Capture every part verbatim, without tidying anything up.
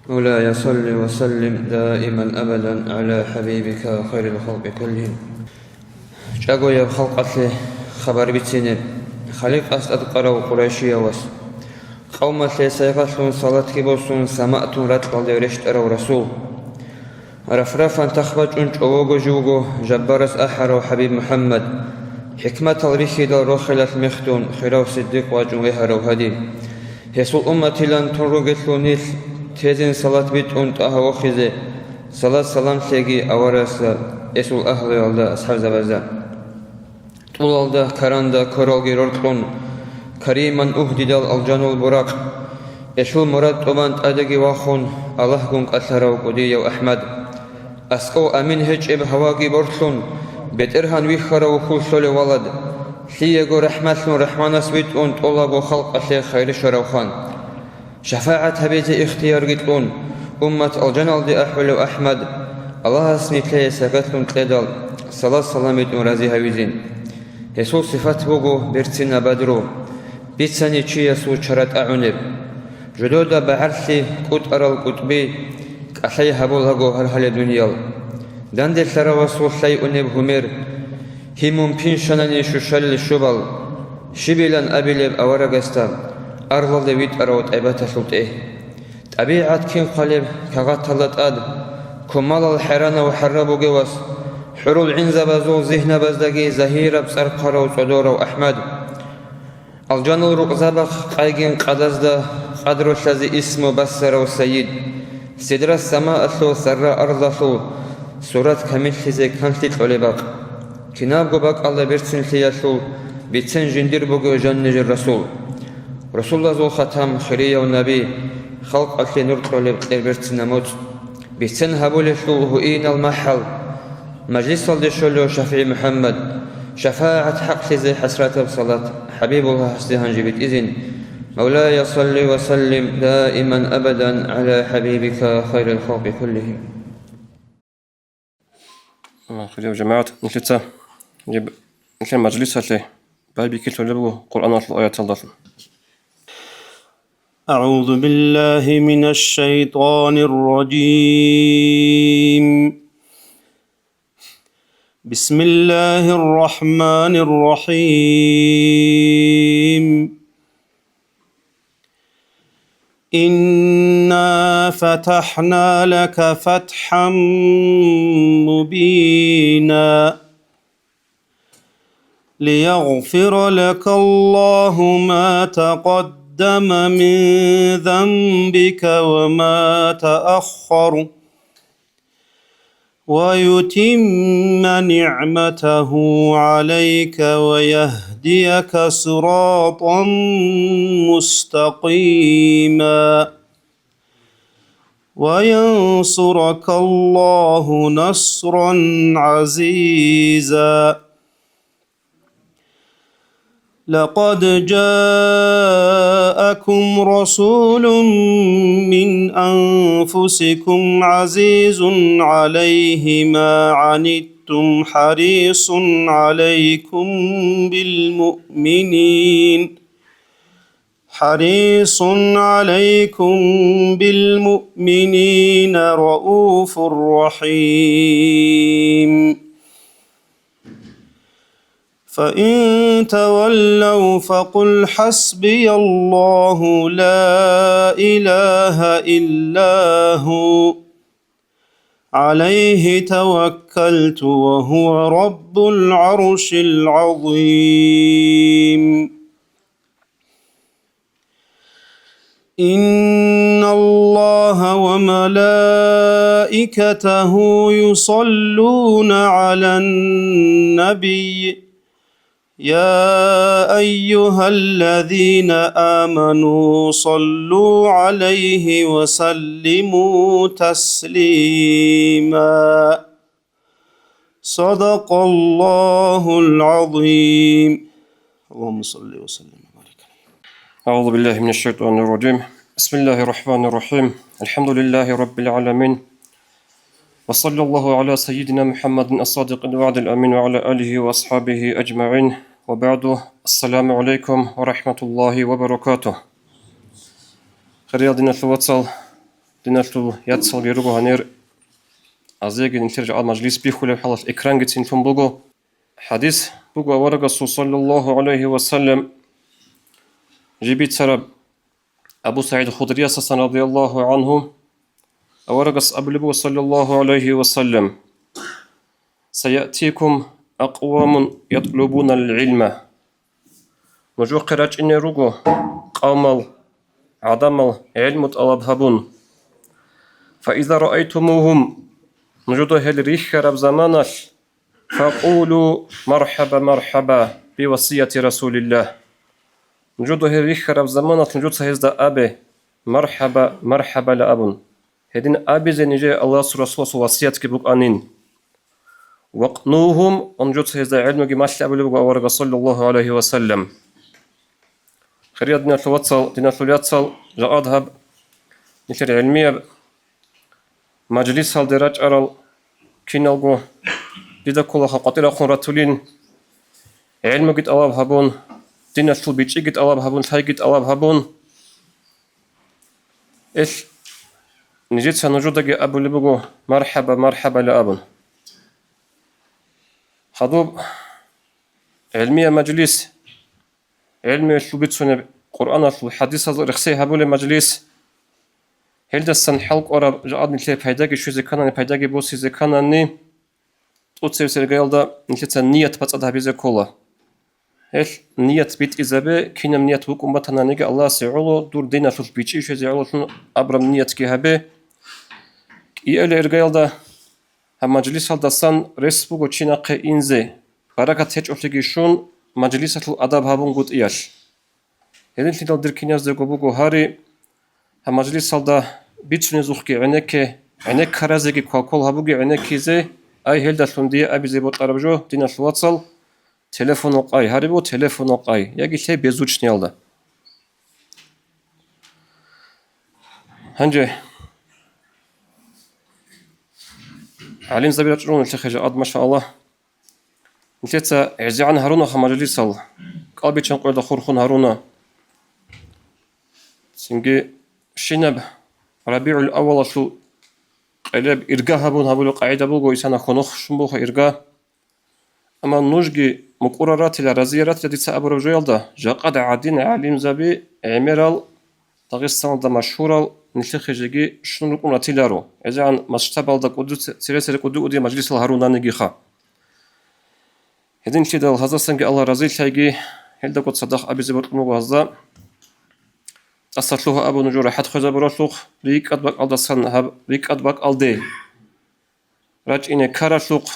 مولاي صل وسلم دائما أبدا على حبيبك خير الخلق كلهم. ЧӀагояб халкъалъе хабар бицине, Халикъас тӀадкъарав къурайшияв вас. Къавмалъе сайгъатлъун салатги босун, самаъ тун ракьалде рещтӀарав Расул. Раф-рафан тах бачӀун чӀового живго жаббарас ахӀарав ХӀабиб МухӀаммад, хӀикматал рихьидал рохелалъ мехдун, хирав Сиддикъ вачӀун вегьарав гьадин. Гьесул умматилан тун ругелъул нилъ тезин салат битӀун тӀагьа вохизе, салат-саламлъеги аварагасда, гьесул агьлуялда, асхӀабзабазда. ТӀулалда, каранда квералги роркьун, кариман угьдидал алжанул буракъ, гьелъул мурад тӀубан тӀадеги вахун, Аллагьгун кӀалъарав кӀудияв АхӀмад. АскӀов амин гьечӀеб гьаваги борлъун, БетӀергьан вихьарав вухьуллъулев валад, лъиего рахӀматлъун РахӀманас витӀун тӀолабго халкъалъе хайрищварав хан. ШафагӀат гьабизе ихтиярги кьун, уммат алжаналде ахӀулев АхӀмад, Аллагьас нилъее сагъатлъун кьедал, салат-салам битӀун рази гьавизин. Гьесул сипат буго берцинаб бадру, бицани чиясул чара тӀагӀунеб. Жодода багӀарлъи, кӀутӀарал кӀутӀби, кӀалъай гьабулаго гьар гьале дуниял. Данделъаравасул лъай унеб гьумер, гьимун пиншанани щущалил щубал, щибилан абилеб аварагасда, аралде витӀарав тӀайбаталъул тӀегь. ТӀабигӀат кин хъвалеб кагъаталда тӀад, кумалал хӀеранав хӀарра бугевас, хӀурул гӀинзабазул зигьнабаздаги загьираб цӀар хъварав цӀодорав АхӀмад. Алжанал рукъзабахъ къайгин къадазда къадрулъазе исму бассарав сайид, сидра самаалъул, сарра арзлъалъул сурат камиллъизе канлъи кьолеб бакъ. Кинабго бакӀалда берцинлъиялъул бицен жиндир бугев жаннижер расул. Расулазул хатам, хирияв наби, халкъалъе нур кьолеб кьер берцинаб моцӀ. Бицен гьабулелъул гьуинал махӀал, мажлисалде щолев ШафигӀи МухӀаммад, шафагӀат хӀакълъизе хӀасратаб салат, ХӀабибуллагьасде гьанже битӀизин. مولاي صل وسلم دائما أبدا على حبيبك خير الخلق كلهم. Хирияв жамагӀат, нилъеца гьеб нилъер мажлисалъе байбихьилъулеб буго Къуръаналъул аяталдалъун. أعوذ بالله من الشيطان الرجيم. بسم الله الرحمن الرحيم. إنا فتحنا لك فتحا مبينا. ليغفر لك الله ما تقدم من ذنبك وما تأخر، ويتم نعمته عليك ويهديك صراطا مستقيما. وينصرك الله نصرا عزيزا. لقد جاءكم رسول من أنفسكم عزيز عليه ما عنتم حريص عليكم بالمؤمنين، حريص عليكم بالمؤمنين رءوف رحيم. فإن تولوا فقل حسبي الله لا إله إلا هو، عليه توكلت وهو رب العرش العظيم. إن الله وملائكته يصلون على النبي، يا أيها الذين آمنوا صلوا عليه وسلموا تسليما. صدق الله العظيم. اللهم صل وسلم وبارك عليه. أعوذ بالله من الشيطان الرجيم. بسم الله الرحمن الرحيم. الحمد لله رب العالمين. وصلى الله على سيدنا محمد الصادق الوعد الأمين وعلى آله وأصحابه أجمعين. وبعد. السلام عليكم ورحمة الله وبركاته. Хириял диналъул вацал, Диналъул яцалги руго гьанир, азеги нилъер жагьал мажлис бихьулеб хӀалалъ экрангицин лъун буго. ХӀадис буго аварагасул, саллаллагьу гӀалайгьи ва саллам, жиб бицараб Абу СагӀид Худриясасан, радияллагьу гӀангьу, аварагас абулеб буго, саллаллагьу гӀалайгьи ва саллам: «Саятикум акъвамун ятлубунал гӀилма». Нужухъе рачӀине руго къавмал, гӀадамал гӀелму тӀалаб гьабун. «Фаиза раайтумугьум», нужуда гьел рихьараб заманалъ, «факъулу мархӀаба, мархӀаба би васияти Расулиллагь». Нужуда гьел рихьараб заманалъ нужеца гьезда абе: «МархӀаба, мархӀабала», – абун. Гьедин абизе нижее Аллагьасул Расуласул васиятги букӀанин. «Вакънугьум», ва нужеца гьезда гӀелмуги малъи абулеб буго аварагас, саллаллагьу гӀалайгьи ва саллам. Хириял диналъул вацал, диналъул яцал, жакъад гьаб нилъер гӀелмияб мажлисалде рачӀарал киналго, дида ккола къватӀирахъун ратулин, гӀелмуги тӀалаб гьабун, диналъул бичӀчӀиги тӀалаб гьабун, лъайги тӀалаб гьабун. Ил нижеца нужедаги абулеб буго: «МархӀаба, мархӀабала», – абун. Гьадуб гӀелмияб мажлис, гӀелмуялъул бицунеб, Къуръаналъул, хӀадисалъул рехсей гьабулеб мажлис. Гьелдасан хӀалкӀвараб жакъад нилъее пайдаги щвезе кканани, пайдаги босизе кканани, тӀоцебесеб иргаялда нилъеца ният бацӀцӀад гьабизе ккола. Гьел ният битӀизабе, кинаб ният букӀун батананиги Аллагьасе гӀоло, дур диналъулъ бичӀчӀи щвезе гӀололъун абураб ниятги гьабе. КӀиабилеб иргаялда гьаб мажлисалдасан рес буго чи нахъе инзе, баракат гьечӀолъиги щун, мажлисалъул адаб гьабунгутӀиялъ. Гьединлъидал дир киназдего буго гьари, гьаб мажлисалда бицунезухъги гӀенекке, гӀенеккаразеги квалквал гьабуге гӀенеккизе, ай, гьелдалъун дие абизе бокьараб жо, диналъул вацал, телефон къай, гьари буго телефон къай, яги лъей беззвучниялда. Гьанже гӀалимзаби рачӀуна нилъехъе жакъад, машааллагь. Нилъеца гӀезегӀан гьаруна гьаб мажлисал, кӀалбиччан къоялда хурхун гьаруна. Цинги щинаб РабигӀул-аввалалъул къелеб ирга гьабун гьабулеб къагӀида буго, исана хьунухъ щун буго ирга. Амма нужги мукӀурал ратила, разиял ратила дица абураб жоялда, жакъад гӀадин гӀалимзаби гӀемерал, Дагъистаналда машгьурал, нилъехъе жеги щун рукӀун ратиларо, гӀезегӀан масштабалда кӀуди-, цере-цере кӀуди-кӀуди мажлисал гьарунанигиха. Гьединлъидал гьаздасанги Аллагь разилъайги, гьелдаго цадахъ абизе бокьун буго гьазда. ТӀаса лъугьа абун нужер рахӀат хвезабуралъухъ, рикӀкӀад бакӀалдасан гьаб рикӀкӀад бакӀалде рачӀине ккаралъухъ.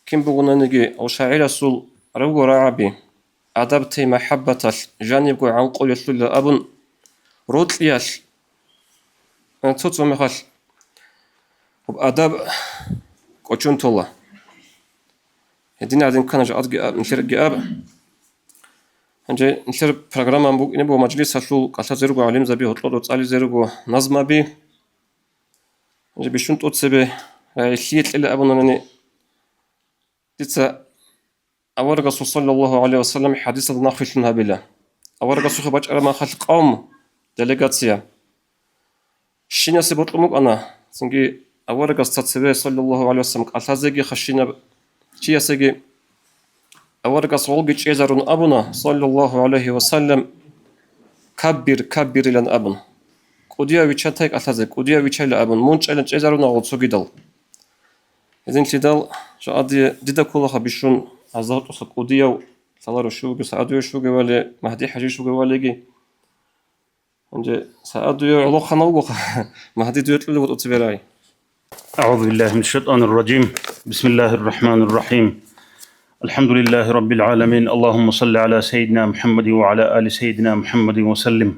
Кин бугонаниги, гьав шагӀирасул руго рагӀаби, адаб тей махӀаббаталъ жанибго гӀанкъулелъула абун, рокьиялъ, цо-цо мехалъ гьаб адаб кӀочон тола. Гьедин гӀадин ккана жакъадги аб, нилъерги аб. Гьанже нилъер программа букӀине буго мажлисалъул, кӀалъазе руго гӀалимзаби, гьоркьор цӀализе руго назмаби. Гьанже бищун тӀоцебе рагӀи лъие кьела абунани, дица аварагасул, саллаллагьу гӀалайгьи ва саллам, хӀадисалда нахъвилълъун гьабила. Аварагасухъе бачӀараб махалъ къавм, делегация, щинасе бокьун букӀана, цинги аварагасда цебе, саллаллагьу гӀалайгьи ва саллам, кӀалъазеги хъащинаб чиясеги. Аварагас гъолги чӀезарун абуна, саллаллагьу гӀалайгьи ва саллам: «Каббир, каббир», – илан абун. «КӀудияв вичатай кӀалъазе, кӀудияв вичайла», – абун, мун чӀела чӀезаруна гъол цогидал. Гьединлъидал жакъаде дида кколаха бищун гьазда гьоркьоса кӀудияв лъаларо, щив вугев, СагӀадуяв щив вугевали, Магьди-хӀажи щив вугевалиги. Гьанже СагӀадуяв гӀолохъанав вугоха, Магьди дуе кьула вуго тӀоцебе рагӀи. أعوذ بالله من الشيطان الرجيم. بسم الله الرحمن الرحيم. الحمد لله رب العالمين. اللهم صل على سيدنا محمد وعلى آل سيدنا محمد وسلم.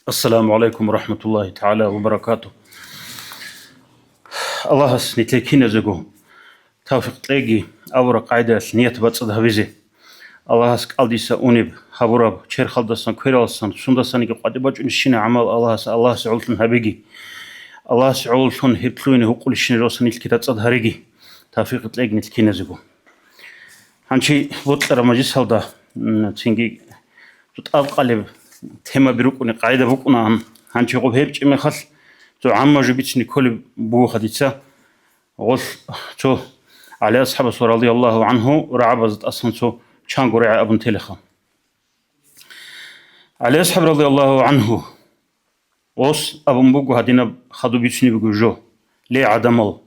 السلام عليكم ورحمة الله تعالى وبركاته. Аллагьас нилъее киназего тавфикъ кьеги, авара къайдаялъ ният бацӀцӀад гьабизе. Аллагьас кӀалдиса унеб, гьабураб, черхалдасан, квералдасан, сундасаниги къватӀибе бачӀунебщинаб гӀамал Аллагьас, Аллагьасе гӀололъун гьабеги. Аллагьасе гӀололъун гьеб лъугьине гьукъулебщинаб жо нилъги тӀад цӀад гьареги. Тавфикъ кьеги нилъ киназего. Гьанчи бокьараб мажлисалда, м, цинги тӀадкъалеб темаби рукӀуни къайда букӀунаан. Гьанчи гъуб гьеб чӀемехалъ цо гӀамма жо бицине кколеб бугоха дица. Гъолъ цо ГӀали асхӀабасул радияллагьу гӀанхӀу рагӀабазда тӀасан цо чанго рагӀи абун телеха. ГӀали асхӀаб радияллагьу гӀанхӀу, гъос абун буго гьадинаб хадуб бицунеб буго жо: «Ле, гӀадамал,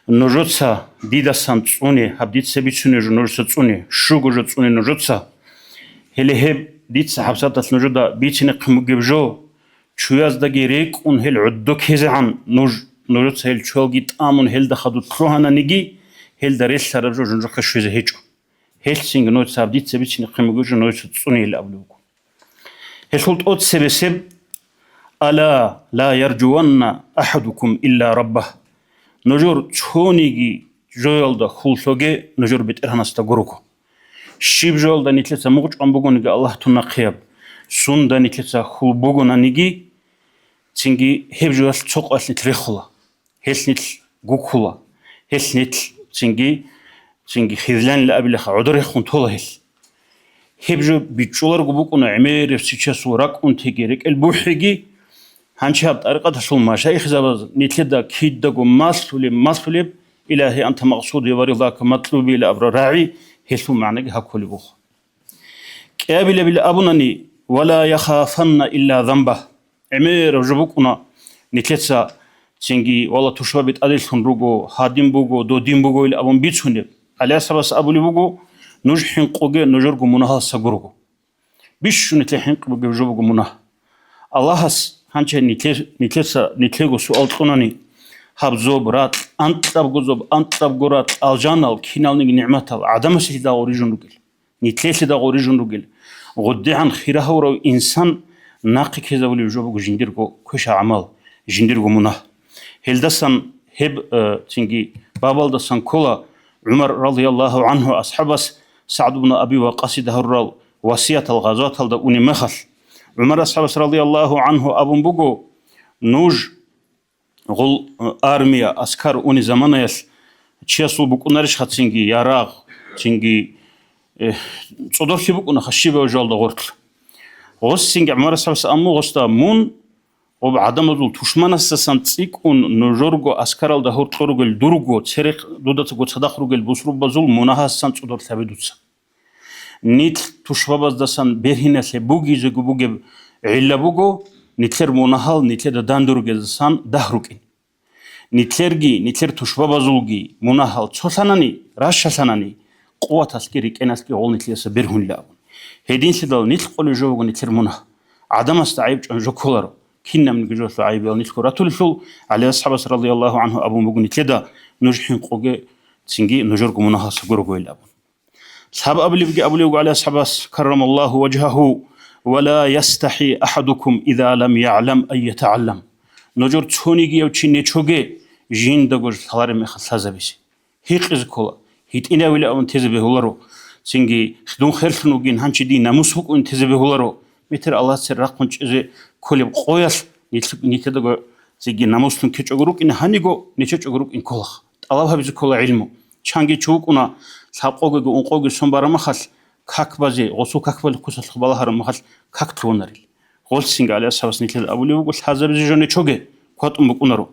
нужеца дидасан цӀуне, гьаб дица бицунеб жо нужеца цӀуне, щуго жо цӀуне нужеца. Гьеле гьеб дица гьабсагӀаталъ нужеда бицинехъин бугеб жо, чуяздаги рекӀун гьел гӀодо ккезегӀан нуж, нужеца гьел чуялги тӀамун гьелда хадуб лъугьананиги, гьелда релълъараб жо жужахъе щвезе гьечӀо. Гьелъцинги нужеца гьаб дица бицинехъин бугеб жо нужеца цӀунейилан», абулеб буго. Гьелъул тӀоцебесеб: «Ала ла яржуванна ахадукум илла раббагь». Нужер цониги жоялда хьул лъоге нужер БетӀергьанасда гурого. Щиб жоялда нилъеца мугъчӀван бугониги Аллагь тун нахъеяб, сунда нилъеца хьул бугонаниги, цинги гьеб жоялъ цо къоялъ нилъ рехула. Гьелъ нилъ гуккула. Гьелъ нилъ цинги, цинги хизлъанила абилаха, гӀодор рехун тола гьелъ. Гьеб жо бичӀчӀуларго букӀуна гӀемераб сичасул ракӀунтиги рекӀел бухӀиги. Гьанчи гьаб тӀарикъаталъул машайихзабаз нилъеда кидаго малъулеб, малъулеб: «Илагьи, анта макъсуди ва ризака матлуби», – ила абра рагӀи, гьелъул магӀнаги гьаб кколеб буго. КӀиабилабила абунани: «Ва ла яхафанна илла занбагь». ГӀемераб жо букӀуна нилъеца цинги: «Валла, тушбаби тӀаделъун руго, гьадин буго, додин буго», – ил абун бицунеб. ГӀали асхӀабас абулеб буго: «Нуж хӀинкъуге нужерго мунагьалса гурого». Бищун нилъер хӀинкъи бугеб жо буго мунагь. Аллагьас гьанчи нилъер-, нилъеца, нилъего суал кьунани, гьаб зоб, ракь, анкьабго зоб, анкьабго ракь, алжанал, киналниги нигӀматал гӀадамасе лъидал гъорижун ругел. Нилъелъидал гъорижун ругел. ГъуддегӀан хира гьавурав инсан нахъе ккезабулеб жо буго жиндирго квеша гӀамал, жиндирго мунагь. Гьелдасан гьеб, э, цинги бабалдасан ккола ГӀумар радияллагьу гӀанхӀу асхӀабас СагӀд ибн Аби Вакъасида гьарурал васиятал гъазаваталда унеб мехалъ. ГӀумар асхӀабас радияллагьу гӀанхӀу абун буго: «Нуж гъул, э, армия, аскар унеб заманаялъ чиясул букӀунарищха цинги ярагъ, цинги, э, цӀодорлъи букӀунаха щибаб жоялда гъорлъ». Гъосинги ГӀумар асхӀабас амму гъосда: «Мун гъоб гӀадамазул тушманасдасан цӀикӀкӀун нужерго аскаралда гьоркьор ругел дурго церехъ дудацаго цадахъ ругел бусурбабазул мунагьасан цӀодорлъ гьабе дуца». Нилъ тушбабаздасан бергьиналъе бугизего бугеб гӀилла буго, нилъер мунагьал нилъеда дандургездасан дагь рукӀин. Нилъерги, нилъер тушбабазулги мунагьал цолъанани, ращалъанани, къуваталъги рикӀкӀеналъги гъол нилъеца бергьунила абун. Гьединлъидал нилъ къулеб жо буго нилъер мунагь. ГӀадамасда гӀайиб чӀван жо кколаро. Кинабниги жолъул гӀайибиял нилъго ратулелъул, ГӀали асхӀабас радияллагьу гӀанхӀу абун буго нилъеда: «Нуж хӀинкъуге, цинги нужерго мунагьалса гурого», – ил абун. Лъабабилеб буго абулеб буго ГӀали асхӀабас, каррамаллагьу важгьагьу: «Ва ла ястахӀи ахадукум иза лам ягӀлам ан ятагӀаллам». Нужер цонигияв чи нечоге, жиндаго лъалареб мехалъ лъазабизе. Гьикъизе ккола, гьитӀинавилан абун тезе бегьуларо. Цинги дун херлъун вугин, гьанчи дие намус букӀин тезе бегьуларо. Метер Аллагьасда цере рахъун чӀезе кколеб къоялъ нилъ-, нилъедаго цинги намуслъун ккечӀого рукӀин, гьаниго нечечӀого рукӀин кколаха. ТӀалаб гьабизе ккола гӀилму. Чанги чи вукӀуна, лъабкъогиго ункъоги сон бараб мехалъ, как базе, гъосул как балеб кусалъухъ балагьараб мехалъ как лъугьунарел. Гъолъ цинги ГӀали асхӀабас нилъеда абулеб буго, лъазабизе жо нечоге, кватӀун букӀунаро.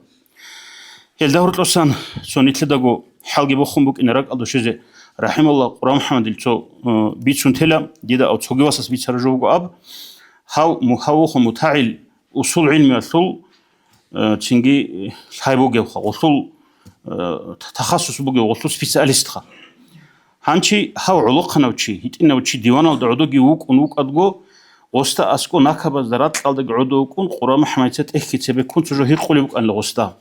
Гьелда гьоркьосан цо нилъедаго хӀалги бохун букӀине ракӀалда щвезе, рахӀималлагь, Къура МухӀаммадил цо, э, бицун тела, дида ав цоги васас бицараб жо буго аб, гьав му-, гьав вохун мутагӀил усул гӀилмиялъул, э, цинги, э, лъай бугевха, гъолъул, э, та-, тахассус бугев, гъолъул специалистха. Гьанчи гьав гӀолохъанав чи, гьитӀинав чи диваналда гӀодоги вукӀун вукӀадго, гъосда аскӀо накабазда ракьалдаги гӀодов вукӀун, Къура МухӀаммадица тӀехьги цебеккун цо жо гьикъулеб букӀанила гъосда.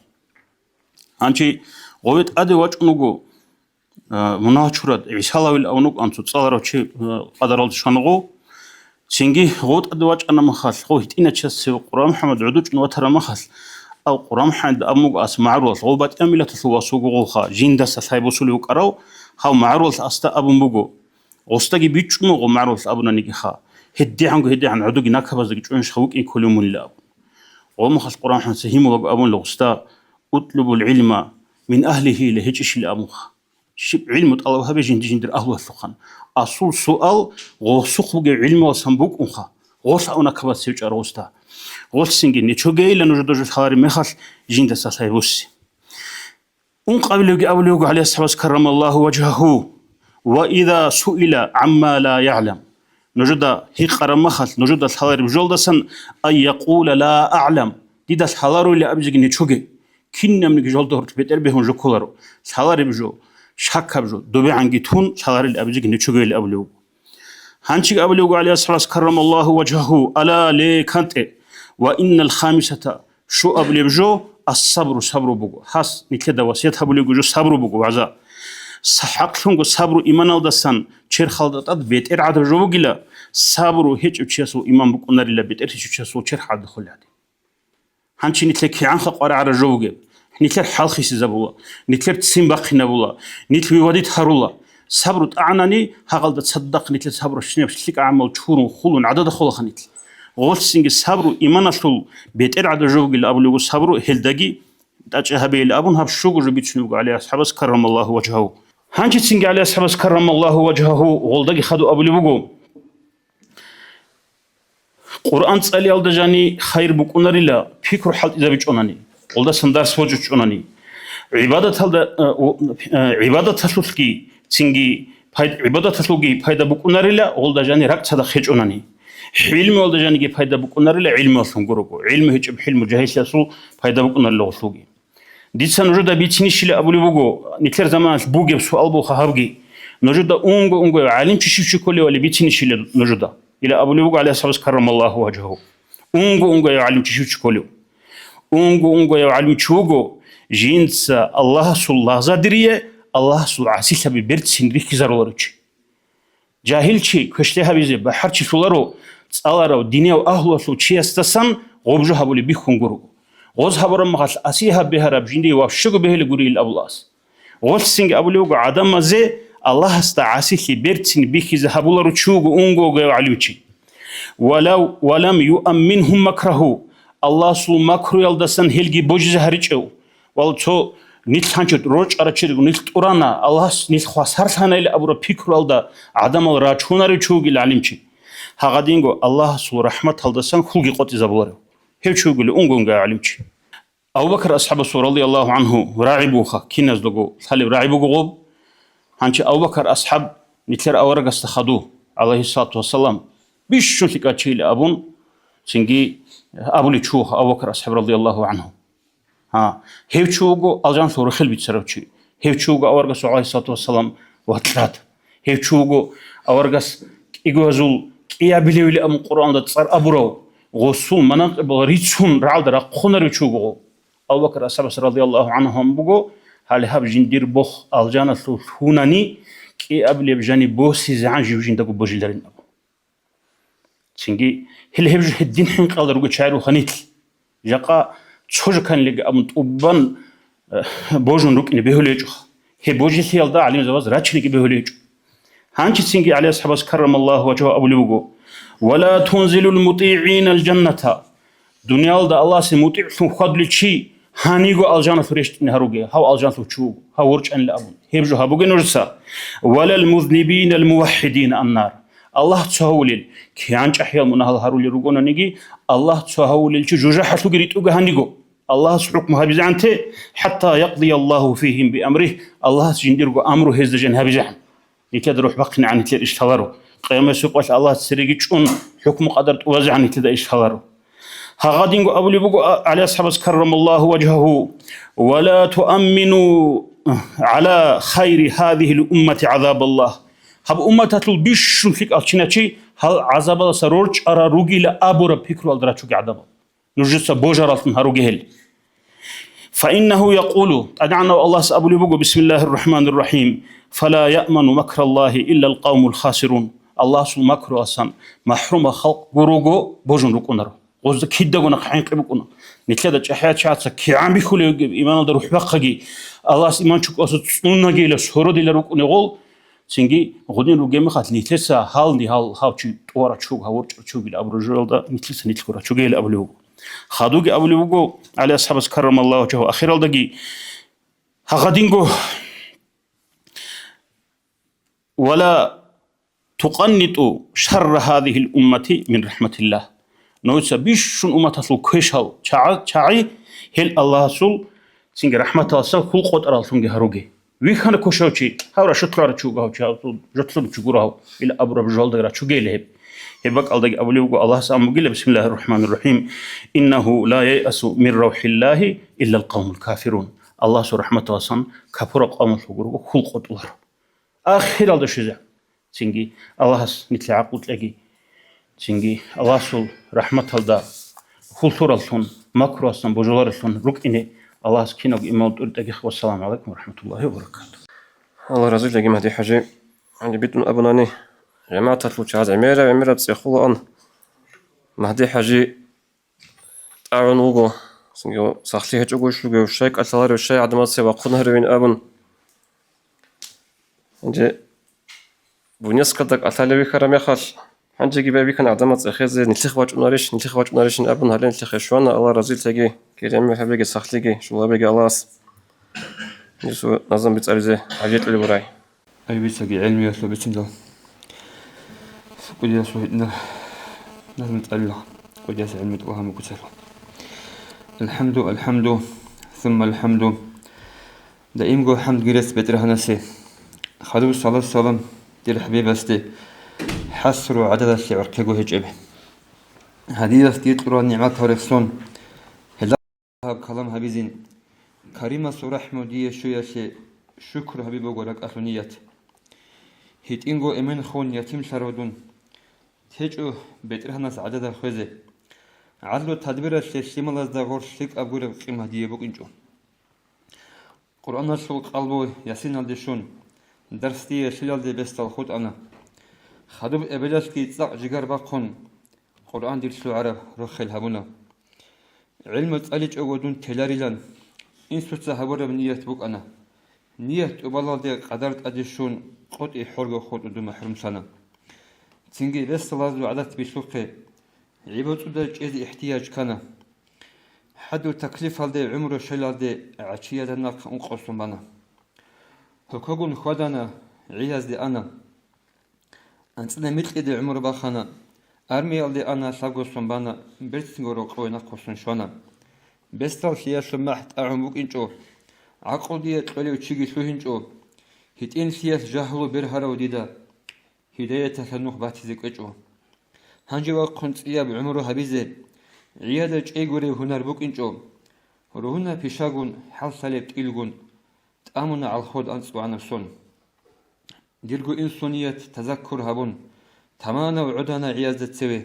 Гьанчи гъове тӀаде вачӀун вуго, а, мунагьачурад ГӀисалавил авнукъан цо цӀаларав чи, а, къадаралда щвана гъов. Цинги гъов тӀаде вачӀана махалъ, гъов гьитӀиначияс цеве Къура МухӀаммад гӀодов чӀун ватараб махалъ, ав Къура МухӀаммад абун буго ас магӀарулалъ, гъов батӀиян миллаталъул вас вуго гъовха, жиндаса лъай босулев вукӀарав, гьав магӀарулалъ асда абун буго. Гъосдаги бичӀчӀун буго магӀарулалъ абунанигиха, гьедигӀанго гьедигӀан гӀодоги накабаздаги чӀунищха вукӀин кколев мунила абун. Гъов махалъ Къура МухӀаммадица гьимулаго абунила гъосда: «Утлубул гӀилма мин агьлигьи», ила гьечӀищила абунха. Щиб гӀилму тӀалаб гьабе жинди-жиндир агьлуялъухъан. Асул суал гъосухъ бугев гӀилмуялсан букӀунха, гъолъ авнакабаз цеве чӀвар гъосда. Гъолъсинги нечогейила нужеда жо лъалареб мехалъ жиндаса лъай бусси. Ункъабилевги абулев вуго гӀалиасхӀабас каррамаллагьу важгьагьу: «Ва иза суила гӀамма ла ягӀлам». Нужеда гьикъараб махалъ, нужеда лъалареб жолдасан, ай якъула ла агӀлам, дида лъаларуйила абизеги нечоге. Кинабниги жолда гьоркьоб бетӀер бегьун жо кколаро. Лъалареб жо, шаккаб жо, добегӀанги тун лъаларел абизеги нечогейилан абулев вуго. Гьанчиги абулев вуго гӀалиасхӀабас каррамаллагьу важгьагьу: «Ала ле, кантӀе, ва иннал хамисата, щуабилеб жо, ас-сабру, сабру буго». Гьас нилъеда васият гьабулебго жо сабру буго, вагӀза. Са-, хӀакълъунго сабру иманалдасан черхалда тӀад бетӀергьаб жо бугила, сабру гьечӀев чиясул иман букӀунарила бетӀер гьечӀев чиясул черх гӀадахъулеб гьадин. Гьанчи нилъер кигӀан хакъварагӀара жо бугеб? Нилъер хӀал хисизабула, нилъер ццин бахъинабула, нилъ виводит гьарула. Сабру тӀагӀанани, гьагъалда цадахъ нилъер сабру щинаб лъикӀаб гӀамал чурун, хулун, гӀадада холаха нилъ. Гъолъсинги сабру иманалъул бетӀергьаб жо бугила абулебго сабру, гьелдаги тӀачӀи гьабейилан абун гьаб щуго жо бицунеб буго гӀалиасхӀабас каррамаллагьу важгьагьу. Гьанчицинги гӀалиасхӀабас каррамаллагьу важгьагьу гъолдаги хадуб абулеб буго. Къуръан цӀалиялда жани хайр букӀунарила, пикру хӀалтӀизабичӀонани, гъолдасан дарс бочӀочӀонани. ГӀибадаталда, э, о, э, гӀибадаталъулъги цинги пай-, гӀибадаталъулги пайда букӀунарила, гъолда жани ракӀ цадахъ гьечӀонани. ГӀилмуялда жаниги пайда букӀунарила, гӀилмуялъун гурого. ГӀилму гьечӀеб гӀилму жагьиллъиялъул пайда букӀунарила гъолъулги. Дица нужеда бицинищила абулеб буго, нилъер заманалъ бугеб суал буха гьабги. Нужеда унго-унгояв гӀалимчи щив чи кколевали бицинищила нужеда? Ила абулеб буго гӀалиасхӀабас каррамаллагьу важгьагьу: «Унго-унгояв гӀалимчи щив чи кколев? Унго-унгояв гӀалимчи вуго, жинца Аллагьасул лагъзадерие, Аллагьасул гӀасилъаби берцин рихьизаруларев чи». Жагьилчи квешлъи гьабизе бахӀарчилъуларо цӀаларав динияв агьлуялъул чиясдасан гъоб жо гьабулеб бихьун гуро. Гъоз гьабураб мехалъ асияб бегьараб жиндие вабщего бегьулеб гурийил абулас. Гъолъсинги абулев вуго гӀадамазе Аллагьасда гӀасилъи берцин бихьизе гьабуларев чи вуго унго-унгояв гӀалимчи. «Валав-, валам юамминхум макраху», Аллагьасул макруялдасан гьелги божизе гьаричӀев. Вал цо нилъ гьанчо рорчӀарав чи руго, нилъ тӀурана, Аллагьас нилъ хвасарлъанайилан абураб пикруялда гӀадамал рачунарев чи вугила гӀалимчи. Гьагъадинго Аллагьасул рахӀматалдасан хьулги къотӀизабуларев. Гьев чи вугила унго-унгояв гӀалимчи. Абу Бакр асхӀабасул, радияллагьу гӀангьу, рагӀи буха, киназдаго лъалеб рагӀи буго гъоб. Гьанчи Абу Бакр асхӀаб нилъер аварагасда хаду, гӀалайгьиссалату вассалам, бищун лъикӀав чийилан абун, цинги абулев чи вуха Абу Бакр асхӀаб, радияллагьу гӀангьу. Гьа, гьев чи вуго алжаналъул рехил бицарав чи. Гьев чи вуго аварагасул, гӀалайгьиссалату вассалам, вацлъад. Гьев чи вуго аварагас кӀигоязул кӀиабилевилан абун Къуръаналда цӀар абурав, гъосул манакъибал рицун рагӀалда рахъунарев чи вуго гъов. Абу Бакр асхӀабас, радияллагьу гӀангьу, гьабун буго, гьале гьаб жиндир бох алжаналъув лъунани, кӀиабилеб жаниб босизегӀан жив жиндаго божиларин абун. Цинги гьел гьеб жо гьедин хӀинкъиялда руго чагӀи руха нилъ. Жакъа цо жаканилеги абун тӀубан, э, божун рукӀине бегьулеб гьечӀоха. Гьеб божилъиялда гӀалимзабаз рачинеги бегьулеб гьечӀо. Гьанчи цинги ГӀали асхӀабас каррамаллагьу важгьагьу абулеб буго: «Ва ла тунзилул мутигӀинал жанната». Дуниялда Аллагьасе мутӀигӀлъун хьвадулев чи гьаниго алжаналъув рещтӀине гьаруге, гьав алжаналъув чи вуго, гьав ворчӀанила абун. Гьеб жо гьабуге нужеца. «Ва лал музнибинал муваххидина аннар». Аллагь цо гьавулел, кигӀан чӀахӀиял мунагьал гьарулел ругонаниги, Аллагь цо гьавулел чи жужахӀалъуги ритӀуге гьаниго. Аллагьас хӀукму гьабизегӀан те, «хӀатта якъдияллагьу фигьим биамригь», Аллагьас жиндирго амру гьезда жан гьабизегӀан. Нилъеда рухӀ бахъинегӀан нилъер иш лъаларо. Къиямасеб къоялъ Аллагьас цереги чӀун, хӀукму-къадар тӀубазегӀан нилъеда иш лъаларо. Гьагъадинго абулеб буго, а, ГӀали асхӀабас каррамаллагьу важгьагьу: «Ва ла туаммину гӀала хайри гьазигьил уммати гӀазабаллагь». Гьаб умматалъул бищун лъикӀал чинав чи гьал гӀазабалдаса рорчӀарал ругила абураб пикруялда рачуге гӀадамал. Нужеца божараллъун гьаруге гьел. Фаиннагьу якъулу, ТӀадегӀанав Аллагьас абулеб буго, бисмиллагьир рахӀманир рахӀим: «Фала яъману макраллагьи иллал къавмул хасирун». Аллагьасул макруялдасан махӀрумал халкъ гурого божун рукӀунаро. Гъозда кидаго нахъ хӀинкъи букӀуна. Нилъеда чӀахӀиял чагӀаца кигӀан бихьулев вугеб иманалда рухӀ бахъаги, Аллагьас иман чукӀалъуса цӀунагийилан сородилан рукӀуней гъол, цинги гъудин ругеб мехалъ нилъеца гьални гьал гьав чи тӀуарав чи вуго, гьав ворчӀарав чи вугилан абураб жоялда нилъеца нилъго рачугейилан абулеб буго. Хадуги абулеб буго ГӀали асхӀабас каррамаллагьу важгьагьу ахиралдаги: «Гьагъадинго, ва ла тукъаннитӀу шарра гьазигьил уммати мин рахӀматиллагь». нужеца бищун умматалъул квешал чагӀа-, чагӀи, гьел Аллагьасул цинги рахӀматаласан хьул къотӀараллъунги гьаруге. Вихьана квешав чи, гьав рашутлъарав чи вуго гьав чи, гьав жотлъун чи гуро гьав, ил абураб жоялда рачугейила гьеб. Гьеб бакӀалдаги абулеб буго, Аллагьас абун бугила, бисмиллагьир рахӀманир рахӀим, «Иннагьу ла яйъасу мир равхӀиллагьи иллал къавмул кафирун». Аллагьасул рахӀматаласан капураб къавмалъул гурого хьул къотӀуларо. Ахиралда щвезе. Цинги Аллагьас нилъее гӀакълу кьеги. Цинги Аллагьасул рахӀматалда хьул лъураллъун, макруялдасан божулареллъун рукӀине Аллагьас кинабго иман тӀур тӀегихъ. Вассаламу гӀалайкум ва рахӀматуллагьи ва баракатугь. Аллагь разилъаги, Магьди-хӀажи. Гьанже битӀун абунани, жамагӀаталъул чагӀаз гӀемераб-гӀемераб цӀехолаан Магьди-хӀажи тӀагӀун вуго, цинги сахлъи гьечӀого щугев, щай кӀалъаларев, щай гӀадамазе вахъун гьаревин абун. Гьанже бунескалда кӀалъалев вихьараб мехалъ, гьанжеги байбихьана гӀадамал цӀехезе, нилъехъ вачӀунарищ, нилъехъ вачӀунарищин абун, гьале нилъехъе щвана, Аллагь разилъаги, керемер гьабеги, сахлъиги, щулабеги Аллагьас. Гьесул назму бицӀаризе гӀажаиблъи бурай. Ай бицаги гӀелмиялъул бицинал. КӀудиясул гьитӀинал назму цӀалила. КӀудияс гӀелми тӀулагьун буго цалъун. АлхӀамду, алхӀамду, сумма алхӀамду. Даимго хӀамдги рецц БетӀергьанасе. Хадуб салат-салам дир ХӀабибасде, хӀасру гӀададалъе гӀорхъего гьечӀеб. Гьадиялъ дир кьурал нигӀматал рехсон, гьелда гьаб калам гьабизин, Каримасул рахӀму дие щвеялъе шукру гьабиб буго ракӀалъул ният. ГьитӀинго эмен хун ятимлъарав дун, течӀо БетӀергьанас гӀадада хвезе. ГӀадлу-тадбиралъе лъималазда гъорлъ лъикӀаб гуреб къимат дие букӀинчӀо. Къуръаналъул къалбу Ясиналде щун, дарс дие лъилалде бесдал хутӀана. Хадуб эбелалъги цӀакъ жигар бахъун, Къуръан дир лъугӀараб рохел гьабуна. ГӀилму цӀаличӀого дун теларилан, инсуца гьабураб ният букӀана. Ният тӀубалалде къадар тӀаде щун, къотӀи хӀорго хутӀун дун махӀрумлъана. Цинги бесдалазул гӀадат билълъухъе, гӀи-боцӀуда чӀезе ихтияж ккана. ХӀадур таклифалде гӀумру щвелалде гӀачияда нахъ ункъо сон бана. Гьукогун хьвадана, гӀиязде ана. АнцӀила микьиде гӀумру бахана, армиялде ана, лъабго сон бана, берцинго рокъове нахъвуссун щвана. Бесдал лъиялъул махӀ тӀагӀун букӀинчӀо, гӀакълу дие кьолев чиги лъугьинчӀо, гьитӀинлъиялъ жагьлу бергьарав дида. Гьидаяталъа нух батизе кӀвечӀо. Гьанже вахъун цӀияб гӀумру гьабизе, гӀияда чӀей гуреб гьунар букӀинчӀо. Ругьунаб пишагун, хӀаллъалеб тӀилгун, тӀамуна гӀалход анцӀбагӀанаб сон. Дирго инсуният тазаккур гьабун, таманав гӀодана гӀиязда цеве.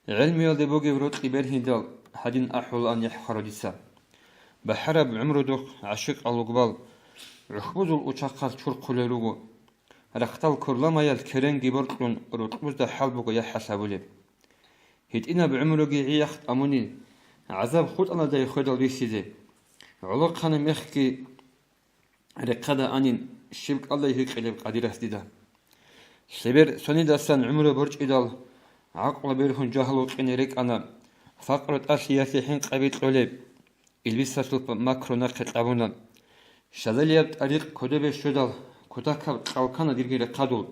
ГӀелмиялде бугеб рокьи бергьиндал гьадин ахӀулаан яхӀ хварав дица. БахӀараб гӀумрудухъ гӀашикъал лугбал гӀухьбузул учахъал чурхъулел руго. Рахъдал курламаял керенги боркьун рукъбузда хӀал буго яхӀ гьабулеб. ГьитӀинаб гӀумруги гӀияхъ тӀамуни, гӀазаб хутӀанадай хведал бихьизе. ГӀолохъанаб мехги рехъада анин, щиб кӀалдай гьикъилеб къадирас дида. Лъебер цонидасан гӀумру борчӀидал, гӀакълу бергьун жагьлу къине рекӀана, факъру тӀалъиялъе хӀинкъаби кьолеб. Илбисалъул макру нахъе кьабуна. Шазалияб тӀарикъ кодобе щведал, кутакаб кьал ккана дирги рехъадул.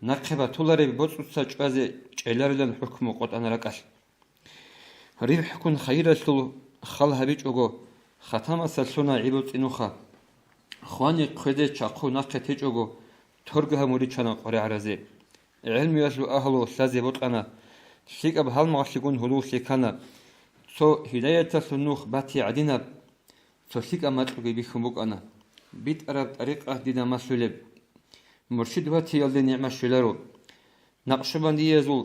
Нахъе батулареб боцӀуца чӀвазе чӀеларилан хӀукму къотӀана ракӀалъ. РибхӀкун хайиралъул хал гьабичӀого, хатамаса лъуна гӀибу цӀинуха. Хвани хъвезе чахъу нахъе течӀого, торгагьа муричана къваригӀаразе. ГӀелмуялъул агьлу лъазе бокьана, лъикӀаб гьалмагълъигун гьулул лъикана. Цо гьидаяталъул нух бати гӀадинаб, цо лъикӀаб макьуги бихьун букӀана. БитӀараб тӀарикъат дида малъулеб. Муршид батиялде нигӀмат щвеларо. Накъшубандиязул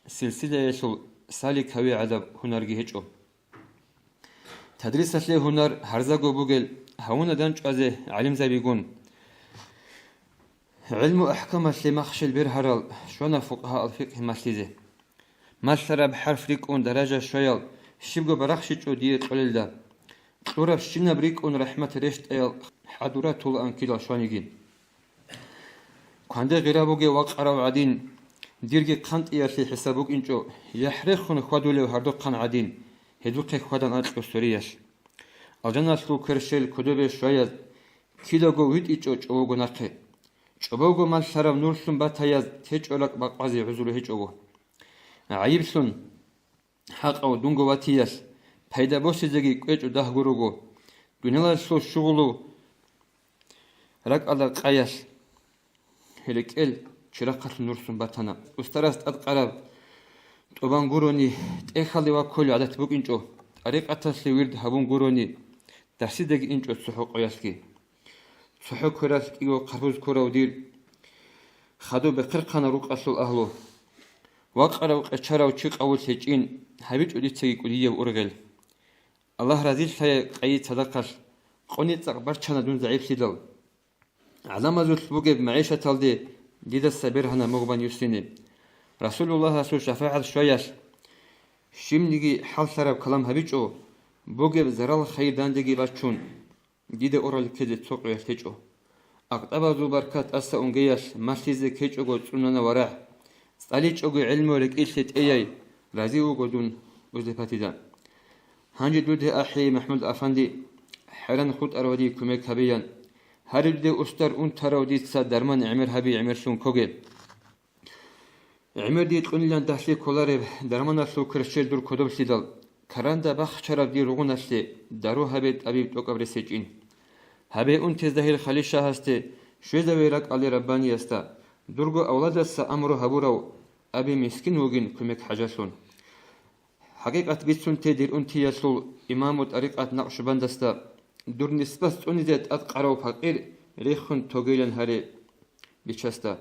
силсилаялъул салик гьави гӀадаб гьунарги гьечӀо. Тадрисалъе гьунар гьарзаго бугел гьавуна дандчӀвазе гӀалимзабигун. ГӀилму-ахӀкамалъе махщел бергьарал щвана фукъагьаал фикъгь малъизе. Малъараб хӀарф рикӀкӀун даража щваял щибго барахщичӀо дие кьолелда. Кьурабщинаб рикӀкӀун рахӀмат рещтӀаял хӀадура тулаан кидал щваниги. Кванде гъира бугев вакъарав гӀадин, дирги хъантӀиялъе хӀисаб букӀинчӀо, яхӀ рехун хьвадулев гьардухъан гӀадин, гьедухъе хьвадан анкьго суриялъ. Алжаналъул кверщел кодобе щваяз, кидаго витӀичӀо чӀобого нахъе. ЧӀобого малъараб нурлъун батаяз течӀо ракӀ бакъвазе гӀузру гьечӀого. ГӀайиблъун. хӀакъав дунго ватиялъ, пайда босизеги кӀвечӀо дагь гурого, дуниялалъул щугъулу ракӀалда къаялъ. РекӀел чирахъалъул нурлъун батана. Устарас тӀадкъараб тӀубан гурони, тӀехьалде ваккулеб гӀадат букӀинчӀо, тӀарикъаталъе вирд гьабун гурони, дарсидаги инчӀо цохӀо къоялъги. ЦохӀо квералъ кӀиго хъарбуз ккурав дир хадуб бехъерхъана рукъалъул агьлу. Вакъарав къечарав чи къавулъ гьечӀин, гьабичӀо дицаги кӀудияб ургъел. Аллагь разилъаяй къайи цадахъалъ, къо-ницӀакъ барчана дун загӀиплъидал. ГӀаламазулъ бугеб магӀишаталде дидаса бергьана мугъ бан юссине. Расулуллагьасул шафагӀат щваялъ, щибниги хӀаллъараб калам гьабичӀо, бугеб зарал-хайир дандеги бачун, дида орал ккезе цо къоялъ течӀо. Акътабазул баркат тӀаса унгеялъ малъизе ккечӀого цӀунана варагӀ. ЦӀаличӀого гӀелму рекӀелъе тӀеяй, рази вуго дун, Узепатида. Гьанже дуде ахӀи, МахӀмуд-афанди, хӀеран хутӀарав дие кумек гьабеян. Гьариб дуде устар унтарав дица дарман гӀемер гьаби гӀемерлъун ккоге. ГӀемер дие кьунилан дагьлъи кколареб дарманалъул кверщел дур кодоблъидал, каранда бахчараб дир ругъуналъе дару гьабе тӀабиб тӀокӀаб рес гьечӀин. Гьабе унте Загьир Халишагьасде, щвезаве ракӀалде Раббаниясда, дурго авладаса амру гьабурав аби мискин вугин кумек хӀажалъун. ХӀакъикъат бицунте дир унтиялъул имаму тӀарикъат Накъшубандасда, дур нисбас цӀунизе тӀадкъарав пакъир рехун тогейилан гьаре бичасда.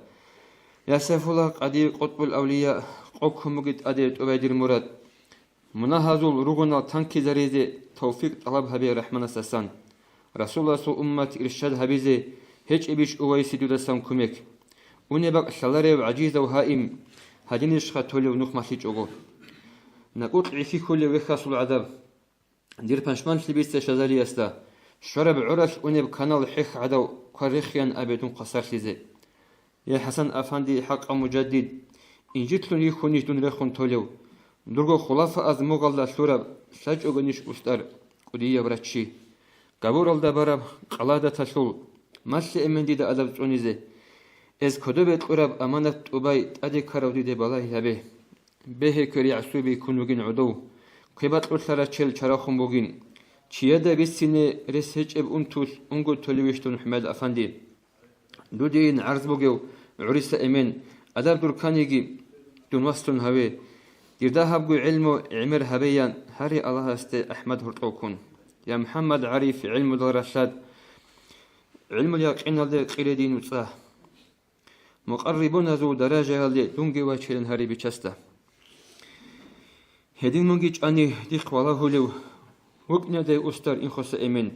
Я Сайфуллагь къади къутбул авлия, къо кумуги тӀаде тӀубай дир мурад. Мунагьазул ругъунал танкизаризе тавфикъ тӀалаб гьабе РахӀманасдасан. Расуласул уммат иршад гьабизе гьечӀебищ Увайси дудасан кумек? Унеб бакӀ лъаларев гӀажизав гьаим, гьадинищха толев нух малъичӀого? НакӀукь гӀихьихьулев вехьасул гӀадаб. Дир пашманлъи бице Шазалиясда, щвараб гӀоралъ унеб канал хӀех гӀадав квар рехеян абе дун хъасарлъизе. Я ХӀасан-афанди, хӀакъав мужаддид, инжитлъун йихьунищ дун рехун толев? Дурго хулафааз мугъалда лъураб, лъачӀогонищ устӀар, кӀудияб раччи? Габуралда бараб къаладаталъул, малъе эмен дида адаб цӀунизе. Эз кодобе кьураб аманат тӀубай тӀаде ккарав диде балагьи гьабе. Бегье квер гӀасуби ккун вугин гӀодов, квебакьулъа рачел чарахун бугин. Чияда бицине рес гьечӀеб унтулъ унго толевищ дун, ХӀумед-афанди? Дудейин гӀарз бугев гӀуриса эмен, адаб дур каниги, дун васлъун гьаве. Дир дагьабго гӀелму гӀемер гьабеян гьаре Аллагьасде АхӀмад гьоркьов ккун. Я МухӀаммад-ГӀариф, гӀелмудал ралъад, гӀелмул якъиналде къире дин уцӀа. Мукъаррибуназул даражаялде дунги вачилан гьари бичасда. Гьедин мунги чӀани дихъ валагьулев вукӀнедай устар Инхоса эмен.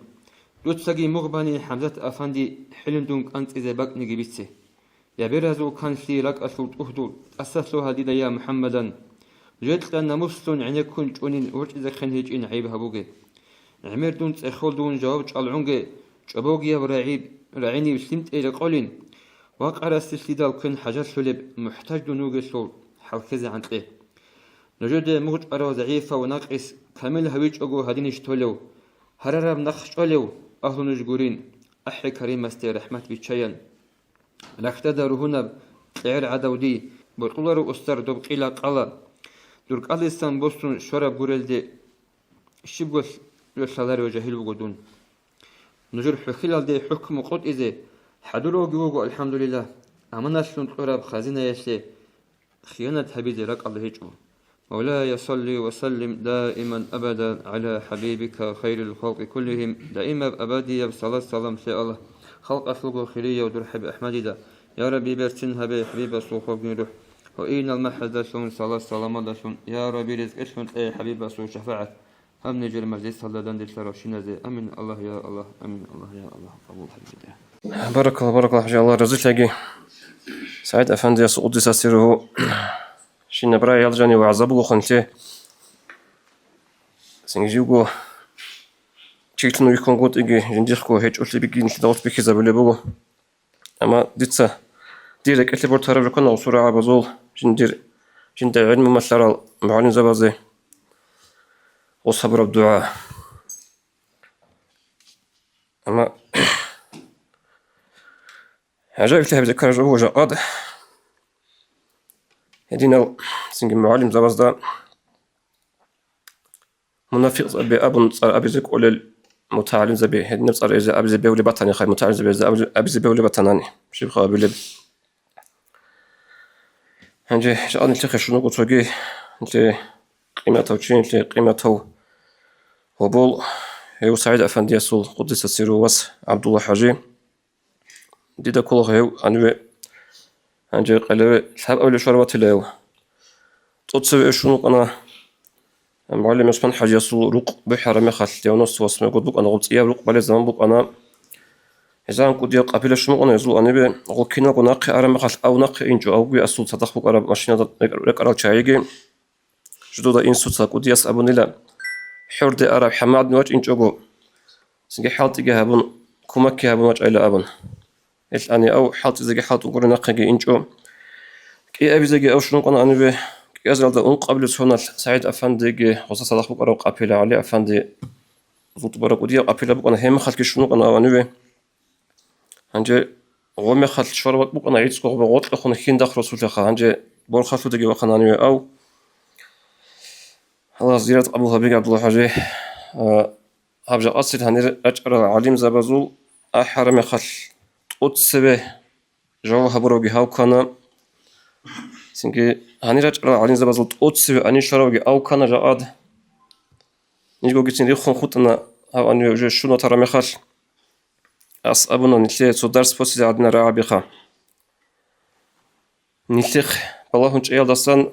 Дуцаги мугъ бани, ХӀамзат-афанди, хӀилин дун кӀанцӀизе бакӀниги бице. Я беразул канлъи ракӀалъул тӀугьдул тӀаса лъугьа дида, я МухӀаммадан. Жекьа намуслъун гӀенеккун чӀунин ворчӀизехъин гьечӀин гӀайиб гьабуге. ГӀемер дун цӀехол дун жаваб чӀалгӀунге, чӀобогияб рагӀи-, рагӀинив лъимтӀей рекъолин, вакъарасе лъидал квен хӀажалъулеб мухӀтаж дун вугелъул хӀалхьезе гӀанкье. Нужеде мугъчӀарав загӀипав накъис камил гьавичӀого гьадинищ толев, гьарараб нахъ чӀолев агьлу нуж гурин, АхӀи Каримасде рахӀмат биччаян. Рахьдада ругьунаб кьегӀер гӀадав дий, бокьуларо устар доб къила къала. Дур кӀалдисан босун щвараб гурелде щибго лъаларев жагьил вуго дун. Нужер хӀухьилалде хӀукму къотӀизе хӀадуравги вуго, алхӀамдулиллагь, аманалъун кьураб хазинаялъе хиянат гьабизе ракӀалда гьечӀо. مولاي صل وسلم دائما أبدا على حبيبك خير الخلق كلهم. Даимаб абадияб салат-салам лъе Аллагь, халкъалъулго хирияв дур ХӀабиб АхӀмадида. Я Рабби, берцин гьабе ХӀабибасул хвалгун рухӀ. Гьуинал махӀаздалъун, салат-саламалдалъун, я Рабби, ризкъилъун кье ХӀабибасул шафагӀат. Гьаб нижер мажлисалда данделъаравщиназе. Амин, Аллагь, я Аллагь, амин, Аллагь, я Аллагь, къабул гьабизе. Баракалла, баракалла, хӀажи, Аллагь разилъаги. СагӀид Афандияс, къуддиса сирругьу, щинаб рай ял жани вагӀза буго ханлъи. Цинги живго чилъун вихьунгутӀиги, жиндихъго гьечӀолъи бигинлъидалъ бихьизабулеб буго. Амма дица дир рекӀелъе бортараб рукӀана гъосул рагӀабазул жиндир, жинда гӀилму малъарал мугӀалимзабазе гъос гьабураб дугӀа. Амма гӀажаиблъи гьабизе ккараб жо буго жакъад. Гьединал цинги мугӀалимзабазда Мунафикъзаби абун цӀар абизе кӀолел мутагӀалимзаби, гьединаб цӀар эзе абизе бегьулеб батани, хай мутагӀалимзаби эзе абизе, абизе бегьулеб батанани, щибха абилеб. Гьанже жакъа нилъехъе щун вуго цоги, нилъее къиматав чи, нилъее къиматав гьобол, гьев СагӀид Афандиясул къуддиса сирругьу вас ГӀабдулла ХӀажи. Дида ккола гьев гьаниве, гьанже къелеве лъабабилеб щвараб батила гьев. ТӀоцеве эшун вукӀана МугӀалим ГӀусман ХӀажиясул рукъ бухӀараб мехалъ, девяносто восьмой год букӀана, гъоб цӀияб рукъ балезабан букӀана. Гьезан кӀудиял къапила щун букӀана гьезул гьаниве, гъо киналго нахъе араб мехалъ ав нахъе инчӀо, авги асул цадахъ букӀараб машинада рекӀарал чагӀиги. Жидеда инсуца кӀудияс абунила, хӀорде араб хӀамадни вачӀинчӀого, цинги хӀалтӀиги гьабун, кумекги гьабун вачӀайила абун. Гьелъ ани ав хӀалтӀизеги хӀалтӀун гури нахъеги инчӀо. КӀиабизеги ав щун вукӀана гьаниве, кӀиазаралда ункъабилеб соналъ СагӀид Афандиги гъоса цадахъ букӀарав къапила ГӀали Афанди зултӀбараб кӀудияб къапила букӀана, гьеб мехалъги щун вукӀана ав гьаниве. Гьанже гъо мехалъ щвараб букӀана гӀицӀго гъо гъоркьехун хьиндахъ росулъеха, гьанже борхалъудеги вахъана гьаниве ав. Аллагьас зиярат къабул гьабеги, ГӀабдулла ХӀажи. А, гьаб жакъасел гьанир рачӀарал гӀалимзабазул ахӀараб мехалъ тӀоцеве жаваб гьабуравги гьав ккана. Цинги гьанир рачӀарал гӀалимзабазул тӀоцеве анищаравги ав ккана жакъад. Нижгогицин риххун хутӀана гьав гьаниве уже щун ватараб мехалъ. Ас абуна нилъее цо дарс босизе гӀадинал рагӀабиха. Нилъехъ балагьун чӀеялдасан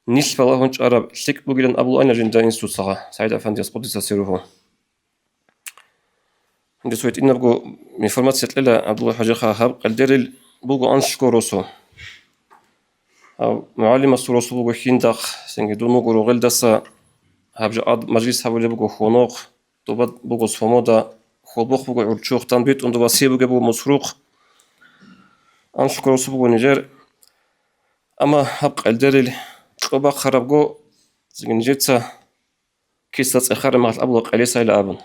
нилъ балагьун чӀараб лъикӀ бугилан абулаана жинда инсуцаха, СагӀид Афандияс къуддиса сирругьу. Гьанже цо гьитӀинабго информация кьела, ГӀабдулла ХӀажиха, гьаб къелдерил буго анлъго росу. Гьав мугӀалимасул росу буго хьиндахъ, цинги дун вуго рогъелдаса гьаб жакъад мажлис гьабулеб буго хьонохъ, доба буго свобода, хьолбохъ буго гӀурччухъ, дандбитӀун доба сие бугеб буго мусрухъ. Анлъго росу буго нижер. Амма гьаб къелдерил кьо бахъарабго, цинги нижеца киса цӀехараб мехалъ абула къелесайила абун.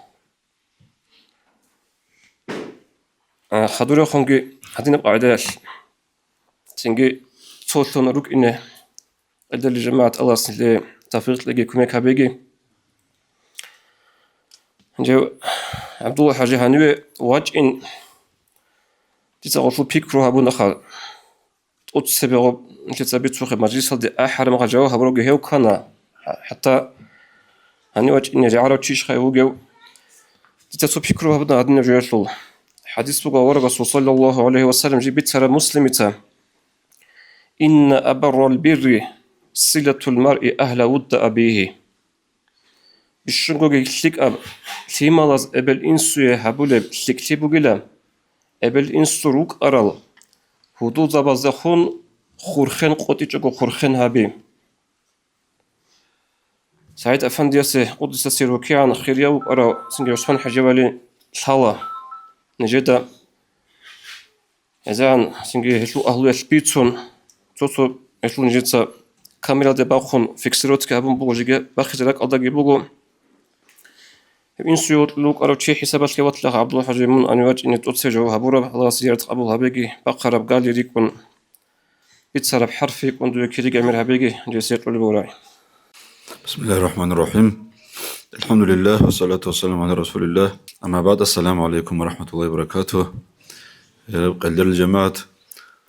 А, хадурехунги гьадинаб къагӀидаялъ, цинги цолъун рукӀине къелдерил жамагӀат, Аллагьас нилъее тавфикъ кьеги кумек гьабеги. Гьанже ГӀабдулла ХӀажи гьаниве вачӀин дица гъолъул пикру гьабунаха. ТӀоцебе гъоб нилъеца бицухъе мажлисалде ахӀараб мехалъ жаваб гьабуравги гьев ккана, хӀатта гьанив вачӀине рагӀарав чиш хай вугев. Дица цо пикру гьабуна гьадинаб жоялъул. ХӀадис буго аварагасул, саллаллагьу гӀалайгьи ва саллам, жиб бицараб Муслимица: «Инна абаррал бирри силатул маръи агьла вудда абигьи». Бищунгоги лъикӀаб лъималаз эбел-инсуе гьабулеб лъикӀлъи бугила, эбел-инсу рукӀарал гьудулзабаздехун хурхен къотӀичӀого хурхен гьаби. СагӀид Афандиясе, къуддиса сирругьу, кигӀан хирияв вукӀарав цинги ГӀусман ХӀаживали лъала нижеда. ГӀезегӀан цинги гьелъул агьлуялъ бицун, цо-цо гьелъул нижеца камералде бахъун фиксировка гьабун буго, жеги бахизе ракӀалдаги буго. Гьеб инсуе вокьулев вукӀарав чи хӀисабалъе ватла, ГӀабдулла ХӀажи, мун гьанив вачӀине тӀоцебе жаваб гьабураб, Аллагьас зиярат къабул гьабеги, бахъараб гали рикӀкӀун, бицараб хӀарф рикӀкӀун дуе кириги гӀемер гьабеги, жесие кьолеб бугурай. بسم الله الرحمن الرحيم. الحمد لله والصلاة والسلام على رسول الله. أما بعد، السلام عليكم ورحمة الله وبركاته. Я къелдерил жамагӀат,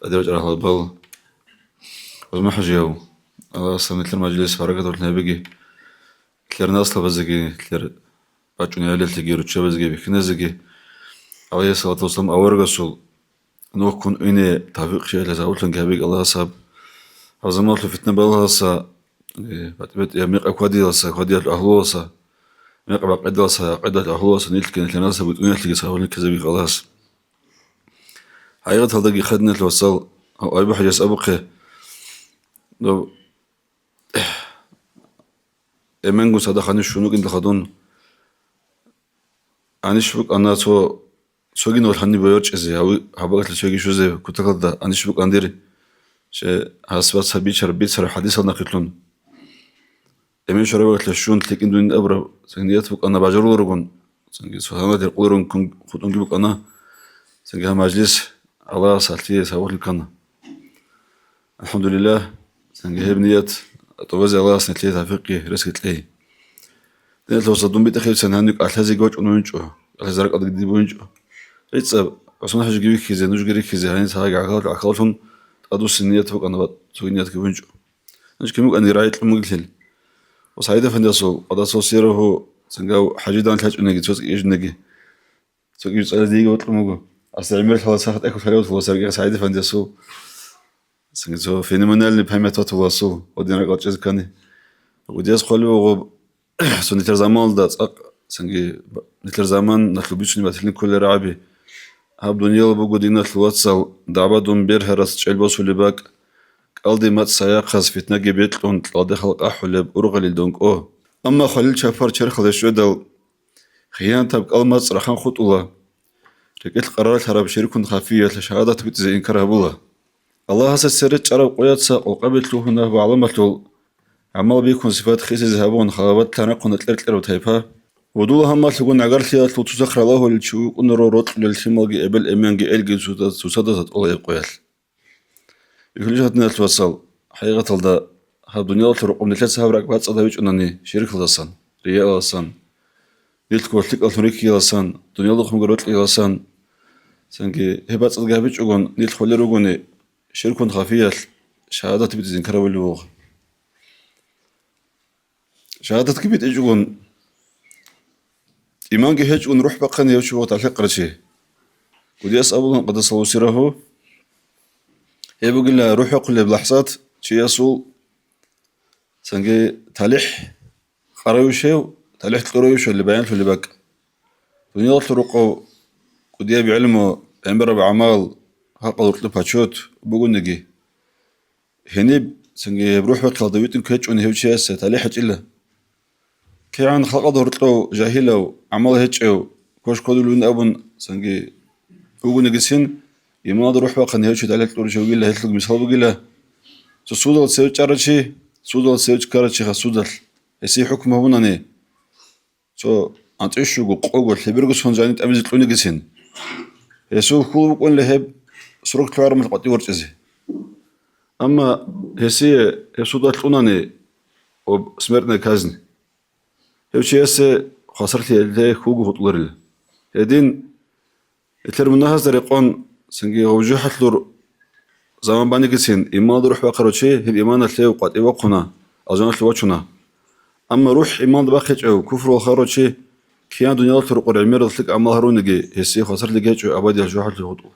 тӀадирачӀарал гьалбал, ГӀусман ХӀажияв, Аллагьас нилъер мажлис баракаталъун гьабеги, нилъер наслабазеги, нилъер бачӀунеб гӀелалъеги, руччабазеги, бихьиназеги, гӀалайгьиссалату вассалам, аварагасул нухкун ине тавфикъ щвеялъе сабурлъунги гьабеги Аллагьас гьаб. Гьаб заманалъул фитна-балагьалдаса, э, батӀи-батӀияб мекъаб хьвадиялдаса, хьвадиялъул агьлуялдаса, мекъаб гӀакъидалдаса, гӀакъидалъул агьлуялдаса нилъги нилъер наслаб бетӀуниялъеги сабурлъи ккезабихьа Аллагьас. ХӀакъикъаталдаги хадиналъ васал, гьав Айбу ХӀажияс абухъе, доб эменгун цадахъ гьанив щун вукӀиндалха дун, гьанив букӀана цо, цоги нур гьаниб борчӀизе, гьав-, гьаб бакӀалъа цоги щвезе кутакалда гьанив букӀана дир, че гьас вац гьаб бичараб, бицараб хӀадисал нахъилъун. Эмен щвараб бакӀалъа щун лъикӀин дунин абураб, цинги ният букӀана бажаруларгун, цинги цо гьанив дир къуларун кун-, хутӀунги букӀана, цинги гьаб мажлис Аллагьас гьалъие сабурлъи ккана. АлхӀамдулиллагь, цинги гьеб ният тӀубазе Аллагьас нилъее тавфикъги ресги кьей. Диналъул вацал, дун битӀахъейилан гьаниб кӀалъазеги вачӀун вугинчӀо, кӀалъазе ракӀалдаги диде бугинчӀо. ГӀицӀаб ГӀусман-хӀажиги вихьизе, нужги рихьизе, гьаниб цадахъ гӀахьаллъун тӀадвуссине ният букӀана ва цоги ниятги бугинчӀо. Гьанже кин букӀани рагӀи кьун бугелъул. Ва СагӀид-эфендиясул, къадасаллагьу сиррагьу, цинги гьав ХӀажидал лъачӀунеги, цоцӀи кӀижинеги, цоги цӀализе диеги вокьун буго. Аслу гӀемералъула сахат экӀулъ гьалев ватула сарги СагӀид-эфендиясул. Цинги цо феноменальный память ватула асул, гьадин ракӀал чӀезе ккани. Гудияс хъвалев вуго, цо нилъер заманалда цӀакъ, цинги нилъер заман налъул бицунеб батилин кколел рагӀаби. Гьаб дуниял буго, диналъул вацал, дагӀба-дун бергьарас чӀел босулеб бакӀ, кӀалдиб мацӀ сайахъас фитнаги бекьун, кьалде халкъ ахӀулеб ургъалил донкӀо. Амма хвалил чапар черхалде щведал, хиянатаб кӀал мацӀ рахан хутӀула. РекӀелъ къараралъараб ширкун хафиялъ шагьадат битӀизе инкар гьабула. Аллагьасда цере чӀараб къояца къокъаби лъугьуна гьаб гӀаламалъул гӀамал бихьун сипат хисизе гьабун, халават лъанахъуна кьер-кьерав тайпа. Гьудул-гьаммалъугун гӀагарлъиялъул цоцахъ ралагьулел чи вукӀунаро рокьулел лъималги эбел-эменги элги цоцаз-, цоцаздаса тӀола гьеб къоялъ. Ихлис гьатӀиналъ вацал, хӀакъикъаталда гьаб дуниялалъул рокъоб нилъеца гьаб ракӀ бацӀцӀадабичӀунани ширкалдасан, риялдасан, нилъго лъикӀаллъун рихьиялдасан, дуниялдухъунги рокьиялдасан, цинги гьеб бацӀцӀадги гьабичӀогон нилъ хвалел ругони, ширкун хафиялъ шагьадат битӀизе инкар гьабулеб буго. Шагьадатги битӀичӀогон, иманги гьечӀогон рухӀ бахъани гьев чи вуго талихӀ къарчи. Гудияс абулан къадасаллагьу сиррагьу, гьеб бугила рухӀ бахъулеб лахӀзат чиясул, цинги талихӀ къаравищев, талихӀ кьуравищали баянлъулеб бакӀ. Дуниялалъул рокъов кӀудияб гӀелму, гӀемераб гӀамал, халкъалъул гьоркьоб почёт бугониги, гьениб, цинги гьеб рухӀ бахъиялда витӀун ккечӀони гьев чиясе талихӀ гьечӀила. КигӀан халкъалда гьоркьов жагьилав, гӀамал гьечӀев, квеш кодулевин абун, цинги вугонигицин, иманалда рухӀ бахъани гьев чи талихӀ кьурав чи вугила, гьелъулги мисал бугила. Цо судалде цеве чӀарав чи, судалде цеве ккарав чи хасудалъ, гьесие хӀукму гьабунани, цо анцӀила щуго, къого, лъеберго сон жаниб тӀамизе кьунигицин, гьесул хьул букӀунила гьеб срок лъугӀараб мехалъ къватӀив ворчӀизе. Амма гьесие гьеб судалъ кьунани, об смертная казнь, гьев чиясе хвасарлъиялъе хьулго хутӀуларила. Гьедин, нилъер мунагьазда рекъон, цинги гъов жужахӀалъур заман банигицин, иманалда рухӀ бахъарав чи гьеб иманалъе къватӀив вахъуна, алжаналъув вачуна. Амма рухӀ иманалда бахъичӀев, куфруялъ хварав чи, кигӀан дуниялалъул рокъор гӀемерал лъикӀ гӀамал гьаруниги, гьесие хвасарлъиги гьечӀо абадияб жужахӀалъув хутӀул.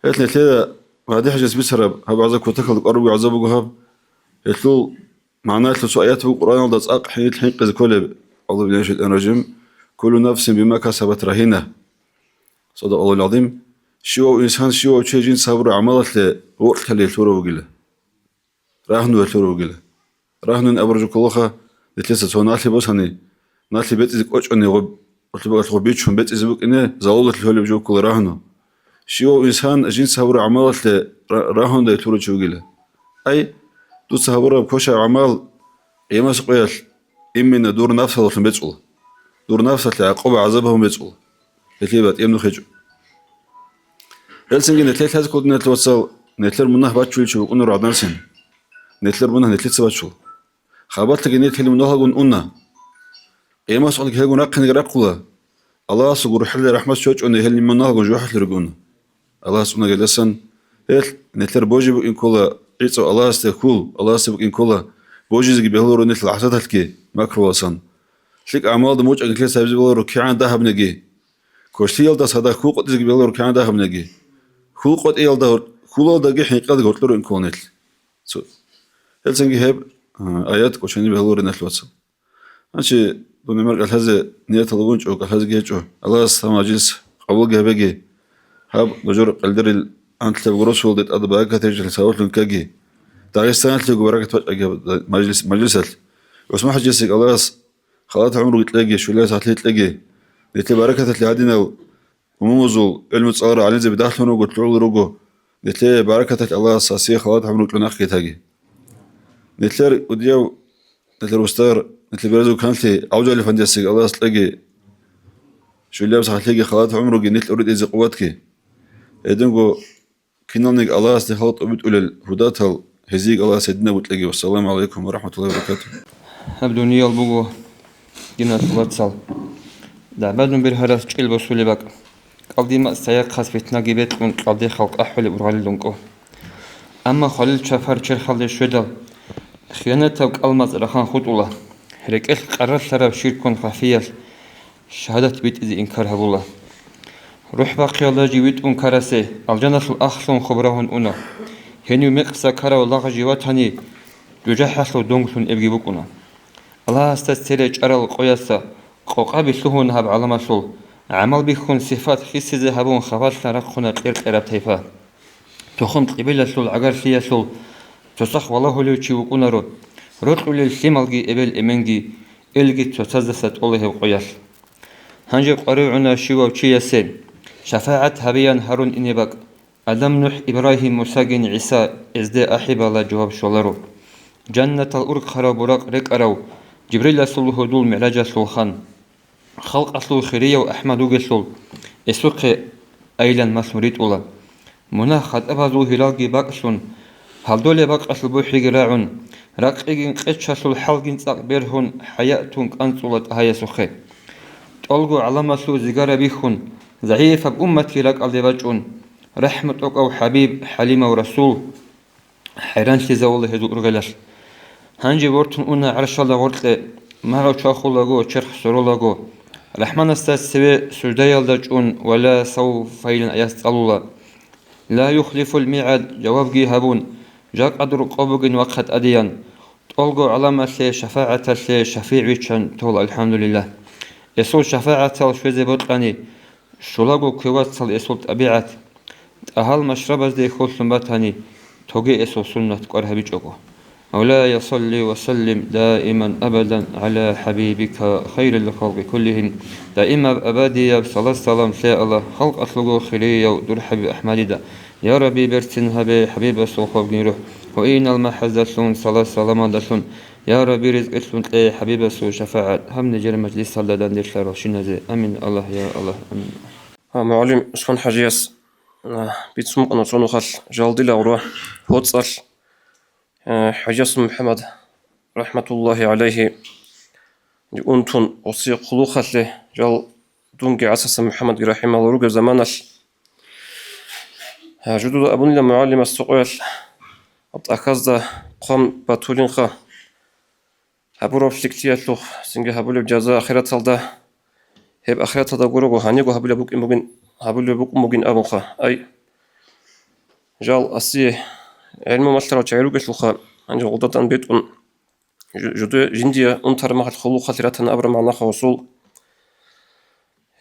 Гьелъ нилъеда МагьдихӀажияс бицараб гьаб гӀазаб кутакалда кӀвар руго гӀазаб буго гьаб. Гьелъул магӀнаялъул цо аят буго Къуръаналда цӀакъ хӀинкъи-хӀинкъизе кколеб: «أعوذ بالله من الشيطان الرجيم. كل نفس بما كسبت رهينة». صدق الله العظيم. Щивав инсан, щивав чи жинца гьабураб гӀамалалъе гъоркьлъи лъурав вугила, рагьну лъурав вугила. Рагьнун абураб жо кколаха, нилъеца цо налъи босани, налъи бецӀизе кӀочӀони гъоб, гъолъи бакӀалъ гъоб бичун бецӀизе букӀине, залалалъе лъолеб жо ккола рагьну. Щивав инсан жинца гьабураб гӀамалалъе ра-, рагьундай лъурав чи вугила. Ай, дуца гьабураб квешаб гӀамал къиямасеб къоялъ именно дур нафсалъун бецӀула. Дур нафсалъе гӀакъуба-гӀазаб гьабун бецӀула. Гьелъие батӀияб нух гьечӀо. Гьелцинги нилъер лъазе ккола, диналъул вацал, нилъер мунагь бачулев чи вукӀунаро гӀаданасин. Нилъер мунагь нилъеца бачула. Хабалъаги нилъ гьел мунагьалгун уна. Къиямасеб къоялъги гьелгун рахъинеги рахъула. Аллагьасул гурхӀел рахӀмат щвечӀони гьел мунагьалгун жужахӀалъур ругони. Аллагьас цӀунагеласан, гьелъ нилъер божи букӀин ккола, гӀицӀав Аллагьасде хьул, Аллагьасде букӀин ккола, божизеги бегьуларо нилъ лахӀзаталъги макруялдасан. ЛъикӀ гӀамалалда мочӀаги нилъеца гьабизе бегьуларо кигӀан дагьабниги. Квешлъиялдаса гьадаб хьул къотӀизеги бегьуларо кигӀан дагьабниги. Хьул къотӀиялда гьор-, хьулалдаги хӀинкъиялдаги гьоркьор рукӀин ккола нилъ. Цо-, гьелцинги гьеб, а, аят кӀочани бегьуларо, диналъул вацал. Гьанже дун гӀемер кӀалъазе ниятал бугинчӀо, кӀалъазеги гьечӀо. Аллагьас гьаб мажлис къабулги гьабеги. Гьаб нужер къилбарил анлъабго росулалде тӀад баракат гьечӀелъул сабаблъун ккеги. Дагъистаналъего баракат бачӀаги гьаб мажлис-, мажлисалъ. ГӀусман-хӀажиясеги Аллагьас халат гӀумруги кьеги, щулияб сахлъи кьеги. Нилъер баракаталъе гьадинал умумузул гӀилму цӀаларал гӀалимзаби дагьлъун руго, лъугӀун руго. Нилъее баракаталъе Аллагьас гьасие халат гӀумру кьун ахги таги. Нилъер кӀудияв, нилъер устар, нилъер беразул канлъи ГӀавжал-эфендиясеги Аллагьас кьеги, щулияб сахлъиги халат гӀумруги нилъ уридизе къуватги. Гьединго киналниги Аллагьасде халкъ тӀубитӀулел гьудатал гьезиеги Аллагьас гьединаб кьеги. Вассаламу гӀалайкум ва рахӀматуллагьи ва баракатугь. Гьаб дуниял буго Диналъул вацал, дагӀбадун бергьарас чӀел босулеб бакӀ. КӀалдимаъ цаяхъас фитнаги бекьун, кьалде халкъ ахӀулеб ургъалил рункӀо. Амма хвалил чапар черхалде щведал, хиянатаб кӀалмацӀ рахан хутӀула, рекӀелъ къарарлъараб ширкун хафиялъ шагьадат битӀизе инкар гьабула. РухӀ-бахъиялда жив витӀун ккарасе, алжаналъул ахлъун хоб рагьун уна. Гьенив мекъса ккарав лагъ жив ватани, жужахӀалъув донглъун эбги букӀуна. Аллагьасда цере чӀарал къояса къокъаби лъугьун гьаб гӀаламалъул, гӀамал бихьун сифат хисизе гьабун хабалъа рахъуна кьер-кьераб тайпа. Тухум-къибилалъул гӀагарлъиялъул цоцахъ валагьулев чи вукӀунаро, рокьулел лъималги эбел-эменги, элги цоцаздаса тӀола гьеб къоялъ. Гьанже къваригӀуна щивав чиясе, шафагӀат гьабеян гьарун ине бакӀ. Адам, НухӀ, Ибрагьим, Мусагин ГӀиса эзде ахӀи бала жаваб щоларо. Жаннатал урхъарав буракъ рекӀарав Жибриласул гьудул мигӀражалъул хан. Халкъалъул хирияв АхӀмад вугелъул, эсухъе айилан малъун ритӀула. Мунагь-хатӀабазул гьиралги бакӀлъун, гьалдолеб бакъалъул бухӀиги рагӀун, ракъигин къечалъул хӀалгин цӀакъ бергьун, хӀаятун кӀанцӀула тӀагьаясухъе. ТӀолго гӀаламалъул зигара бихьун, загӀипаб умматги ракӀалде бачӀун, рахӀму тӀокӀав ХӀабиб, хӀалимав Расул, хӀайранлъизавула гьезул ургъелалъ. Гьанже вортун уна гӀаршалда гъоркье, магӀу чвахулаго, черх соролаго, РахӀманасда цеве суждаялда чӀун, «Ва ла савфа» илан аят цӀалула. «Ла юхлифул мигӀад» жавабги гьабун, жакъа дуркъо бугин вахъа тӀадеян, тӀолго гӀаламалъе шафагӀаталъе шафигӀ виччан тола, алхӀамдулиллагь. Эсул шафагӀатал щвезе бокьани, щулаго кве вацал эсул тӀабигӀат, тӀагьал машрабазде хьолъун батани, тоге эсул суннат кӀвар гьабичӀого. مولاي صل وسلم دائما أبدا على حبيبك خير الخلق كلهم. Даимаб абадияб салат-салам лъе, Аллагь, халкъалъулго хирияв дур ХӀабиб АхӀмадида. Я Рабби, берцин гьабе ХӀабибасул хобгин рухӀ, гьуинал махӀаздалъун, салат-саламалдалъун. Я Рабби, ризкъилъун кье ХӀабибасул шафагӀат гьаб нижер мажлисалда дандерлъарал щиназе. Амин, Аллагь, я Аллагь, амин. Гьа, мугӀалим Усман ХӀажияс, а, бицун букӀана цо нухалъ жал дила гъура, ГьоцӀалъ, а, ХӀажияс МухӀаммад, рахӀматуллагьи гӀалайгьи, унтун гъосие хъулухъалъе, жал дунги ГӀасасан МухӀаммадги рахӀимагьуллагь ругеб заманалъ, а, жудуда абунила мугӀалимас цо къоялъ, гьаб тӀахьазда хъван батулинха. Гьабураб лъикӀлъиялъухъ цинги гьабулеб жаза ахираталда, гьеб ахираталда гурого гьанего гьабулеб букӀин бугин, гьабулеб букӀун бугин абунха. Ай, жал асие гӀелму малъарал чагӀи ругелъулха, гьанже гъолдадан бетӀун жу-, жуде-, жиндие унтараб мехалъ хъулухъалъе ратана абураб магӀнаха гъосул.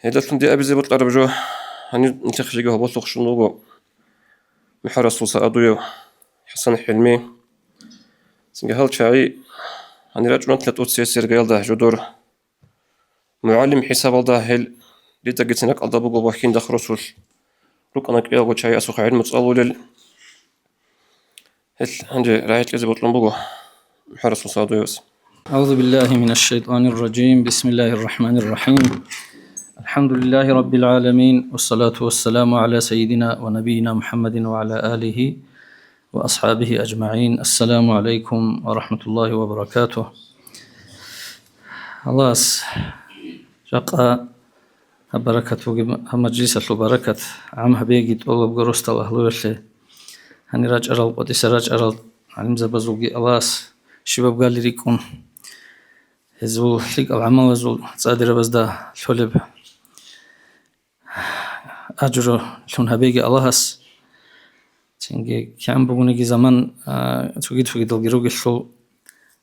Гьелдалъун дие абизе бокьараб жо, гьанир нилъехъ жеги гьоболлъухъ щун вуго МухӀарасул Сагьадуев, ХӀасан ХӀилми, цинги гьал чагӀи гьанир рачӀунатла тӀоцесеб иргаялда жодор. МугӀалим хӀисабалда гьел дидагицин ракӀалда буго ва хьиндахъ росулъ рукӀана кӀиялго чагӀи асухъе гӀелму цӀалулел. Гьел гьанже рагӀи кьезе бокьун буго МухӀарасул Сагьадуевас. أعوذ بالله من الشيطان الرجيم. بسم الله الرحمن الرحيم. الحمد لله رب العالمين. والصلاة والسلام على سيدنا ونبينا محمد وعلى آله وأصحابه أجمعين. السلام عليكم ورحمة الله وبركاته. Аллагьас жакъа гьаб баракат бугеб, гьаб мажлисалъул баракат гӀам гьабеги тӀолабго росдал агьлуялъе, гьанир рачӀарал, къотӀиса рачӀарал гӀалимзабазулги Аллагьас щибаб гали рикӀкӀун, гьезул лъикӀал гӀамалазул цӀадирабазда лъолеб ажру лъун гьабеги Аллагьас. Цинги кигӀан бугониги заман, а, цоги-цогидалги ругелъул,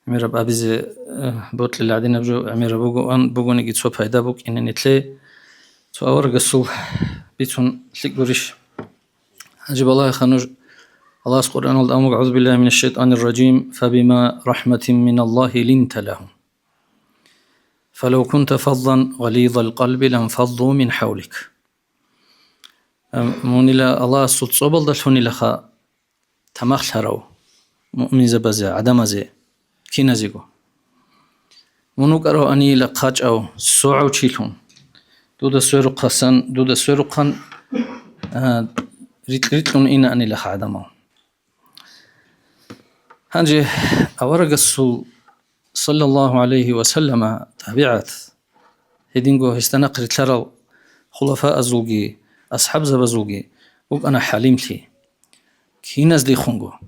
гӀемераб абизе, а, бокьил гӀадинаб жо гӀемераб бугоан бугониги цо пайда букӀине нилъе, цо аварагасул бицун лъикӀ гурищ? ГӀажиб Аллагьиха нуж. Аллагьас Къуръаналда абун буго: أعوذ بالله من الشيطان الرجيم. فبما رحمة من الله لنت لهم. فلو كنت فظا غليظ القلب لانفضوا من حولك. Ам, мунила Аллагьасул цӀобалдалъунилаха тамахлъарав муъминзабазе, гӀадамазе, киназего. Мун вукӀараванила хъачӀав, согӀав чилъун. Дуда сверухъасан, дуда сверухъан, а, рикь-, рикьун инаанилаха гӀадамал. Гьанже аварагасул саллаллагьу гӀалайгьи ва саллама, табигӀат, гьединго гьесда нахърилълъарал хулафаазулги асхӀабзабазулги вукӀана хӀалимлъи. Киназдехунго.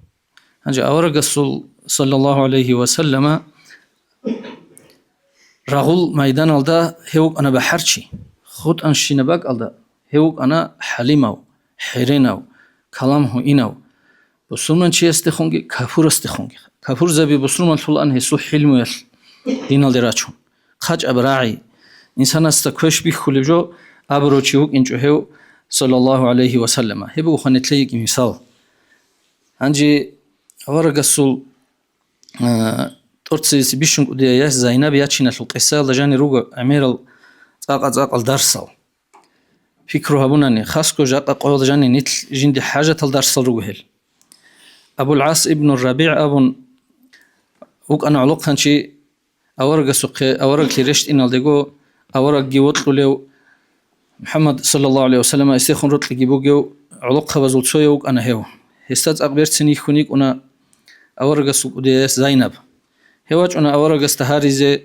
Гьанже аварагасул, саллаллагьу гӀалайгьи ва саллама, рагъул майданалда гьев вукӀана бахӀарчи, хутӀанщина бакӀалда гьев вукӀана хӀалимав, хӀеренав, калам гьуинав, бусурманчиясдехунги капурасдехунги. Капурзаби бусурманлъулаан гьесул хӀилмуялъ диналде рачун. ХъачӀаб рагӀи, инсанасда квеш бихьулеб жо абурав чи вукӀинчӀо гьев, саллаллагьу гӀалайгьи ва саллама. Гьеб буго нилъееги мисал. Гьанже аварагасул, а, тӀоцебесеб бищун кӀудияй яс Зайнаб ячиналъул къисаялда жанир руго гӀемерал цӀакъа-цӀакъал дарсал. Пикру гьабунани, хасго жакъа къоялда жанир нилъ жинде хӀажатал дарсал руго гьел. Абул ГӀас ибну РабигӀ абун вукӀана гӀолохъанчи, аварагасухъе авараглъи рещтӀиналдего аварагги вокьулев, МухӀаммад, саллаллагьу гӀалайгьи ва саллама, гьесдехун рокьиги бугев гӀолохъабазул цояв вукӀана гьев. Гьесда цӀакъ берцин йихьун йикӀуна аварагасул кӀудияй яс Зайнаб. Гьев вачӀуна аварагасда гьаризе,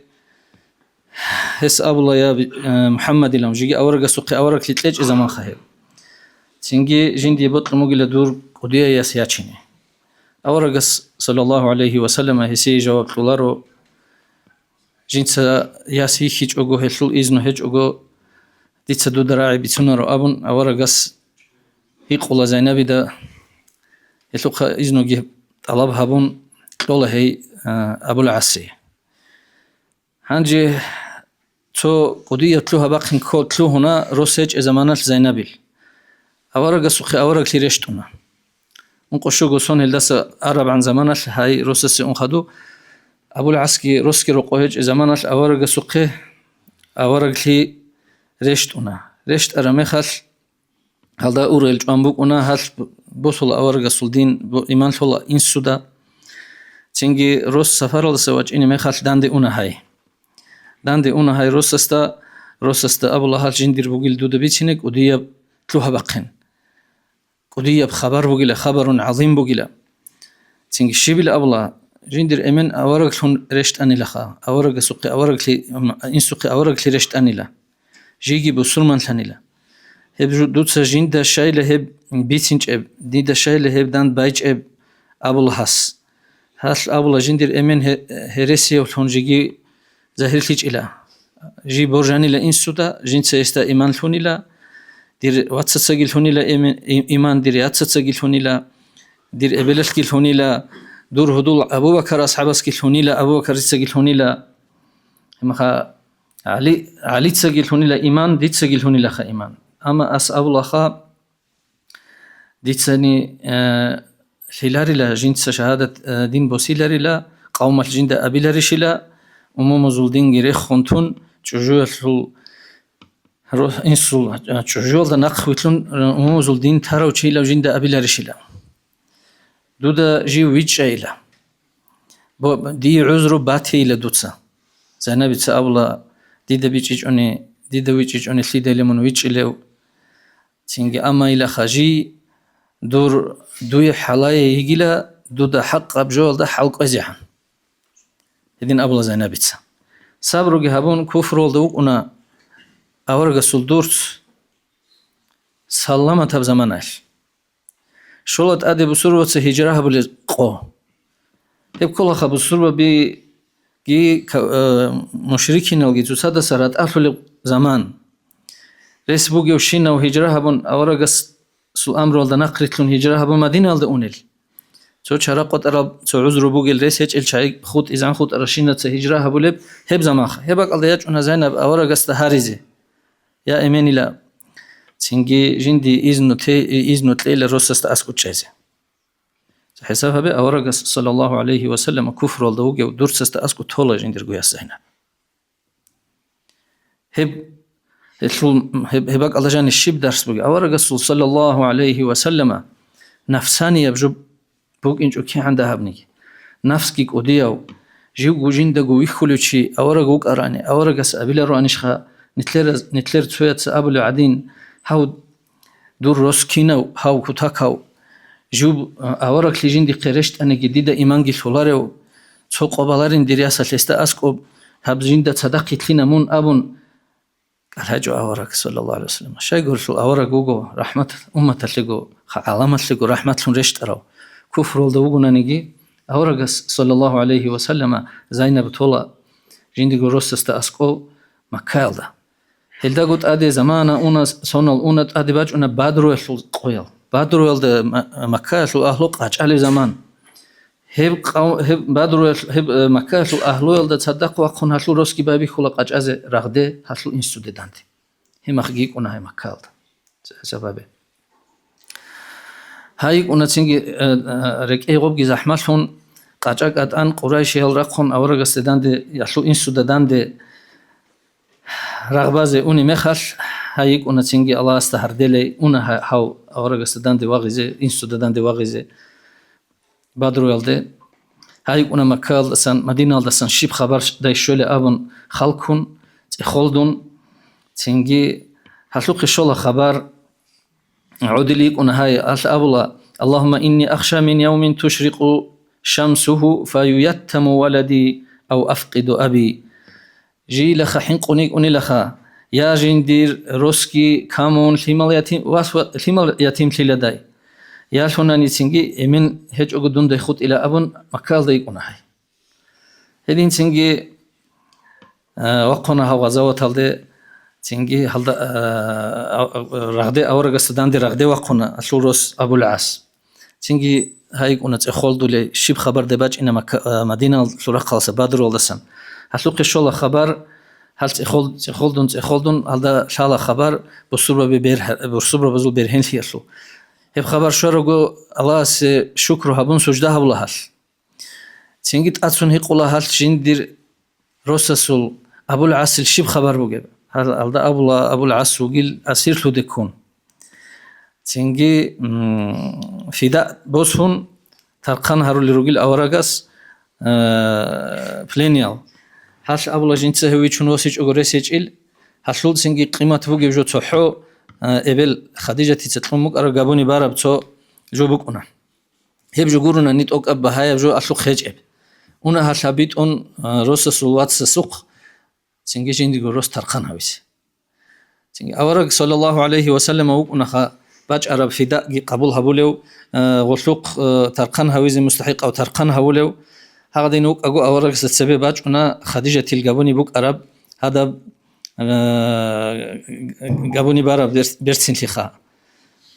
гьес абула: «Я, э, МухӀаммадилан», жеги аварагасухъе авараглъи кьечӀеб заманха гьеб. Цинги жиндие бокьун бугила дур кӀудияй яс ячине. Аварагас, саллаллагьу гӀалайгьи ва саллама, гьесие жаваб кьоларо: «Жинца яс йихьичӀого, гьелъул изну гьечӀого, дица дуда рагӀи бицунаро», – абун, аварагас гьикъула Зайнабида, гьелъухъа изнуги тӀалаб гьабун, кьола гьей, а, Абул ГӀасе. Гьанже цо кӀудияб лъугьа-бахъин кколъ лъугьуна рос гьечӀеб заманалъ Зайнабил. Аварагасухъе авараглъи рещтӀуна. Ункъо-щуго сон гьелдаса арабгӀан заманалъ гьай росасе ун хадуб, Абул ГӀасги росги рокъов гьечӀеб заманалъ аварагасухъе авараглъи рещтӀуна. РещтӀараб мехалъ, гьалда ургъел чӀван букӀуна, гьалъ босула аварагасул дин, бо-, иман лъола инсуда. Цинги рос сапаралдаса вачӀине мехалъ данде уна гьай. Данде уна гьай росасда, росасда абула: «Гьалъ жиндир бугил дуда бицине кӀудияб лъугьа-бахъин. КӀудияб хабар бугила, хабарун гӀазим бугила». Цинги щибил абула: «Жиндир эмен авараглъун рещтӀанилаха, аварагасухъе авараглъи, инсухъе авараглъи рещтӀанила, жиги бусурманлъанила. Гьеб жу-, дуца жинда щайила гьеб бицинчӀеб, дида щайила гьеб дандбайчӀеб», – абула гьас. Гьалъ абула: «Жиндир эмен гье-, гьересиявлъун жиги загьирлъичӀила. Жий боржанила инсуда, жинца гьесда иман лъунила, дир вацацаги лъунила эмен-, и-, иман, дир яцацаки лъунила, дир эбелалъги лъунила, дур гьудул Абу-Бакар асхӀабасги лъунила, Абу-Бакарицаги лъунила, гьемаха ГӀали, ГӀалицаги лъунила иман, дицаги лъунилаха иман. Амма ас абулаха, дицани, э, лъиларила жинца шагьадат, э, дин босиларила, къавмалъ жинда абиларищила, умумузул динги рехун тун, чӀужуялъул ро-, инсул, э, чӀужуялда нахъвилълъун, э, умумузул дин тарав чилав жинда абиларищила. Дуда жив вичӀчӀайила. Бо-, дие гӀузру батейила дуца». Зайнабица абула: «Дида бичӀчӀичӀони, дида вичӀчӀичӀони лъидайила мун вичӀчӀилев? Цинги амма илаха жий, дур, дуе хӀалае йигила дуда хӀакъаб жоялда хӀал кӀвезегӀан». Гьедин абула Зайнабица. Сабруги гьабун, куфруялда вукӀуна аварагасул дурц саламатаб заманаялъ. Щола тӀаде бусурбабаца гьижра гьабулел къо. Гьеб кколаха бусурбабиги ка-, э, мушрикиналги цоцадаса ратӀалъулеб заман. Рес бугевщинав гьижра гьабун, аварагасул амруялда нахърилълъун гьижра гьабун Мадинаялда унел. Цо чара къотӀараб, цо гӀузру бугел, рес гьечӀел чагӀи хутӀизан хутӀаращинаца гьижра гьабулеб гьеб заманха. Гьеб бакӀалда ячӀуна Зайнаб аварагасда гьаризе: «Я эменила, цинги жинди изну те-, изну кьейила росасда аскӀу чӀезе». ХӀисаб гьабе, аварагас, саллаллагьу гӀалайгьи ва саллам, куфруялда вугев дурцасда аскӀу тола жиндирго яс Зайнаб. Гьеб, гьелъул, гьеб, гьеб бакӀалда жаниб щиб дарс бугеб? Аварагасул, саллаллагьу гӀалайгьи ва саллама, нафсанияб жо букӀинчӀо кигӀан дагьабниги. Нафсги кӀудияв, живго жиндаго вихьулев чи авараг вукӀарани, аварагас абилароанищха, нилъер, нилъер цояца абулев гӀадин: «Гьав дур рос кинав, гьав кутакав, жив, а, авараглъи жиндихъе рещтӀаниги, дида иманги лъоларев, цо къо баларин дир ясалъ гьесда аскӀоб, гьаб жинда цадахъ итлъина мун абун, кӀалъачӀо авараг, саллаллагьу гӀалайгьи вассалам. Щайгурелъул авараг вуго рахӀмат, умматалъего, ха-, гӀаламалъего рахӀматлъун рещтӀарав. Куфралда вугонаниги, аварагас, саллаллагьу гӀалайгьи вассаллама, Зайнаб тола жиндиго росасда аскӀов Маккаялда. Гьелдаго тӀаде замана уна, сонал уна, тӀаде бачӀуна Бадруялъул къоял. Бадруялда Ма-, Маккаялъул агьлу къачӀалеб заман. Гьеб къав-, гьеб Бадруялъ-, гьеб, э, Маккаялъул агьлуялда цадахъ вахъун гьалъул росги байбихьула къачӀазе рагъде гьалъул инсуде данде. Гьеб мехги йикӀуна гьай Маккаялда. Сабабе. Гьай йикӀуна цинги, э, э, рекӀей гъобги захӀмалъун, къачӀа кӀатӀан Къурайшиял рахъун аварагасде данде, ялъул инсуда данде рагъбазе уни мехалъ, гьай йикӀуна цинги Аллагьасда гьарделей уна гьа-, гьав аварагасда данде вагъизе, инсуда данде вагъизе. Бадруялде. Гьай йикӀуна Маккаялдасан, Мадиналдасан щиб хабар дай щвелеб абун халкун, цӀехолдун, цинги гьалъухъе щола хабар, гӀодил йикӀуна гьай, алъ абула: «Аллагьумма инни ахша мин явмин тушрикъу шамсуху фаюяттаму валади ав афкъиду аби». Жиилаха хӀинкъун йикӀунилаха, я жиндир росги камун лъимал ятим, вас ва лъимал ятимлъиладай. Я лъунаницинги эмен гьечӀого дундай хутӀила абун Маккалда йикӀуна гьай. Гьединцинги, а, вахъуна гьав гъазаваталде, цинги гьалда, а, а, а, рагъде аварагасда данде рагъде вахъуна алъул рос Абул ГӀас. Цинги гьайикӀуна цӀехолдулей, щиб хабар деб бачӀина Макка-, а, Мадиналъул рахъалдаса, Бадруялдасан. Гьалъухъе щола хабар, гьал цӀехол-, цӀехолдун, цӀехолдун, гьалда лъала хабар бусурбаби бергьа-, бусурбабазул бергьенлъиялъул. Гьеб хабар щварабго, Аллагьасе шукру гьабун, сужда гьабула гьалъ. Цинги тӀацун гьикъула гьалъ жиндир росасул Абул ГӀасил щиб хабар бугеб? Гьал-, гьалда абула, Абул ГӀас вугил асирлъуде ккун. Цинги, м, фида босун, тархъан гьарулел ругел аварагас, э, плениял. Гьалъ абула, жинца гьев вичун восичӀого рес гьечӀил, гьалъул цинги къимат бугеб жо цохӀо, э, эбел Хадижатица кьун букӀараб габуни бараб цо жо букӀуна. Гьеб жо гурони тӀокӀаб багьаяб жо алъухъ гьечӀеб. Уна гьалъ гьабитӀун, а, росасул вацасухъ, цинги жиндиго рос тархъан гьавизе. Цинги авараг, саллаллагьу гӀалайгьи ва саллама, вукӀунаха бачӀараб фидаги къабул гьабулев, а, гъолъухъ, а, тархъан гьавизе мустахӀикъав тархъан гьавулев. Гьагъадин вукӀаго аварагасда цебе бачӀуна Хадижатил габуни букӀараб гьадаб, а, габуни бараб берц-, берцинлъиха.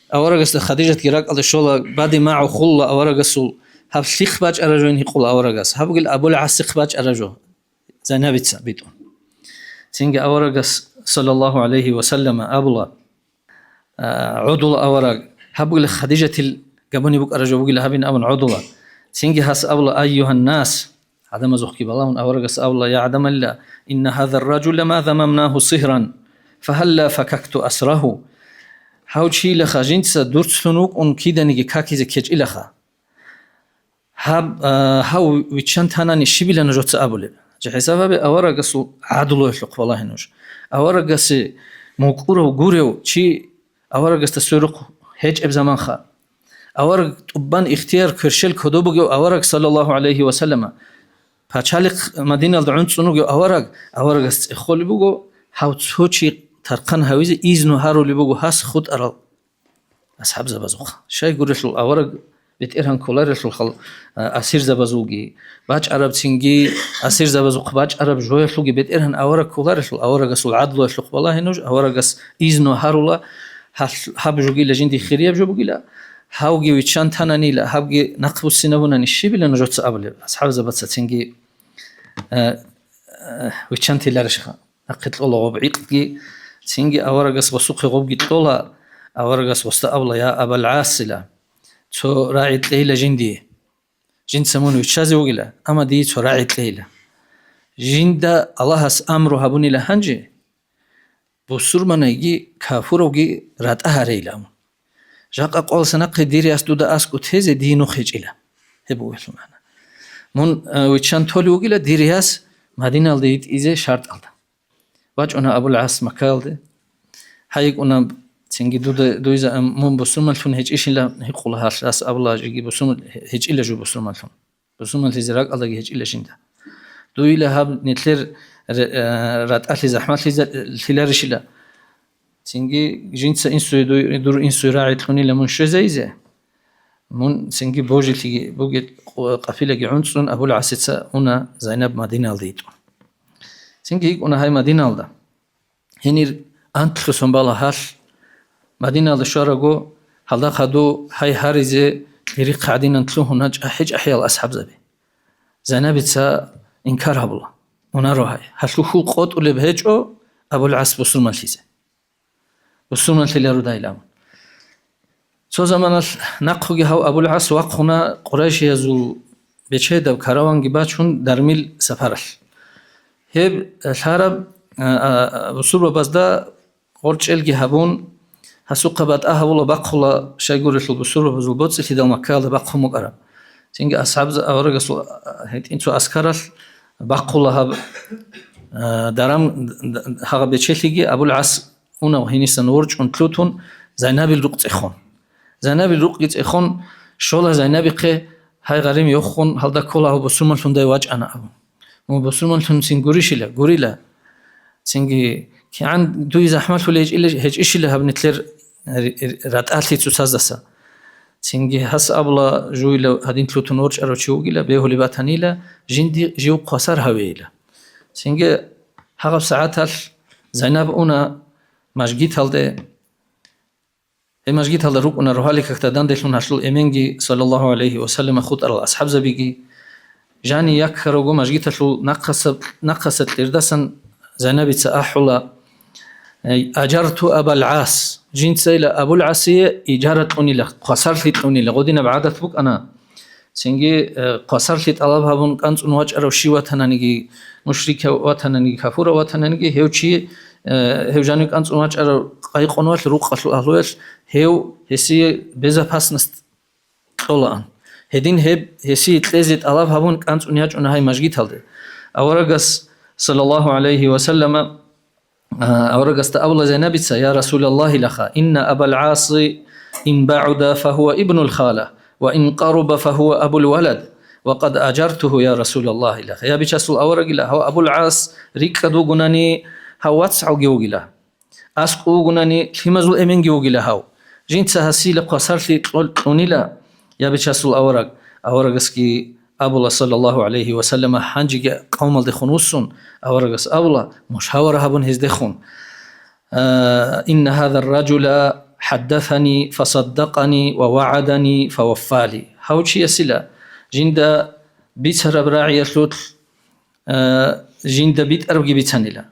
Аварагасда Хадижатги ракӀалде щола, баде магӀу хулла аварагасул, гьаб лъихъ бачӀараб жойин гьикъула аварагас. Гьаб бугел Абул ГӀасихъ бачӀараб жо, Зайнабица битӀун. Цинги аварагас, саллаллагьу гӀалайгьи ва саллама, абула, а, гӀодула авараг, гьаб бугел Хадижатил габуни букӀараб жо бугила гьабин абун гӀодула. Цинги гьас абула: «Айюгьаннас», гӀадамазухъги балагьун, аварагас абула: «Я гӀадамалила, инна гьазар ражула ма замамнагьу сигьран, фагьалла факакту асрагьу». Гьав чилаха жинца дурцлъун вукӀун киданиги какизе ккечӀилаха. Гьаб, а, гьав виччан танани щибила нужеца абулеб? ЖахӀисаб гьабе, аварагасул гӀадлуялъухъ балагье нуж. Аварагасе мукӀурав гурев чи аварагасда сверухъ гьечӀеб заманха. Авараг тӀубан ихтияр кверщел кодоб бугев авараг, саллаллагьу гӀалайгьи ва саллама, пачалихъ Мадиналда гӀунцӀун вугев авараг, аварагас цӀехолеб буго, гьав цо чи тархъан гьавизе изну гьарулеб буго гьас хутӀарал асхӀабзабазухъа. Щайгурелъул авараг бетӀергьан кколарелъул хал-, а, асирзабазулги, бачӀарабцинги асирзабазухъ бачӀараб жоялъулги бетӀергьан авараг кколарелъул, аварагасул гӀадлуялъухъ балагье нуж, аварагас изну гьарула, гьалъ-, гьаб жогила жинди хирияб жо бугила, гьавги виччан тананила, гьабги нахъбуссинабунани щибила нужеца абулеб, асхӀабзабацацинги, а, а, виччантиларищха? Нахъе кьола гъоб гӀикъги, цинги аварагас гъосухъе гъобги кьола, аварагас гъосда абула: «Я Абал ГӀасила, цо рагӀи кьейила жиндие. Жинца мун виччазе вугила, амма дие цо рагӀи кьейила. Жинда Аллагьас амру гьабунила гьанже, бусурманайги кафуравги ратӀа гьарейилан. Жакъа къвалса нахъе дир яс дуда аскӀу тезе дие нух гьечӀила». Гьеб бугелъул магӀна. Мун, а, виччан толев вугила дир яс Мадиналде йитӀизе шартӀалда. ВачӀуна Абул ГӀас Маккаялде. ГьайикӀуна, цинги дуда, дуйза, ам, мун бусурманлъун гьечӀищила гьикъула гьалъ, ас абула жеги бусурман, гьечӀила жо бусурманлъун. Бусурманлъизе ракӀалдаги гьечӀила жинда. Дуйила гьаб нилъер р-, э, ратӀалъи захӀмалъиза-, лъиларищила? Цинги жинца инсуе дуй-, дур инсуе рагӀи кьунила мун щвезайизе. Мун цинги божилъиги бугел къу-, къафилаги гӀунцӀун Абул ГӀасица уна Зайнаб Мадиналда йитӀун. Цинги йикӀуна гьай Мадиналда. Гьенир анлъго сон бала гьалъ. Мадиналда щвараго, гьалда хадув гьай гьаризе кьерихъ гӀадинан лъугьуна чӀахӀи-чӀахӀиял асхӀабзаби. Зайнабица инкар гьабула. Унаро гьай. Гьалъул хьул къотӀулеб гьечӀо Абул ГӀас бусурманлъизе. Бусурманлъилародайилан. Цо заманалъ нахъуги гьав Абул ГӀас вахъуна къурайшиязул бечедаб караванги бачун дармил сапаралъ. Гьеб лъараб, а, а, бусурбабазда гъоркьчӀелги гьабун, гьасухъа батӀа гьабула бахъула, щайгурелъул бусурбабазул боцӀи-лъидал Маккаялда бахъун букӀараб. Цинги асхӀабза-, аварагасул, а, гьитӀинцо аскаралъ бахъула гьаб, а, дарам, д-, д-, гьагъаб бечелъиги Абул ГӀас унав гьенисан ворчӀун лъутун, Зайнабил рукъ цӀехун. Зайнабил рукъги цӀехун, щола Зайнабихъе, гьай гъарим йохун, гьалда ккола гьав бусурманлъундай вачӀана абун. Мун бусурманлъунцин гурищила? Гурила. Цинги, кигӀан дуй захӀмалъулей гьечӀила-, гьечӀищила гьаб нилъер р-, р-, ратӀалъи цоцаздаса? Цинги гьас абула, жуйила гьадин лъутун ворчӀарав чи вугила, бегьулеб батанила, жинди жив хвасар гьавейила. Цинги гьагъаб сагӀаталъ Зайнаб уна мажгиталде. Гьеб мажгиталда рукӀуна рогьалил какда данделъун гьалъул эменги, саллаллагьу гӀалайгьи ва саллама, хутӀарал асхӀабзабиги. Жани яккарабго мажгиталъул нахъаса-, нахъаса кьердасан Зайнабица ахӀула: «Ай, ажарту Абал ГӀас». Жинцайила Абул ГӀасие ижара кьунила, хвасарлъи кьунила, гъодинаб гӀадат букӀана. Цинги, э, хвасарлъи тӀалаб гьабун кӀанцӀун вачӀарав щив ватананиги, мушрикав ватананиги, капурав ватананиги, гьев чи, э, гьев жанив кӀанцӀун вачӀарав къайкъунвалъ рукъалъул агьлуялъ, гьев гьесие безопасность кьолаан. Гьедин гьеб гьесие кьезе тӀалаб гьабун кӀанцӀун ячӀуна гьай мажгиталде. Аварагас, саллаллагьу гӀалайгьи ва саллама, А, аварагасда абула Зайнабица: «Я Расулаллагьилаха, инна Абал ГӀаси ин багӀуда, фагьува ибнул хала, ва ин къаруба, фагьува абул валад, ва къад ажартугьу, я Расулаллагьилаха». Я Бичасул аварагила, гьав Абул ГӀас рикӀкӀад вугунани, гьав вацгӀалги вугила. АскӀов вугунани, лъимазул эменги вугила гьав. Жинца гьасила хвасарлъи кьол-, кьунила, я Бичасул авараг. Аварагасги абула, саллаллагьу гӀалайгьи ва саллама, гьанжеги къавмалдехун вуссун, аварагас абула, мушавара гьабун гьездехун. А, «Инна гьазар ражула хӀаддасани фасаддакъани ва вагӀадани фаваффали». Гьав чиясила жинда бицараб рагӀиялъулъ, а, жинда битӀарабги бицанила.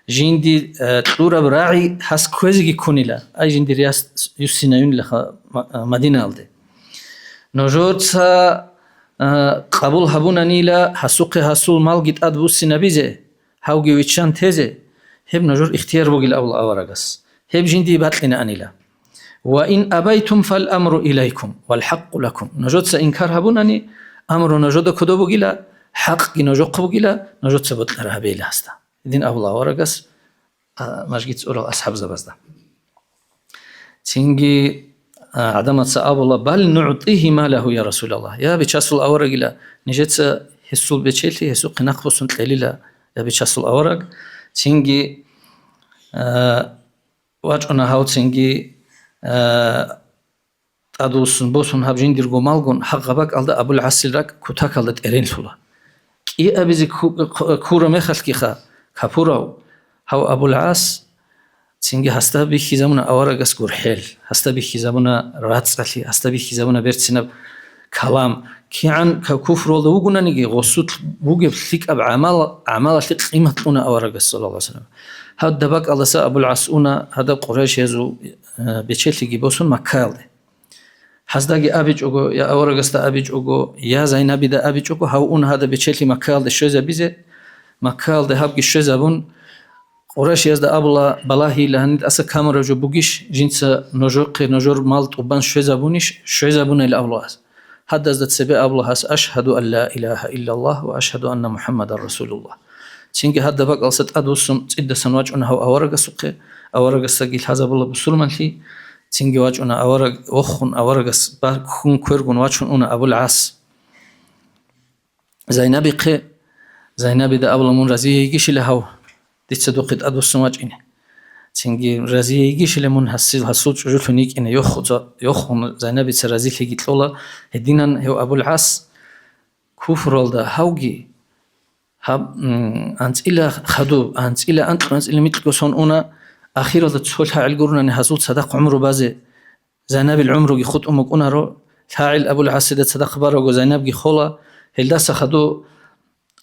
Жинди, а, кьураб рагӀи гьас кквезеги ккунила. Ай, жиндир яс юссинаюнилаха Ма-, а, Мадинаялде. Нужеца, а, къабул гьабунанила гьасухъе гьасул малги тӀад буссинабизе, гьавги виччан тезе, гьеб нужер ихтияр бугила абула аварагас. Гьеб жиндие бакьинаанила. «Ва ин абайтум, фал амру илайкум, вал хӀакъу лакум». Нужеца инкар гьабунани, амру нужеда кодо бугила, хӀакъги нужехъе бугила, нужеца бокьараб гьабейила гьасда. Гьедин абула аварагас, а, мажгит цӀурал асхӀабзабазда. Цинги, а, гӀадамаца абула: «Бал нугӀтигьи малагьу, я Расулаллагь». Я Бичасул аварагила, нижеца гьесул бечелъи гьесухъе нахъ босун кьелила, я Бичасул авараг. Цинги, а, вачӀуна гьав цинги, а, тӀадвуссун босун гьаб жиндирго малгун, гьагъаб бакӀалда Абул ГӀасил ракӀ кутакалда тӀеренлъула. КӀиабизе ку-, ку-, ккураб мехалъгиха, капурав, гьав Абул ГӀас цинги гьасда бихьизабуна аварагас гурхӀел, гьасда бихьизабуна рацӀцӀалъи, гьасда бихьизабуна берцинаб калам. КигӀан ка-, куфруялда вугонаниги, гъосулъ бугеб лъикӀаб гӀамал, гӀамалалъе къимат кьуна аварагас, саллаллагьу гӀалайгьи ва саллам. Гьадаб бакӀалдаса Абул ГӀас уна гьадаб къурайшиязул, э, бечелъиги босун Маккаялде. Гьаздаги абичӀого, я аварагасда абичӀого, я Зайнабида абичӀого, гьав ун гьадаб бечелъи Маккаялде щвезабизе. Маккаялде гьабги щвезабун, къурайшиязда абула: «Балагьила, гьаниб тӀаса камураб жо бугищ, жинца нужехъе нужер мал тӀубан щвезабунищ?» Щвезабунайила абула гьас. Гьадазда цебе абула гьас: «Ашгьаду ан ла илагьа иллаллагь ва ашгьаду анна МухӀаммадан расулуллагь». Цинги гьадаб бакӀалдаса тӀадвуссун цӀидасан вачӀуна гьав аварагасухъе, аварагасдаги лъазабула бусурманлъи. Цинги вачӀуна авараг, вохун аварагас ба-, ккун квергун вачун уна Абул ГӀас. Зайнабихъе, Зайнабида абула: «Мун разие йигищила гьав дица духъе тӀадвуссун вачӀине? Цинги разие йигищила мун гьасил, гьасул чӀужулъун йикӀине йохуца-, йохун Зайнабица разилъиги кьола». Гьединан гьев Абул ГӀас куфралда гьавги, гьаб, м, анцӀила хадуб, анцӀила анкьго, анцӀила микьго сон уна, ахиралда цо лъагӀел гурунани гьасул цадахъ гӀумру базе, Зайнабил гӀумруги хутӀун букӀунаро, лъагӀел Абул ГӀасида цадахъ бараго Зайнабги хола, гьелдаса хадуб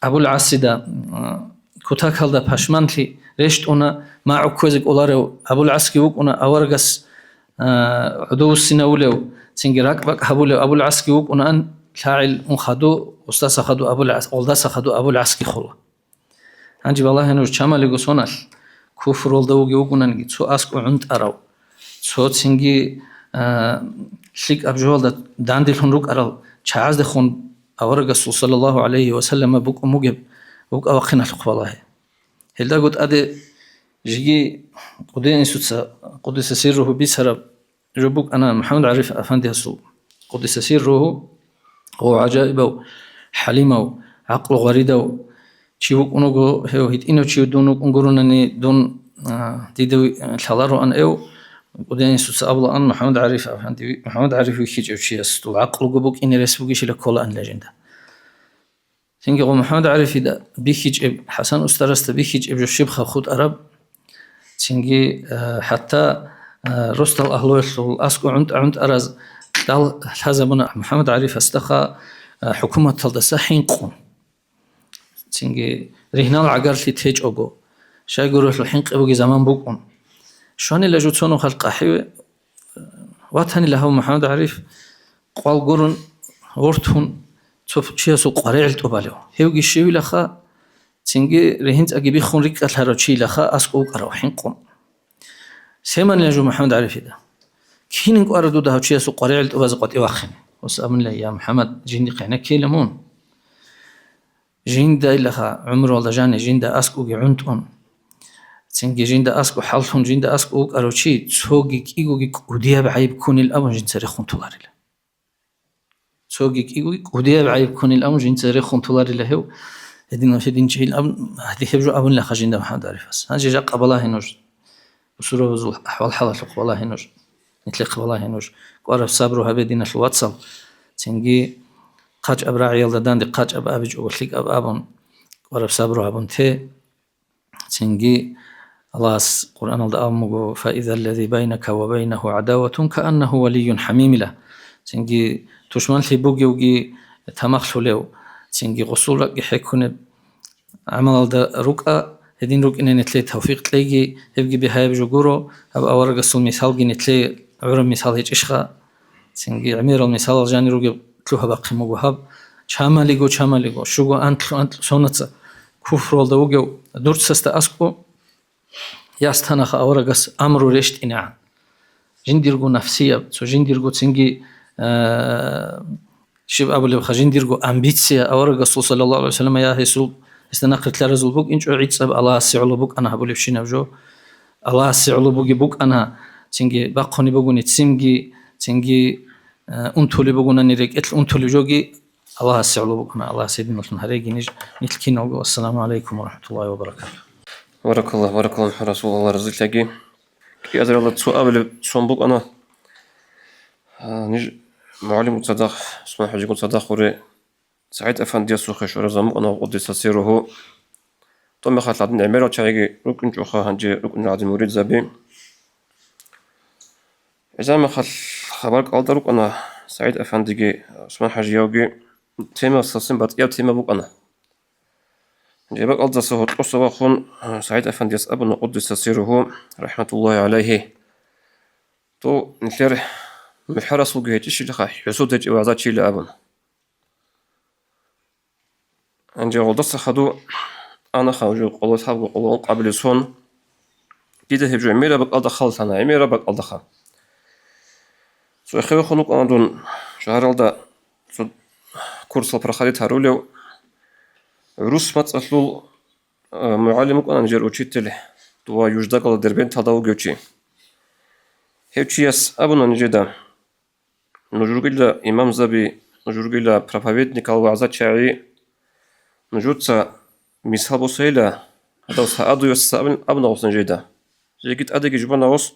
Абул ГӀасида, м, кутакалда пашманлъи рещтӀуна, магӀу кквезе кӀоларев Абул ГӀасги вукӀуна, аварагас, а, гӀодовуссинавулев, цинги ракӀбакӀ гьабулев Абул ГӀасги вукӀунаан, лъагӀел ун хадуб, гъосдаса хадуб Абул ГӀас, гъолдаса хадуб Абул ГӀасги хола. Гьанже балагье нуж, чамалиго соналъ куфралда вугев вугонаниги, цо аскӀов гӀунтӀарав, цо цинги, а, лъикӀаб жоялда данделъун рукӀарал чагӀаздехун аварагасул, саллаллагьу гӀалайгьи ва саллама, букӀун бугеб, букӀа вахъиналъухъ балагье. Гьелдаго тӀаде жеги Къудей инсуца, къуддиса сирругьу, бицараб жо букӀана МухӀаммад ГӀариф афандиясул, къуддиса сирругьу, гъов гӀажаибав, хӀалимав, гӀакълу гъваридав чи вукӀун вуго. Гьев гьитӀинав чи дун вукӀун гурунани, дун, а, дида ви-, лъалароан гьев. Къудей инсуца абулаан МухӀаммад ГӀариф афанди, МухӀаммад ГӀариф вихьичӀев чиясул гӀакълуго букӀине рес бугищила кколаанила жинда. Цинги гъо МухӀаммад ГӀарифида бихьичӀеб, ХӀасан устарасда бихьичӀеб жо щибха хутӀараб, цинги, а, хӀатта, а, росдал агьлуялъул аскӀов гӀунтӀа-гӀунтӀараз кьал лъазабуна МухӀаммад ГӀарифасдаха, а, хӀукуматалдаса хӀинкъун. Цинги ригьнал гӀагарлъи течӀого, щайгурелъул хӀинкъи буги заман букӀун. Щванила жуцону халкъ ахӀиве, ватанила гьав МухӀаммад ГӀариф, къвал гурун, вортун, цо чиясул къваригӀел тӀубалев. Гьевги щивилаха, цинги ригьинцӀаги биххун рикӀкӀалъарав чийилаха аскӀов вукӀарав хӀинкъун. Семанила жо МухӀаммад ГӀарифида? Кинин кӀвара дуда гьав чиясул къваригӀел тӀубазе къватӀив вахъине? Гъос абунила: «Я МухӀаммад, жиндихъ гӀенеккейила мун. Жинда илаха гӀумруялда жани жинда аскӀовги гӀунтӀун, цинги жинда аскӀов хӀаллъун, жинда аскӀов вукӀарав чи цоги кӀигоги кӀудияб гӀайиб ккунил абун жинца рехун толарила. Цоги кӀигоги кӀудияб гӀайиб ккунил абун жинца рехун толарила гьев, гьединав гьединчийил абун, гьадин гьеб жо абунилаха жинда МухӀаммад ГӀарифас». Гьанже жакъа балагье нуж. Бусурбабазул ахӀвал-хӀалалъухъ балагье нуж, нилъехъ балагье нуж. КӀвараб сабру гьабе, диналъул вацал. Цинги хъачӀаб рагӀиялда данде хъачӀаб абичӀого лъикӀаб абун, кӀвараб сабру гьабун те. Цинги Аллагьас Къуръаналда абун буго: «Фаизаллази байнака ва байнагьу гӀадаватун кааннагьу валийюн хӀамимила». Цинги тушманлъи бугевги тамахлъулев, цинги гъусул ракӀги хӀеккунеб гӀамалалда рукӀа, гьедин рукӀине нилъее тавфикъ кьейги, гьебги бигьаяб жо гуро, гьаб аварагасул мисалги нилъее гӀураб мисал гьечӀищха? Цинги гӀемерал мисалал жанир ругеб лъугьа-бахъин буго гьаб. Чамалиго, чамалиго, щуго анкьлъу-анкьлъу сонаца куфруялда вугев дурцасда аскӀо, яс танаха аварагас амру рещтӀинегӀан. Жиндирго нафсияб, цо жиндирго цинги, а, щиб абулебха, жиндирго амбиция аварагасул, саллаллагьу гӀалайгьи ва саллам, я гьесул, гьесда нахърилълъаразул букӀинчӀо гӀицӀаб Аллагьасе гӀоло букӀана гьабулебщинаб жо. Аллагьасе гӀоло буги букӀана, цинги бахъуни бугони ццинги, цинги, а, унтули бугонани рекӀелъ унтулеб жоги Аллагьасе гӀоло букӀана. Аллагьас гьединалъун гьареги ниж, нилъ киналго. Ассаламу гӀалайкум ва рахӀматуллагьи ва баракатугь. Баракаллагь, баракаллагь, Расул, Аллагь разилъаги. КӀиазаралда цо абилеб сон букӀана. А, ниж мугӀалимгун цадахъ, ГӀусман-хӀажигун цадахъ гуре, СагӀид афандиясухъе щвараб заман букӀана, къуддиса сирругьу. Томехалъ гьадин гӀемерал чагӀиги рукӀинчӀоха, гьанже рукӀунел гӀадин муридзаби. ГӀезамехалъ хабар кӀалда рукӀана СагӀид афандиги, ГӀусман-хӀажиявги, тема совсем батӀияб тема букӀана. Гьанже бакӀалдаса гьоркьоса вахун, СагӀид афандияс абуна, къуддиса сирругьу, рахӀматуллагьи гӀалайгьи: «Дов нилъер мухӀарасулги гьечӀищилаха, хӀусуд гьечӀев вагӀзачийила», — абуна. Гьанже гъолдаса хадув анаха уже къоло лъабго, къоло ункъабилеб сон. Дида гьеб жо гӀемераб бакӀалда халлъана, гӀемераб бакӀалдаха. Цо эхевехун вукӀана дун шагьаралда цо курсал проходить гьарулев. ГӀурус мацӀалъул, а, мугӀалим вукӀана нижер учитель, дова Юждагала Дербенталда вугев чи. Гьев чияс абуна нижеда: «Нуж ругила имамзаби, нуж ругила проповедникал, вагӀзачагӀи, Нужеца мисал босейила, гьадав СагӀадица абун, абунагъусан жеда. Жеги тӀадеги жубанагъус,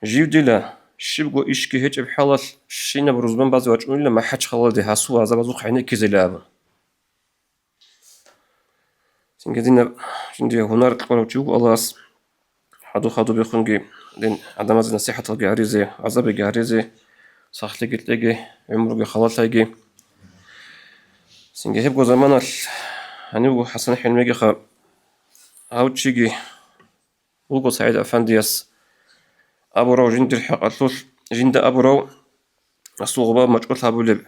жив дила, щибго ишги гьечӀеб хӀалалъ щинаб рузман базе вачӀунила МахӀачхъалалде гьасул гӀазабазухъ гӀенеккизейила абун. Цинги динаб жиндие гьунар кьурав чи вуго Аллагьас, хадуб-хадубехунги дин гӀадамазе насихӀаталги гьаризе, гӀазабиги гьаризе, сахлъиги кьеги, гӀумруги халалъайги. Цинги гьебго заманалъ гьанивго ХӀасан ХӀилмигиха гьав чиги вуго СагӀид Афандияс абурав жиндир хӀакъалъулъ, жинда абурав асул гъубаб мачӀулъ гьабулеб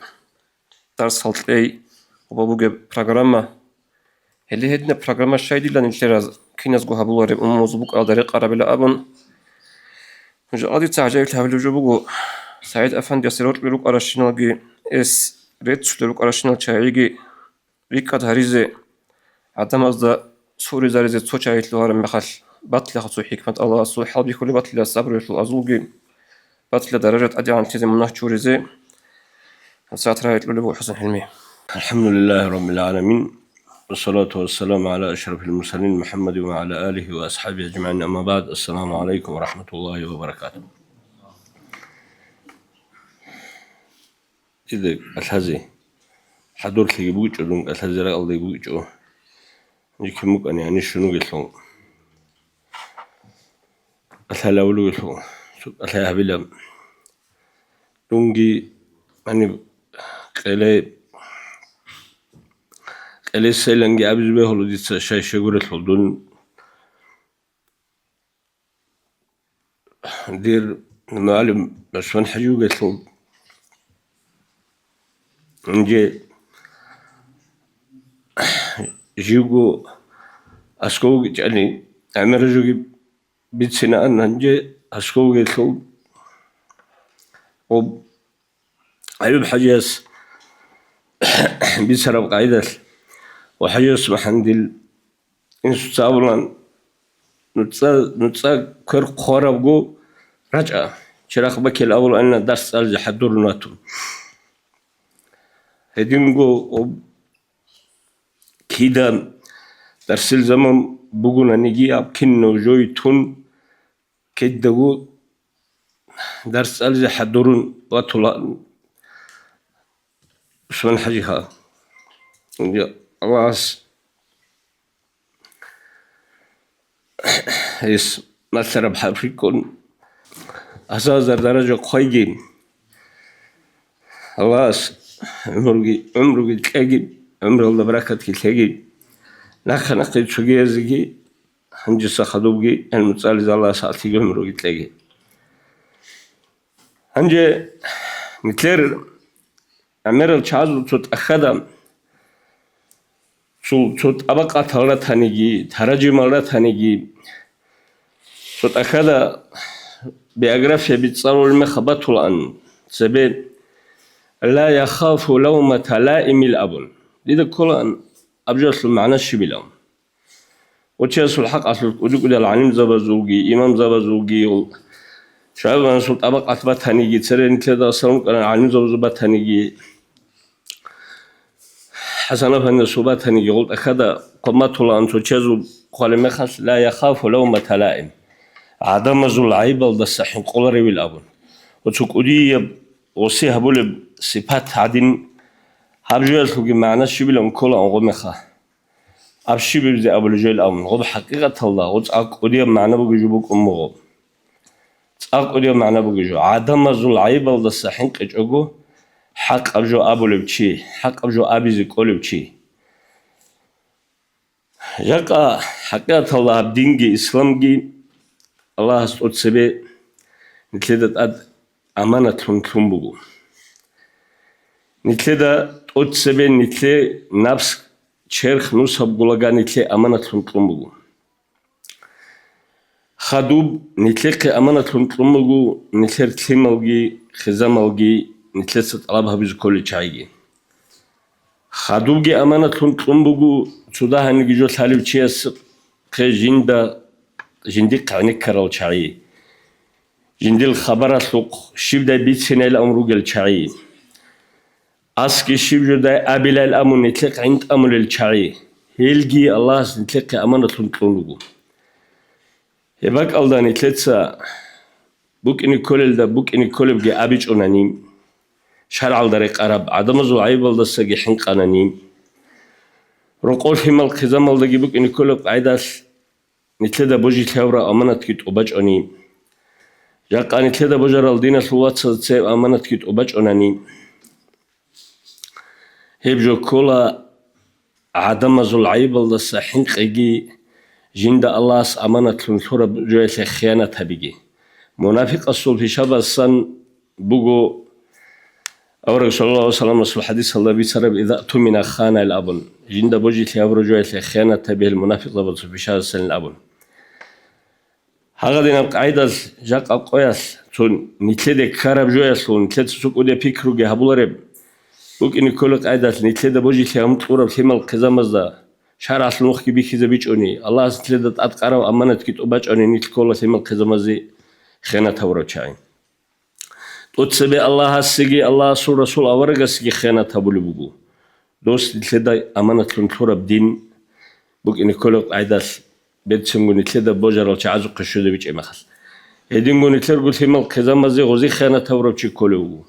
дарс гьалкьей, гъубаб бугеб программа. Гьеле гьединаб программа щайдилан нилъераз киназго гьабулареб умумузул букӀаралда рекъарабила абун, жакъа дица гӀажаиблъи гьабилеб жо буго, СагӀид Афандиясе рокьулел рукӀаращиналги, эс реццулел рукӀаращинал чагӀиги рикӀкӀад гьаризе, гӀадамазда суризаризе цо чагӀи лъугьараб мехалъ, батилаха цо хӀикмат Аллагьасул, хӀалбихьулеб батила сабруялъул азулги, батила даража тӀадегӀанлъизе мунагь чуризе, насихӀат рагӀи кьолеб буго ХӀасан ХӀилми. الحمد لله رب العالمين، والصلاة والسلام على أشرف المرسلين محمد وعلى آله وأصحابه أجمعين، أما بعد، السلام عليكم ورحمة الله وبركاته. Дида кӀалъазе хӀадурлъиги букӀо, дун кӀалъазе ракӀалде букӀо. Жикин букӀани гьанир щун вугелъул, кӀалъалев вугелъул, цо кӀалъай гьабила. Дунги гьаниб къеле-, къелесайланги абизе бегьула дица щай-щай гурелъул дун. Дир мугӀалим ГӀусман-хӀажи вугелъул, гьанже живго аскӀов вугичӀани, гӀемер жоги бицинаан, гьанже аскӀов вугелъул, об Айюб-хӀажияс бицараб къайдалъ, ва ХӀажияс махӀандил инсуца абулан, нуцӀа, нуцӀа квер хъварабго рачӀа, чирахъ бакел абуланила дарс цӀализе хӀадурун ватун. Гьединго об-, кида дарсил заман бугонаниги, аб кинав жой тун, кидаго дарс цӀализе хӀадурун ватула ГӀусман-хӀажиха. Аллагьас гьес малъараб хӀалхӀикӀкӀун, азазар даража хъвайги, Аллагьас гӀумруги, гӀумруги кьеги, гӀумруялда баракатги лъеги, нахъа-нахъе цогиязеги, гьанжеса хадубги гӀилму цӀализе Аллагьас гьалъиги гӀумруги кьеги. Гьанже нилъер гӀемерал чагӀазул цо тӀахьада, цо, цо тӀабакъатал ратаниги, таражимал ратаниги, цо тӀахьада биография бицӀцӀарулеб мехалъ батулаан цебе, «Ла яхафу лавмата лаимил» абун. Дида кколаан аб жоялъул магӀна щибилан. Ва чиясул хӀакъалъулъ кӀуди-кӀудиял гӀалимзабазулги, имамзабазулги, шагьаралъул тӀабакъат батаниги, цере нилъеда салам ккарал гӀалимзабазул батаниги, ХӀасан-афандиясул батаниги, гъол тӀахьада хъван батулаан цо чиясул хъвалеб мехалъ, «Ла яхафу лавмата лаим», гӀадамазул гӀайбалдаса хӀинкъуларевил абун. Ва цо кӀудияб гъоси гьабулеб сипат гӀадин, гьаб жоялъулги магӀна щибилан кколаан гъо мехалъ. Аб щиб гьеб абулеб жо абун, гъоб хӀакъикъаталда гъо цӀакъ кӀудияб магӀна бугеб жо букӀун буго. ЦӀакъ кӀудияб магӀна бугеб жо. ГӀадамазул гӀайибалдаса хӀинкъичӀого, хӀакъаб жо абулев чи, хӀакъаб жо абизе кӀолев чи. Жакъа хӀакъикъаталда гьаб динги исламги Аллагьас тӀоцебе нилъеда тӀад аманатлъун лъун буго. Нилъеда тӀоцебе нилъе напс, черх, нусаб гулаган нилъе аманатлъун кьун буго. Хадуб нилъехъе аманатлъун кьун буго нилъер лъималги, хизамалги, нилъеца тӀалаб гьабизе кколел чагӀиги. Хадубги аманатлъун кьун буго цо дагьабниги жо лъалев чиясухъе жинда, жиндихъ гӀенеккарал чагӀи, жиндил хабаралъухъ щибдай бицинайилан ругел чагӀи. Асги щиб жо дай абилал абун нилъехъ гӀин тӀамулел чагӀи, гьелги Аллагьас нилъехъе аманатлъун кьун руго. Гьеб бакӀалда нилъеца букӀине кколелда букӀине кколебги абичӀунани, шаргӀалда рекъараб гӀадамазул гӀайибалдасаги хӀинкъанани, рокъов лъимал хъизамалдаги букӀине кколеб къайдалъ нилъеда божилъи гьабураб аманатги тӀубачӀони, жакъа нилъеда божарал диналъул вацазда цеб аманатги тӀубачӀонани, гьеб жо ккола гӀадамазул гӀайибалдаса хӀинкъиги, жинда Аллагьас аманатлъун лъураб жоялъе хиянат гьабиги. Мунафикъасул пишабасан буго, авараг саллаллагьу гӀалайгьи вассаламасул хӀадисалда бицараб: «Иза тумина хана», – ил абун, жинда божилъи гьабураб жоялъе хиянат гьабигел мунафикъзабазул пишабасанил абун. Гьагъадинаб къайдалъ жакъа къоялъ цо нилъеде ккараб жоялъул нилъеца цо кӀудияб пикруги гьабулареб, букӀине кколеб къайдалъ нилъеда божилъи гьабун кьураб лъимал хъизамазда шаргӀалъул нухги бихьизабичӀони, Аллагьас нилъеда тӀадкъараб аманатги тӀубачӀони нилъ ккола лъимал хъизамазе хиянат гьабурав чагӀи. ТӀоцебе Аллагьасеги Аллагьасул Расул аварагасеги хиянат гьабулеб буго. Дос нилъеда аманатлъун лъураб дин букӀине кколеб къайдалъ, берцинго нилъеда божарал чагӀазухъе щвезабичӀеб мехалъ. Гьединго нилъерго лъимал хъизамазе гъози хиянат гьабурав чи кколев вуго.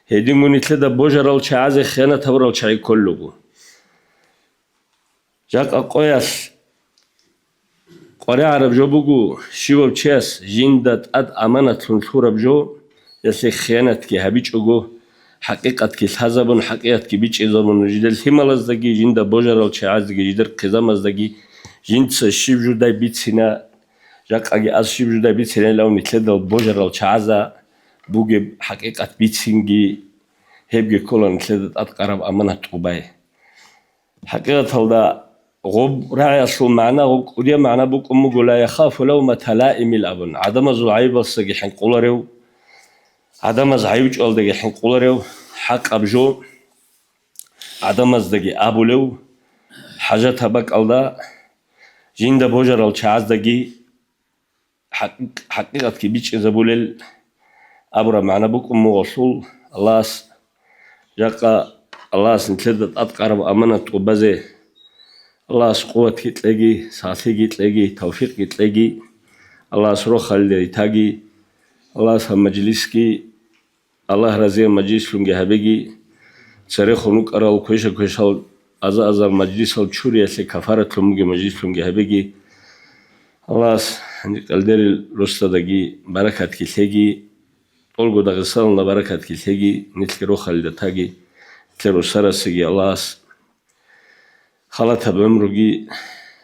Гьединго нилъеда божарал чагӀазе хиянат гьабурал чагӀи кколел руго. Жакъа къоялъ къваригӀараб жо буго, щивав чияс жинда тӀад аманатлъун лъураб жо, ясе хиянатги гьабичӀого, хӀакъикъатги лъазабун, хӀакъикъатги бичӀчӀизабун, жидер лъималаздаги, жинда божарал чагӀаздаги, жидер хъизамаздаги, жинца щиб журдай бицина, жакъаги аз щиб журдай бицинайилан нилъедал божарал чагӀазда бугеб хӀакъикъат бицинги, гьебги ккола нилъеда тӀадкъараб аманат тӀубай. ХӀакъикъаталда гъоб рагӀиялъул магӀна, гъоб кӀудияб магӀна букӀун буго: «Ла яхафу лавмата лаимил», – абун, гӀадамазул гӀайибалдасаги хӀинкъуларев, гӀадамаз гӀайиб чӀвалдаги хӀинкъуларев, хӀакъаб жо гӀадамаздаги абулев, хӀажатаб бакӀалда жинда божарал чагӀаздаги хӀакъ-, хӀакъикъатги бичӀчӀизабулел абураб магӀна букӀун буго гъолъул. Аллагьас, жакъа Аллагьас нилъеда тӀадкъараб аманат тӀубазе Аллагьас къуватги кьеги, сахлъиги кьеги, тавфикъги кьеги, Аллагьас рохалилде ритаги, Аллагьас гьаб мажлисги Аллагь разияб мажлислъунги гьабеги, церехун рукӀарал квеша-квешал, аза-азал мажлисал чуриялъе кафаратлъун бугеб мажлислъунги гьабеги. Аллагьас гьанже Къелдерил росдаги баракатги лъеги, тӀолго Дагъистаналда баракатги лъеги, нилъги рохалилда таги, нилъер росарасеги Аллагьас халатаб гӀумруги,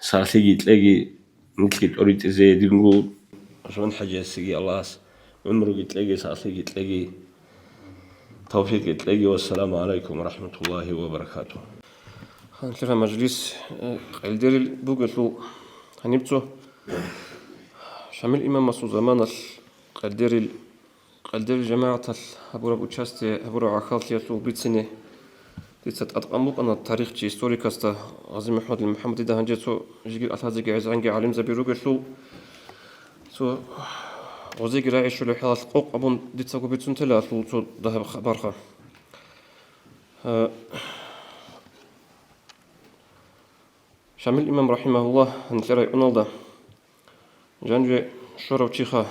сахлъиги кьеги, нилъги тӀоритӀизе динго, Гьусман ХӀажиясеги Аллагьас гӀумруги кьеги, сахлъиги кьеги, тавфикъги кьеги. Вассаламу гӀалайкум ва рахӀматуллагьи ва баракатугь. Гьанлъира мажлис, э, къелдерил бугелъул гьаниб цо Шамил имамасул заманалъ къелдерил Къелдерил жамагӀаталъ гьабураб участие гьабураб гӀахьаллъиялъул бицине дица тӀадкъан букӀана тарихчи, историкасда ГъазимухӀаммадил МухӀаммадида гьанже цо жеги алъазеги гӀезегӀанги гӀалимзаби ругелъул, цо гъозеги рагӀи щолеб хӀалалъ къокъ абун дицаго бицун телаалъул цо дагьаб хабарха. Гьа, Шамил имам рахӀимагьуллагь гьанкье районалда жанже щварав чиха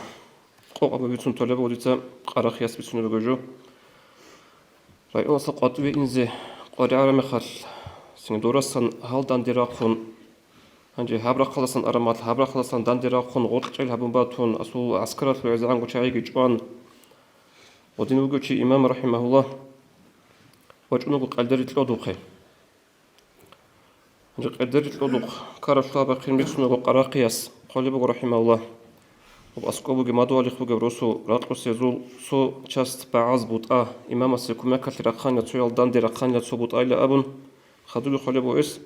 къокъ абун бицун толеб буго дица, къарахъияс бицунеб буго жо. Районасда къватӀиве инзе къваригӀараб мехалъ, цинги дорасан гьал данде рахъун, гьанже гьаб рахъалдасан арамал, гьаб рахъалдасан данде рахъун гъоркьчӀел гьабун батун, асул гӀаскаралъул гӀезегӀанго чагӀиги чӀван, гъодин вугев чи имам рахӀимагьуллагь вачӀун вуго къелдерил кьодухъе. Гьанже къелдерил кьодухъ ккаралъул гьаб бахъин бицунаго къарахъияс хъвалеб буго, рахӀимагьуллагь, гьоб аскӀоб бугеб мадугьалихъ бугеб росу ракьусезул цо часть багӀаз бутӀа, имамасе кумекалъе рахъанила, цоял данде рахъанила цо бутӀайила абун, хадубги хъвалеб буго гьес.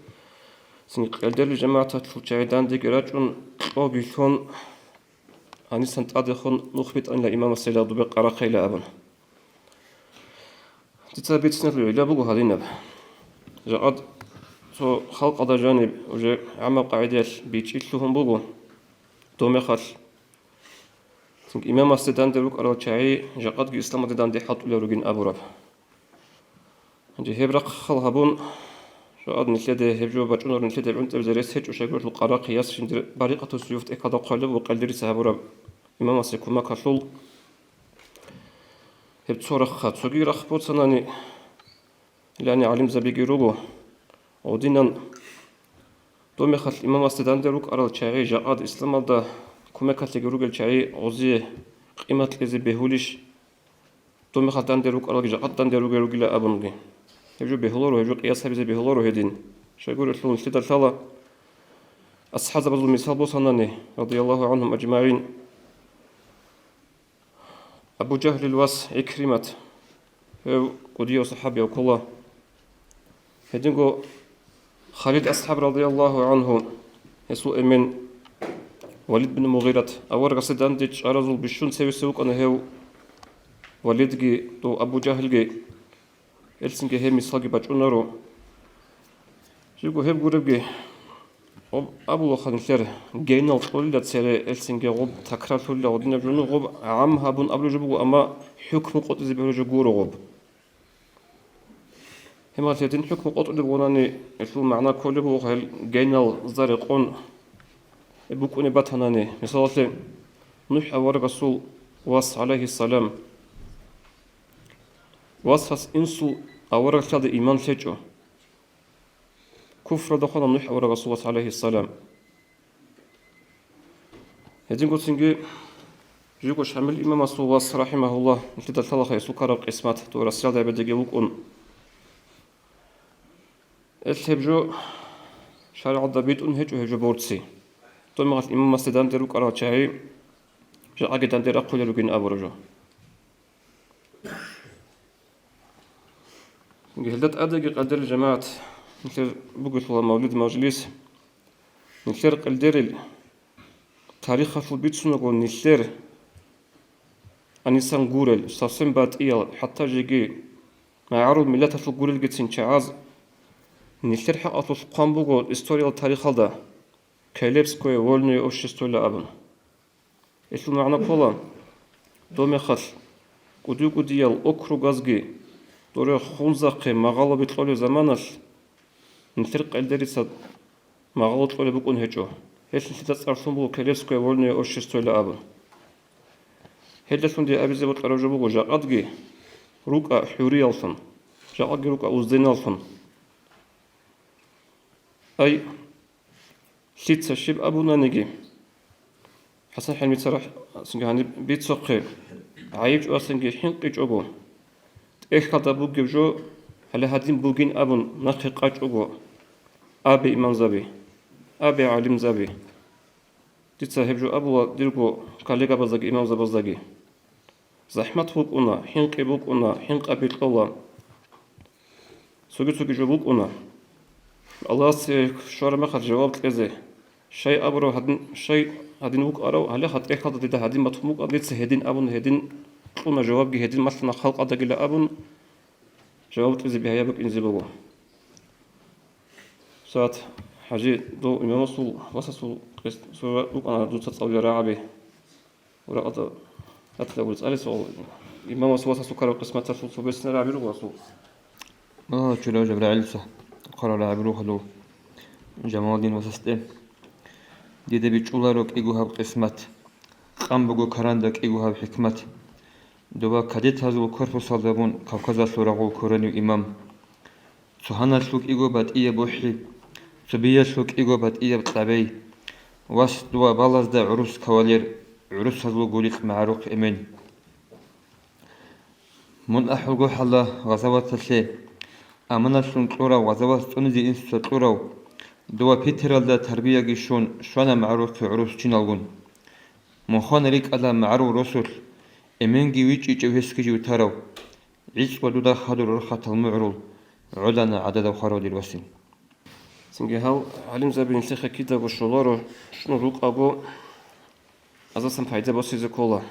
Цинги къелдерил жамагӀаталъул чагӀи дандеги рачӀун, кьоги лъун, гьанисан тӀадехун нух битӀанила имамасейила, дубе къарахъейила абун. Дица бициналъул гӀилла буго гьадинаб. Жакъад цо халкъалда жаниб уже гӀаммаб къагӀидаялъ бичӀчӀи лъугьун буго, доб мехалъ цинги имамасде данде рукӀарал чагӀи жакъадги исламалде данде хӀалтӀулел ругин абураб. Гьанже гьеб рахъал гьабун, щвараб нилъеде гьеб жо бачӀунарун нилъеде гӀунтӀизабизе рес гьечӀо, щайгурелъул къарахъе ясин жиндир барикъатул суюф тӀехьалда хъвалеб ва къайдерица гьабураб имамасе кумекалъул. Гьеб цо рахъа, цоги рахъ боцанани, лъани гӀалимзабиги руго, гъодинан Домехалъ имамасде данде рукӀарал чагӀи жакъад исламалда кумекалъеги ругел чагӀи гъозие къимат кьезе бегьулищ? Домехалъ данде рукӀаралги жакъад данде ругел ругила абунги. Гьеб жо бегьуларо, гьеб жо къияс гьабизе бегьуларо гьедин. Щайгурелъул нилъеда лъала асхӀабзабазул мисал босанани, радияллагьу гӀанхум ажмагӀин. Абу Жагьлил вас ГӀикримат, гьев кӀудияв сахӀабияв ккола. Гьединго Халид асхӀаб, радияллагьу гӀанху, гьесул эмен Валид бин Мугъират, аварагасде данде чӀаразул бищун цевесев вукӀана гьев Валидги, дов Абу Жагьлги. Гьелцинги гьеб мисалги бачӀунаро. Жибго гьеб гуребги, гъоб абулаха нилъер генал кьолила цере, гьелцинги гъоб такрарлъулила гъодинаб жо, гъоб гӀам гьабун абулеб жо буго, амма хӀукму къотӀизе бегьулеб жо гуро гъоб. Гьебмехалъ гьедин хӀукму къотӀулеб гъунани, гьелъул магӀна кколеб буго, гьел генал зарекъон букӀунеб батанани. Мисалалъе, НухӀ аварагасул вас, гӀалайгьиссалам, васас инсул авараглъиялда иман лъечӀо. Куфралда хвана НухӀ аварагасул вас, гӀалайгьиссалам. Гьединго цинги жиго Шамил имамасул вас, рахӀимагьуллагь, нилъеда лъалаха гьесул ккараб къисмат, дов Россиялда гьабидаги вукӀун. Гьелъ гьеб жо шаргӀалда битӀун гьечӀо гьеб жо борци. Дов мехалъ имамасде данде рукӀарал чагӀи жакъаги данде рахъулел ругин абураб жо. Гьелда тӀадеги къадер жамагӀат, нилъер бугелъула мавлид-мажлис, нилъер къилдерил тарихалъул бицунаго нилъер анисан гурел, совсем батӀиял, хӀатта жеги магӀарул миллаталъул гурелгицин чагӀаз, нилъер хӀакъалъулъ хъван буго историял тарихалда «Келебское вольное обществоила» абун. Гьелъул магӀна ккола, дов мехалъ кӀуди-кӀудиял округазги доре хунзахъе магъалоби кьолеб заманалъ, нилъер къелдерица магъало кьолеб букӀун гьечӀо. Гьелъ нилъеда цӀарлъун буго «Келебское вольное обществоила» абун. Гьелдалъун дие абизе бокьараб жо буго, жакъадги рукӀа хӀурияллъун, жакъаги рукӀа узденаллъун. Ай, лъица щиб абунаниги, ХӀасан ХӀилмица рахӀ-, цинги гьаниб бицухъе, гӀайиб чӀвасинги хӀинкъичӀого, тӀехьалда бугеб жо гьале гьадин бугин абун нахъе къачӀого, абе, имамзаби, абе, гӀалимзаби. Дица гьеб жо абула дирго коллегабаздаги имамзабаздаги. ЗахӀмат букӀуна, хӀинкъи букӀуна, хӀинкъаби кьола. Цоги-цоги жо букӀуна. Аллагьасе щвараб мехалъ жаваб кьезе. Щай абурав гьадин, щай гьадин вукӀарав, гьале гьатӀехалда дида гьадин батун букӀа, дица гьедин абун, гьедин кьуна жавабги, гьедин малъана халкъалдагила абун, жаваб кьезе бигьаяб букӀинзе буго. Сагьат ХӀажи, дов имамасул васасул къис-, сура букӀана дуца цӀалулел рагӀаби. Уракъалда гьатӀилаб цӀалесо, имамас васасул ккараб къисматалъул цо бесен рагӀаби руго асул. Ма, чурав Жабрагьилица хъвараб рагӀаби руго гьадул Жамалдин васасде. Дида бичӀчӀуларо кӀиго гьаб къисмат. Къан буго каранда кӀиго гьаб хӀикмат. Доба кадетазул корпусалдабун Кавказалъул рагъул ккоранив имам. Цо гьаналъул кӀиго батӀияб бухӀи, цо биялъул кӀиго батӀияб кьабей. Вас дова балазда гӀурус кавалер, гӀурусазул гуликь магӀарухъ эмен. Мун ахӀулго хӀала гъазаваталъе, аманалъун кьурав гъазават цӀунизе инсуца кьурав, дова Питералда тарбияги щун, щвана магӀарухъе гӀурус чиналгун. Мун хвана рикӀкӀадал магӀарул росулъ, эменги вичӀчӀичӀев гьесги жив тарав. ГӀицӀго дуда хадур рохатал мугӀрул, гӀолана гӀададав хварав дир васил. Цинги гьал гӀалимзаби нилъехъе кидаго щоларо, щун рукӀаго азасан пайда босизе ккола.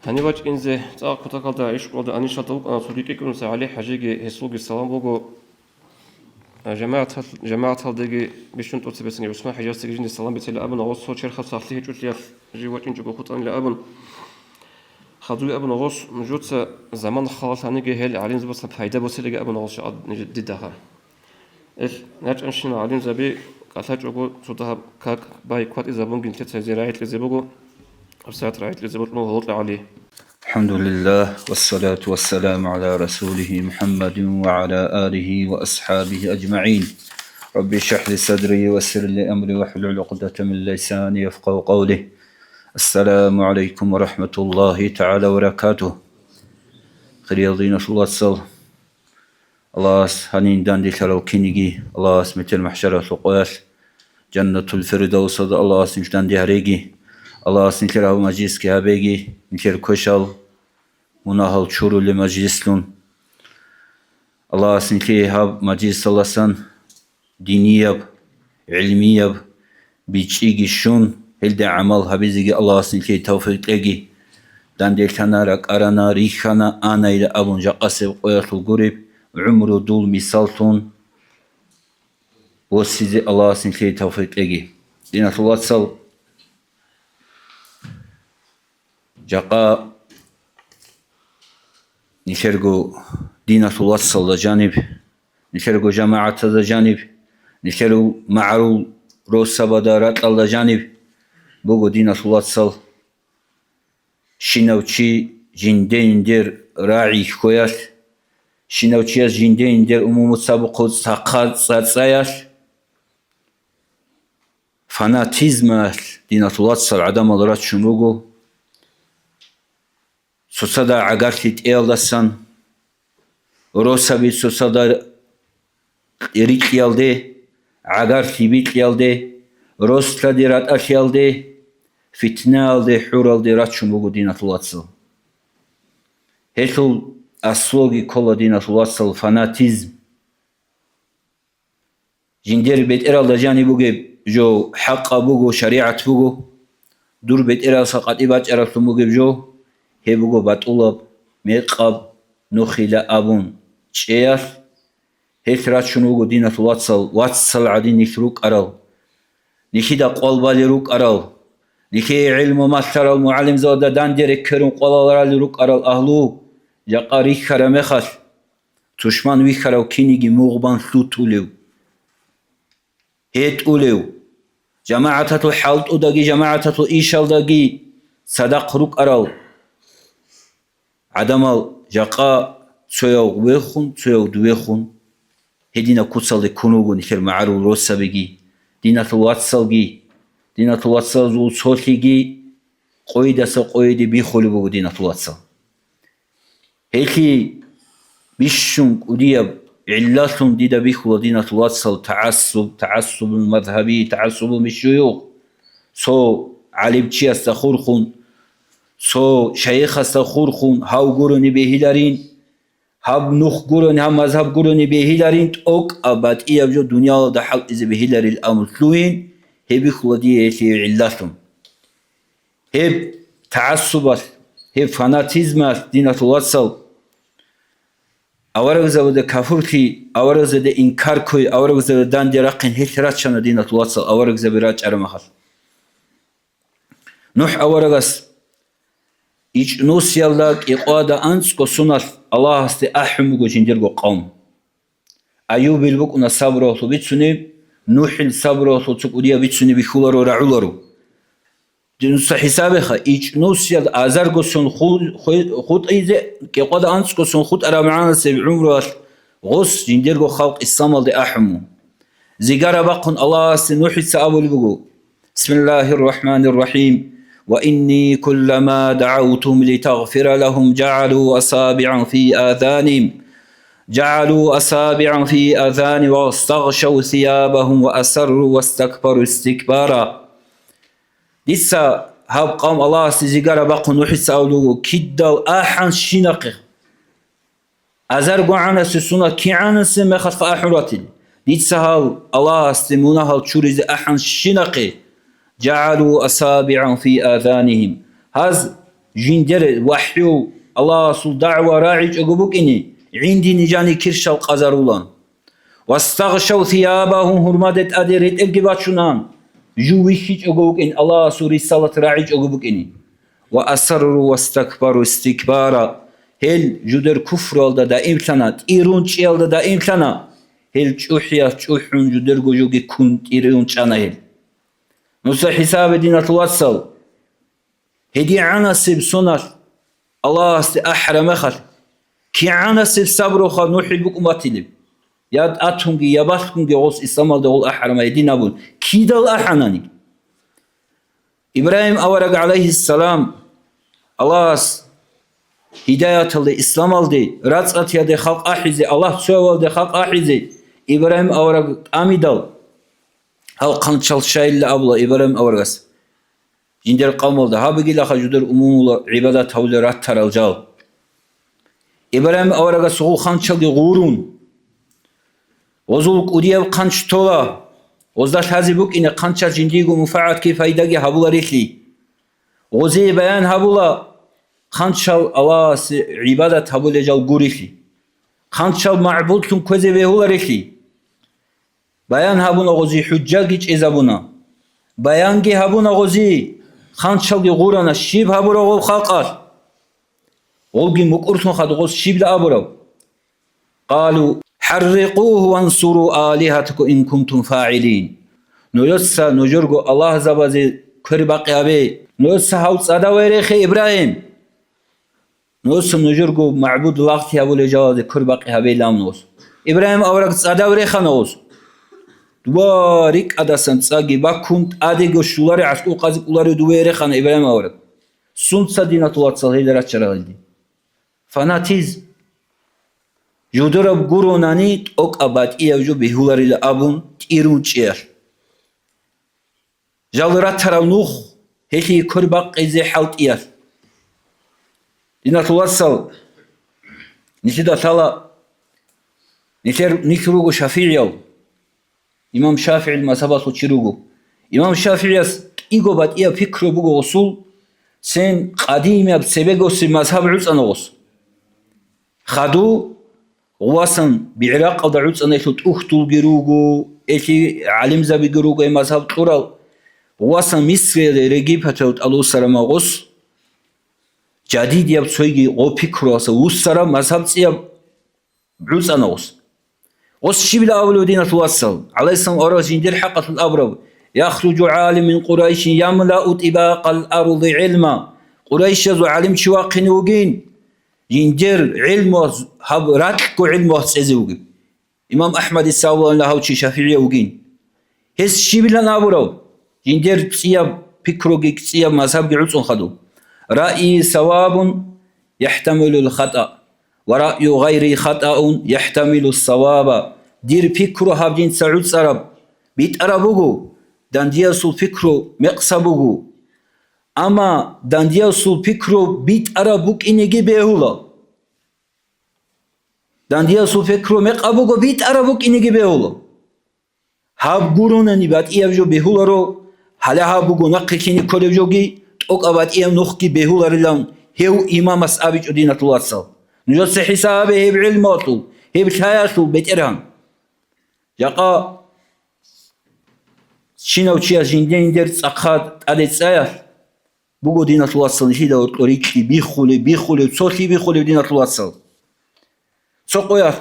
Гьанив вачӀинзе цӀакъ кутакалда ишкъулалда анищалда вукӀана цоги кӀикӀунуса ГӀали-ХӀажиги, гьесулги салам буго. ЖамагӀатал-, жамагӀаталдеги бищун тӀоцебесенги ГӀусман-ХӀажиясдаги жинде салам бицейилан абун, гъос цо черхалъ сахлъи гьечӀолъиялъ жив вачӀинчӀого хутӀанилан абун. Гьадуги абуна гъос, нужеца заман халалъаниги гьел гӀалимзабацал пайда босилиги абуна гъос дидаха. Ил рачӀанщинал гӀалимзаби кӀалъачӀого цо дагьаб как бай кватӀизабунги нилъеца гьезие рагӀи кьезе буго, гьабсагӀат рагӀи кьезе бокьун гьолкьа гӀали. الحمد لله والصلاة والسلام على رسوله محمد وعلى آله وأصحابه أجمعين. رب اشرح لي صدري ويسر لي أمري واحلل عقدة من لساني يفقهوا قولي. السلام عليكم ورحمة الله تعالى وبركاته. Хириял диналъул вацал, Аллагьас гьанин данделъарал киниги, Аллагьас метер махӀшаралъул къоялъ Жаннатул Фирдавсалда Аллагьас нилъ данде гьареги, Аллагьас нилъер гьаб мажлисги гьабеги, нилъер квешал, мунагьал чурулеб мажлислъун. Аллагьас нилъее гьаб мажлисалдасан динияб, гӀилмияб бичӀчӀиги щун, гьелда гӀамал гьабизеги Аллагьас нилъее тавфикъ кьеги. Данделъана, ракӀарана, рихьана, анайила абун жакъасеб къоялъул гуреб гӀумру дул мисаллъун восизе Аллагьас нилъее тавфикъ кьеги. Диналъул вацал, жакъа нилъерго диналъул вацалда жаниб, нилъерго жамагӀаталда жаниб, нилъерго магӀарул росабазда ракьалда жаниб буго диналъул вацал. Щинав чи жинде-жиндер рагӀи хьвеялъ, щинав чияс жинде-жиндер умумуцабухъе цахъа цӀацӀаялъ, фанатизмалъ диналъул вацал гӀадамал рачун руго. Цоцазда гӀагарлъи тӀеялдасан, росаби цоцазда рикьиялде, гӀагарлъи бикьиялде, рос-лъади ратӀалъиялде, фитнаялде, хӀуралде рачун буго диналъул вацал. Гьелъул аслуги ккола диналъул вацал фанатизм. Жиндир бетӀералда жаниб бугеб жо хӀакъаб буго, шаригӀат буго. Дур бетӀералдаса къватӀибе бачӀараблъун бугеб жо, гьеб буго батӀулаб, мекъаб, нухила абун чӀеялъ. Гьелъ рачун вуго диналъул вацал, вацал гӀадин нилъ рукӀарал, нилъеда къвал балел рукӀарал, нилъее гӀилму малъарал мугӀалимзабазда данде рекерун къвалал ралел рукӀарал агьлу, жакъа рихьараб мехалъ, тушман вихьарав киниги мугъ бан лъутулев, гьетӀулев, жамагӀаталъул хӀалтӀудаги жамагӀаталъул ишалдаги цадахъ рукӀарал гӀадамал жакъа цояв вехун, цояв дувехун, гьединаб куцалде ккун руго нилъер магӀарул росабиги, диналъул вацалги, диналъул вацазул цолъиги къойидаса къойиде бихулеб буго диналъул вацал. Гьелъие бищун кӀудияб гӀиллалъун дида бихьула диналъул вацал тагӀассуб, тагӀассубул мазгьаби, тагӀассубул бищуюгъ. Цо гӀалимчиясда хурхун, цо шайихасда хурхун, гьав гурони бегьиларин, гьаб нух гурони, гьаб мазгьаб гурони бегьиларин, тӀокӀаб батӀияб жо дуниялалда хӀалтӀизе бегьиларил абун лъугьин, гьеб бихьула дие гьелъие гӀиллалъун. Гьеб тагӀассубалъ, гьеб фанатизмалъ диналъул вацал, аварагзабазда кафурлъи, аварагзабазда инкар ккой, аварагзабазда данде рахъин гьелъ рачана диналъул вацал аварагзаби рачӀараб мехалъ. НухӀ аварагас ичӀнусиялда кӀикъоялда анцӀго соналъ Аллагьасде ахӀун буго жиндирго къавм. Аюбил букӀуна сабруялъул бицунеб, НухӀил сабруялъул цо кӀудияб бицунеб бихьуларо, рагӀуларо. Дуца хӀисабеха, ичӀнусиялда азарго сон ху-, ху-, хутӀизе, кӀикъоялда анцӀго сон хутӀараб магӀанасеб гӀумруялъ гъос жиндирго халкъ исламалде ахӀун. Зигара бахъун Аллагьасде НухӀица абулеб буго: بسم الله الرحمن الرحيم. وإني كلما دعوتهم لتغفر لهم جعلوا أصابعهم في آذانهم، جعلوا أصابعهم في آذانهم واستغشوا ثيابهم وأسروا واستكبروا استكبارا. Дица гьаб къавм Аллагьасде зигара бахъун НухӀица абулеб буго, кидал ахӀан щинахъе. Азарго гӀанасе сунат кигӀанасеб мехалъ ахӀун ратил. Дица гьал Аллагьасде мунагьал чуризе ахӀан щинахъе. جعلوا أصابعهم في آذانهم. Гьаз жиндир вахӀю, Аллагьасул дагӀва рагӀичӀого букӀине, гӀиндини жани кирщал къазарулан. واستغشوا ثيابهم, гьурмаде тӀаде ретӀелги бачунан, жив вихьичӀого вукӀин, Аллагьасул рисалат рагӀичӀого букӀине. ва асарру вастакбару истикбара. Гьел жудер куфруялда даимлъана, тӀирун чӀиялда даимлъана. Гьел чӀухӀиялъ чӀухӀун жудерго жоги ккун тӀирун чӀана гьел. Нуса хӀисабе, диналъул вацал, гьедигӀанасеб соналъ Аллагьасде ахӀараб мехалъ, кигӀанасеб сабруха НухӀил букӀун батилеб? Я тӀатунги, я балъгунги гъос исламалде гъол ахӀараб гьедин абун, кидал ахӀанани. Ибрагьим авараг, гӀалайгьиссалам, Аллагьас гьидаяталде, исламалде, рацӀцӀатиялде халкъ ахӀизе, Аллагь цоявалде халкъ ахӀизе Ибрагьим авараг тӀамидал, гьал хъанчал щайилла абула Ибрагьим аварагас жиндир къавмалда: «Гьабигилаха жудер умумула гӀибадат гьавулел ратарал жал». Ибрагьим аварагас гъул хъанчалги гъурун, гъозул кӀудияб хъанч тола, гъозда лъазе букӀине хъанчал жиндиего мунфагӀатги пайдаги гьабуларелъи. Гъозие баян гьабула хъанчал Аллагьасе гӀибадат гьабулел жал гурелъи, хъанчал магӀбудлъун кквезе бегьуларелъи. Баян гьабуна гъози, хӀужжаги чӀезабуна. Баянги гьабуна гъози, хъанчалги гъурана, щиб гьабурав гъов халкъалъ? Гъовги мукӀурлъун хадуб гъос щибла абурав? Къалу: «ХӀаррикъугьу вансуру алигьатакум ин кунтум фагӀилин». Нужеца нужерго аллагьзабазе квербакъи гьабе. Нужеца гьав цӀадав гьерехъе, Ибрагьим. Нуса нужерго магӀбуд лагълъи гьабулел жалазе квербакъи гьабейилан нус. Ибрагьим авараг цӀадав рехана гъос. Ва рикӀкӀадасан цӀаги баккун, тӀадего щуларев, гӀаскӀул къазе кӀоларев дуве рехана Ибрагьим авараг. Сунца, диналъул вацал, гьел рачарал гьелде? Фанатизм. Жудураб гуронани тӀокӀаб батӀияб жо бегьуларила абун тӀирун чӀиялъ. Жал ратарав нух, гьелъие квербакъизе хӀалтӀиялъ. Диналъул вацал, нилъеда лъала, нилъер, нилъ руго шафигӀиял, имам ШафигӀил мазгьабалъул чи руго. Имам ШафигӀияс кӀиго батӀияб пикру буго гъосул, цин къадимияб цебегоси мазгьаб гӀуцӀана гъос. Хаду гъувасан бигӀракъалда гӀуцӀана, элъул тӀухьдулги руго, элъи гӀалимзабиги руго гьеб мазгьаб кьурал. Гъувасан Мисриялде, Египеталде тӀалусарама гъос, жадидияб цойги гъо пикруялса вуссараб мазгьаб цӀияб гӀуцӀана гъос. Гъос щибила абулев, диналъул вацал, гӀалайгьиссалам аварагас жиндир хӀакъалъулъ абураб: «Яхруджу гӀалимун мин Къурайшин ямлау тӀибакъал арди гӀилма». Къурайшазул гӀалимчи вахъине вугин, жиндир гӀилму гьаб ракьго гӀилму цӀезе вугеб. Имам АхӀмадица абулаанила гьав чи шафигӀияв вугин. Гьес щибилан абурав? Жиндир цӀияб пикруги цӀияб мазгьабги гӀуцӀун хадуб. «Раъи савабун яхӀтамилул хатӀа, ва раъю гъайри хатӀаун яхӀтамилус саваба». Дир пикру гьаб жинца гӀуцӀараб, битӀараб буго, дандиясул пикру мекъсаб буго. Амма дандиясул пикру битӀараб букӀинеги бегьула. Дандиясул пикру мекъаб буго, битӀараб букӀинеги бегьула. Гьаб гуронани батӀияб жо бегьуларо, гьале гьаб буго нахъе лъине кколеб жоги, тӀокӀаб батӀияб нухги бегьуларилан гьев имамас абичӀо, диналъул вацал. Нужеца хӀисабе гьеб гӀилмуялъул, гьеб лъаялъул, БетӀергьан. Жакъа чинав чияс жинде-жиндер цӀахъа тӀаде цӀаялъ буго, диналъул вацал, нилъеда гьоркьор рикьи биххулеб, биххулеб, цолъи биххулеб, диналъул вацал. Цо къоялъ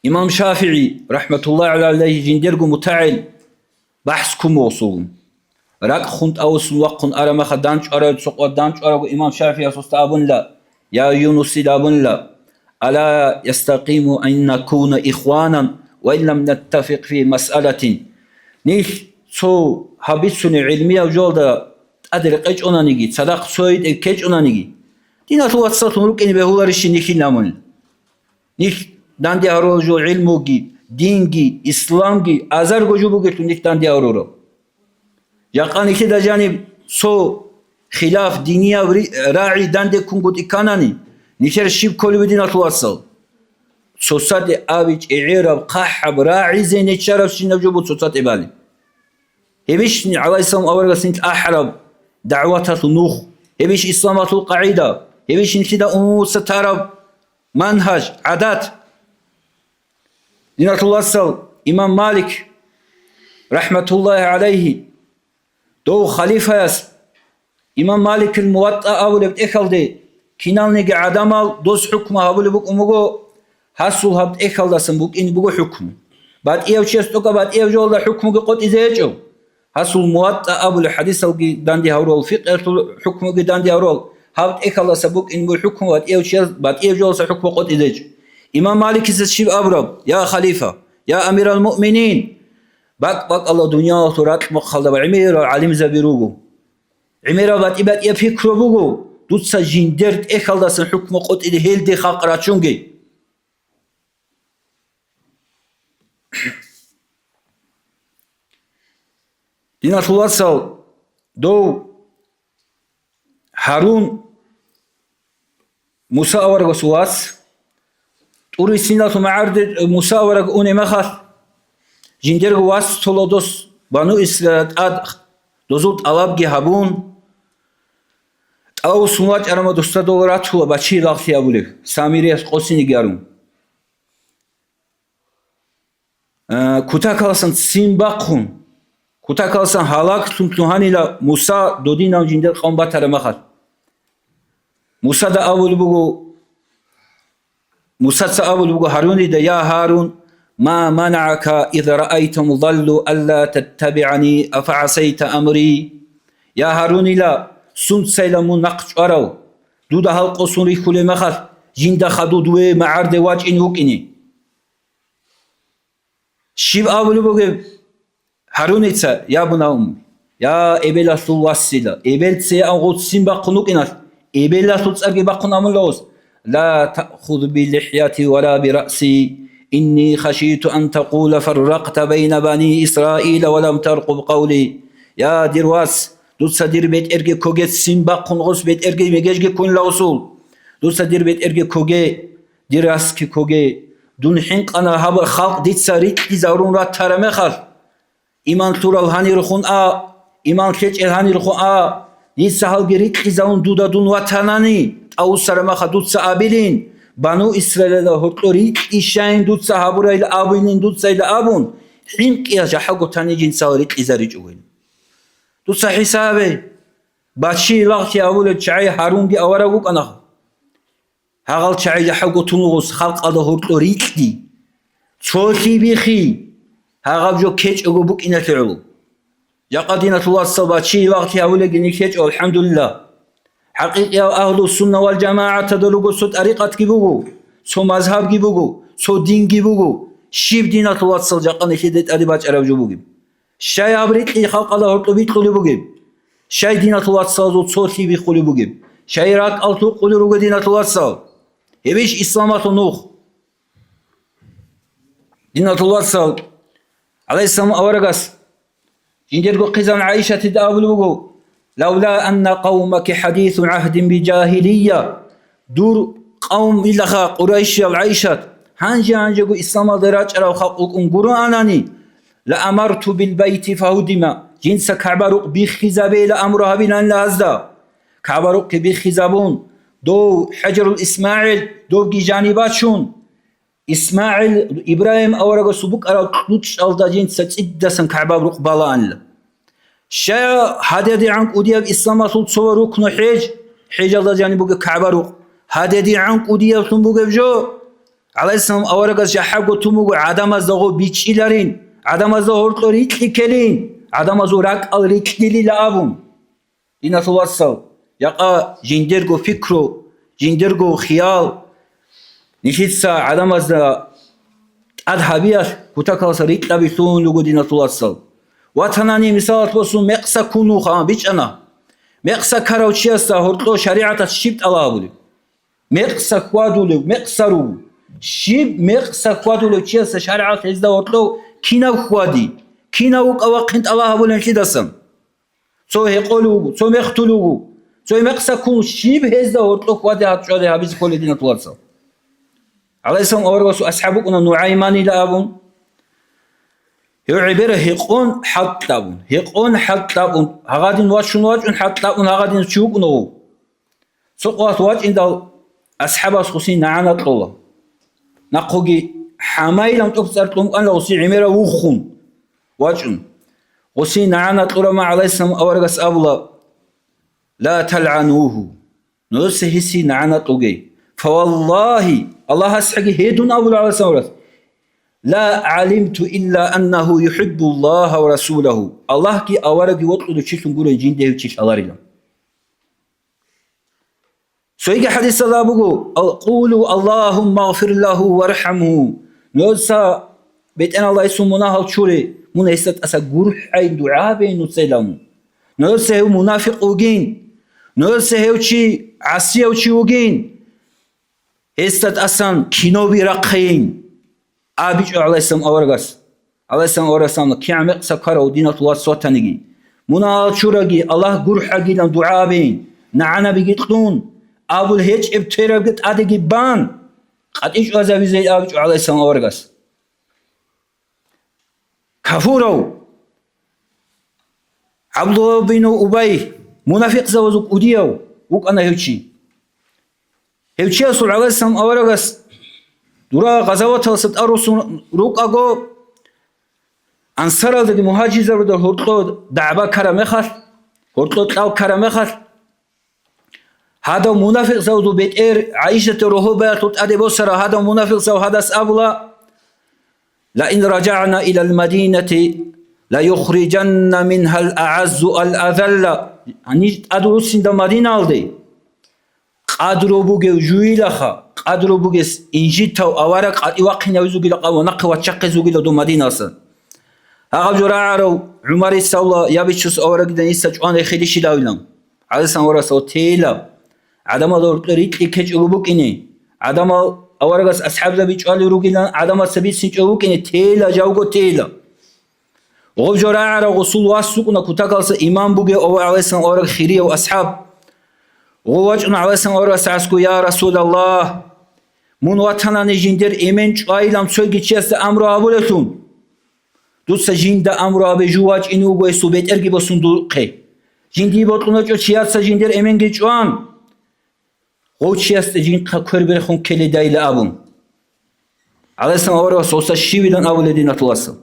имам ШафигӀи, рахӀматуллагьи гӀалайгьи, жиндирго мутагӀил бахӀс ккун буго гъосулгун. РакӀ хун тӀавуссун вахъун араб мехалъ дандчӀварав, цо къоялъ дандчӀварабго имам ШафигӀияс гъосда абунила, я Юнусил абунила: «Ала ястакъиму ан накуна ихванан ва ин лам наттафикъ фи масъалатин». Нилъ цо гьаб бицунеб гӀилмияб жоялда тӀаде рекъечӀонаниги, цадахъ цойги тӀекӀкечӀонаниги, диналъул вацаллъун рукӀине бегьуларищин нилъин абунила? Нилъ данде гьарурал жо гӀилмуги, динги, исламги азарго жо бугелъул нилъ данде гьарурал. Жакъа нилъеда жаниб цо хилаф динияб ри-, рагӀи данде ккунгутӀи кканани, нилъер щиб кколеб, диналъул вацал? Цоцаде абичӀеб гӀераб, хъахӀаб, рагӀизе нечарабщинаб жо буго цоцаде балеб. Гьебищ гӀалайгьиссалам аварагас нилъ ахӀараб дагӀваталъул нух, гьебищ исламалъул къагӀида, гьебищ нилъеда умумуца тараб манхӀаж, гӀадат. Диналъул вацал, имам Малик, рахӀматуллагьи гӀалайгьи, дов халифаяс Имам Маликил Муватта абулеб тӀехьалде киналниги гӀадамал дос хӀукму гьабулеб букӀун буго, гьасул гьаб тӀехьалдасан букӀине буго хӀукму. БатӀияв чияс тӀокӀаб батӀияб жоялда хӀукмуги къотӀизе гьечӀо. Гьасул Муватта абулеб хӀадисалги данде гьавурал, фикъиялъул хӀукмуги данде гьавурал, гьаб тӀехьалдаса букӀине буго хӀукму батӀияв чияс батӀияб жоялдаса хӀукму къотӀизе гьечӀо. Имам Маликица щиб абураб: «Я халифа, я амирал муъминин, бакӀ-бакӀалда дуниялалъул ракь-мухъалда гӀемерал гӀалимзаби руго». ГӀемерал батӀи-батӀияб пикру буго, дуца жиндер тӀехьалдасан хӀукму къотӀизе гьелде халкъ рачунги. Диналъул вацал, дов Гьарун Муса аварагасул вас, ТӀури Синалъул магӀарде Муса авараг унеб мехалъ, жиндирго вас цо лодос Бану Исраилалда тӀад дозул тӀалабги гьабун, тӀавусун вачӀарама досда дол ратула бачи лагълъи абулеб, Самирияс къосинеги гьарун. Э, кутакаласан ццин бахъун, кутакаласан гьалаглъун лъугьанила Муса додинав жиндир къавм батараб мехалъ. Мусада абулеб буго, Мусаца абулеб буго Гьарунида: «Я Гьарун, ма манаӀака из раайтум даллу алла таттабигӀани, афагӀасайта амри?» Я Гьарунила, сунцайила мун нахъ чӀварав, дуда гьалкъосун рихьулеб мехалъ, жинда хадув дуе магӀарде вачӀине вукӀине? Щиб абулеб бугеб Гьаруница: «Я бунавм, я эбелалъул васила, эбелцеян гъуццин бахъун вукӀиналъ, эбелалъул цӀарги бахъун амула гъос: ла таъхуз би лихьяти ва ла би раъси, инни хашиту ан такъула фарракъта байна бани Исраила ва лам таркъуб къавли». Я дир вас, дуца дир бетӀерги коге ццин бахъун гъос, бетӀерги мегежги ккунила гъосул. Дуца дир бетӀерги коге, дир расги коге, дун хӀинкъана гьаб халкъ дица рикьизаврун ратараб мехалъ, иман лъурал гьанирхун а, иман лъечӀел гьанирхун а, дица гьалги рикьизавун дуда дун ватанани, тӀавусараб мехалъ дуца абилин, Бану Исраилалда гьоркьо рикьи щайин дуца гьабурайилан абилин дуцайилан абун, хӀинкъиялъ жахӀалго тани жинцал рикьизаричӀогойин. Дуца хӀисабе, бачи лагълъи абулел чагӀи Гьарунги авараг вукӀана. Гьагъал чагӀи жахӀалго тун вугъус халкъалда гьоркьо рикьди, цолъи бихи, гьагъаб жо ккечӀого букӀиналъе гӀоло. Жакъа, диналъул вацал, бачи лагълъи гьавулеги нилъ гьечӀо, алхӀамдулиллагь. ХӀакъикъияв агьлу сунна вал жамагӀатада руго цо тӀарикъатги буго, цо мазгьабги буго, цо динги буго. Щиб, диналъул вацал, жакъа нилъеда тӀаде бачӀараб жо бугеб? Щай гьаб рикьи халкъалда гьоркьоб бикьулеб бугеб? Щай диналъул вацалазул цолъи биххулеб бугеб? Щай ракӀал лъукъулел руго диналъул вацал? Гьебищ исламалъул нух? Диналъул вацал, гӀалайгьиссалам аварагас жиндирго хъизан ГӀайшатида абулеб буго: «Лавла анна къавмаки хӀадису гӀагьдин би жагьилия». Дур къавмилаха, Къурайшиял ГӀайшат, гьанже-гьанжего исламалде рачӀарав халкъ вукӀун гуроанани, «ла амарту бил байти фагьудима», жинца КагӀба-рукъ биххизабейила амру гьабиланила гьазда. КагӀба-рукъги биххизабун, дов ХӀажарул ИсмагӀил, довги жаниб бачун, ИсмагӀил, Ибрагьим аварагасул букӀараб кьучӀалда жинца цӀидасан КагӀба-рукъ балаанила. Щай гьадиядигӀан кӀудияб исламалъул цо рукну хӀеж, хӀежалда жаниб бугеб КагӀба-рукъ, гьадиядигӀан кӀудияблъун бугеб жо? ГӀалайгьиссалам аварагас жахӀалго тун буго гӀадамазда гъо бичӀчӀиларин, гӀадамазда гьоркьо рикьи ккелин, гӀадамазул ракӀал рикьилила абун. Диналъул вацал, жакъа жиндирго пикру, жиндирго хиял нилъеца гӀадамазда тӀад гьабиялъ кутакаласа рикьабилъун руго, диналъул вацал. Ватанани, мисалалъ босун, мекъса ккун вуха, бичӀчӀана. Мекъса ккарав чиясда гьоркьо шаригӀаталъ щиб тӀалаб гьабулеб? Мекъса хьвадулев, мекъса руго. Щиб мекъса хьвадулев чиясда шаригӀаталъ гьезда гьоркьов кинаб хьвади, кинав вукӀа вахъин тӀалаб гьабулеб нилъидасан? Цо гьекъолев вуго, цо мехтулев вуго, цо мекъса ккун, щиб гьезда гьоркьоб хьвади гьачӀвади гьабизе кколеб, диналъул вацал? ГӀалайгьиссалам аварагасул асхӀаб вукӀуна НугӀайманила абун. Гьев гӀебера гьекъон хӀалтӀабун, гьекъон хӀалтӀабун, гьагъадин вачун вачӀун хӀалтӀабун гьагъадин чи вукӀуна гъов. Цо къоялъ вачӀиндал, асхӀабас гъосие нагӀана кьола. Нахъоги хӀамайилан тӀоцӀар кьун кӀванила гъосие гӀемерав вуххун вачӀун. Гъосие нагӀана кьураб мехалъ гӀалайгьиссалам аварагас абула: لا تلعنوه. Нужеца гьесие нагӀана кьуге. فوالله, Аллагьасхъаги гьедун абула гӀалайгьиссаламас, لا علمت إلا أنه يحب الله ورسوله. Аллагьги аварагги вокьулев чилъун гурин жинда гьев чи лъаларилан. Цоги хӀадисалда буго, ал-, قولوا اللهم اغفر له وارحمه. Нужеца, БетӀергьан, гьесул мунагьал чуре, мун гьесда тӀаса гурхӀайин, дугӀа гьабейин нужеца. Нужеца гьев мунафикъ вугин, нужеца гьев чи гӀасияв чи вугин, гьесда тӀасан киноби рахъейин. абичӀо гӀалайгьиссалам аварагас. ГӀалайгьиссалам аварагасда кигӀан мекъса ккарав диналъул вац ватаниги, мунагьал чураги, Аллагь гурхӀагилан дугӀа абейин, нагӀанабиги кьун, абулеб гьечӀеб терабги тӀадеги бан, къватӀив чӀвазавизе абичӀо гӀалайгьиссалам аварагас. Кафурав ГӀабдулла бин Убай, мунафикъзабазул кӀудияв вукӀана гьев чи. Гьев чиясул гӀалайгьиссалам аварагас дура гъазаваталдаса тӀаруссун рукӀаго, ансаралдаги мугьажирзабазда гьоркьо дагӀба ккараб мехалъ, гьоркьо кьал ккараб мехалъ, гьадав мунафикъзабазул бетӀер, ГӀайшатил рогьобаялъул тӀаде босарав гьадав мунафикъзабаз гьадас абула: لئن رجعنا إلى المدينة ليخرجن منها الأعز الأذل. Гьаниж тӀадвуссинда Мадиналде, къадру бугев жугьилаха, къадру бугес инжитав авараг къватӀив вахъинавизе вугила, къав нахъе ваччахъизе вугила дун Мадиналдаса. Гьагъаб жо рагӀарав ГӀумарица абула, я бичасул аварагилан гьесда чӀван рехилищилавилан. ГӀалайгьиссалам аварагас тейила, гӀадамал гьоркьор рикьи ккечӀого букӀине, гӀадамал аварагас асхӀабзаби чӀвалел ругилан гӀадамаца бицинчӀого букӀине, тейила, жавго тейила. Гъоб жо рагӀарав гъосул вас вукӀуна кутакалдаса имам бугев ва гӀалайгьиссалам авараг хирияв асхӀаб. Гъов вачӀуна гӀалайгьиссалам аварагасда гӀаскӀо: «Я Расулаллагь, мун ватанани жиндер эмен чӀвайилан цойги чиясда амру гьабулевлъун. Дуца жинда амру гьабе, жив вачӀине вуго, гьесул бетӀерги босун духъе. Жиндие бокьун гьечӀо чияца жиндер эменги чӀван, гъов чиясда жинхъа кверберехун ккеледайила», – абун. ГӀалайгьиссалам аварагас гъосда щивилан абулеб, диналъул вацал: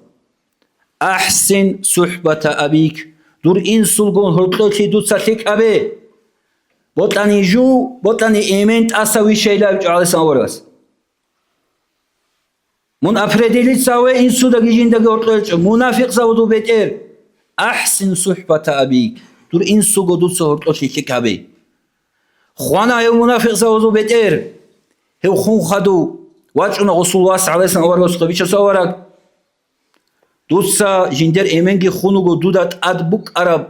«Ахсин сухӀбата абик», дур инсулгун гьоркьоблъи дуца лъикӀ гьабе. Бокьани жув, бокьани эмен тӀаса вищайилан абичӀо гӀалайгьиссалам аварагас. Мун определиться гьаве инсудаги жиндаги гьоркьор гьечӀо, мунафикъзабазул бетӀер. «Ахсин сухӀбата абик», дур инсуго дуца гьоркьоблъи лъикӀ гьабе. Хвана гьев мунафикъзабазул бетӀер. Гьев хун хадув вачӀуна гъосул вас гӀалайгьиссалам аварагасухъе: «Бичасул авараг, дуца жиндер эменги хун вуго, дуда тӀад букӀараб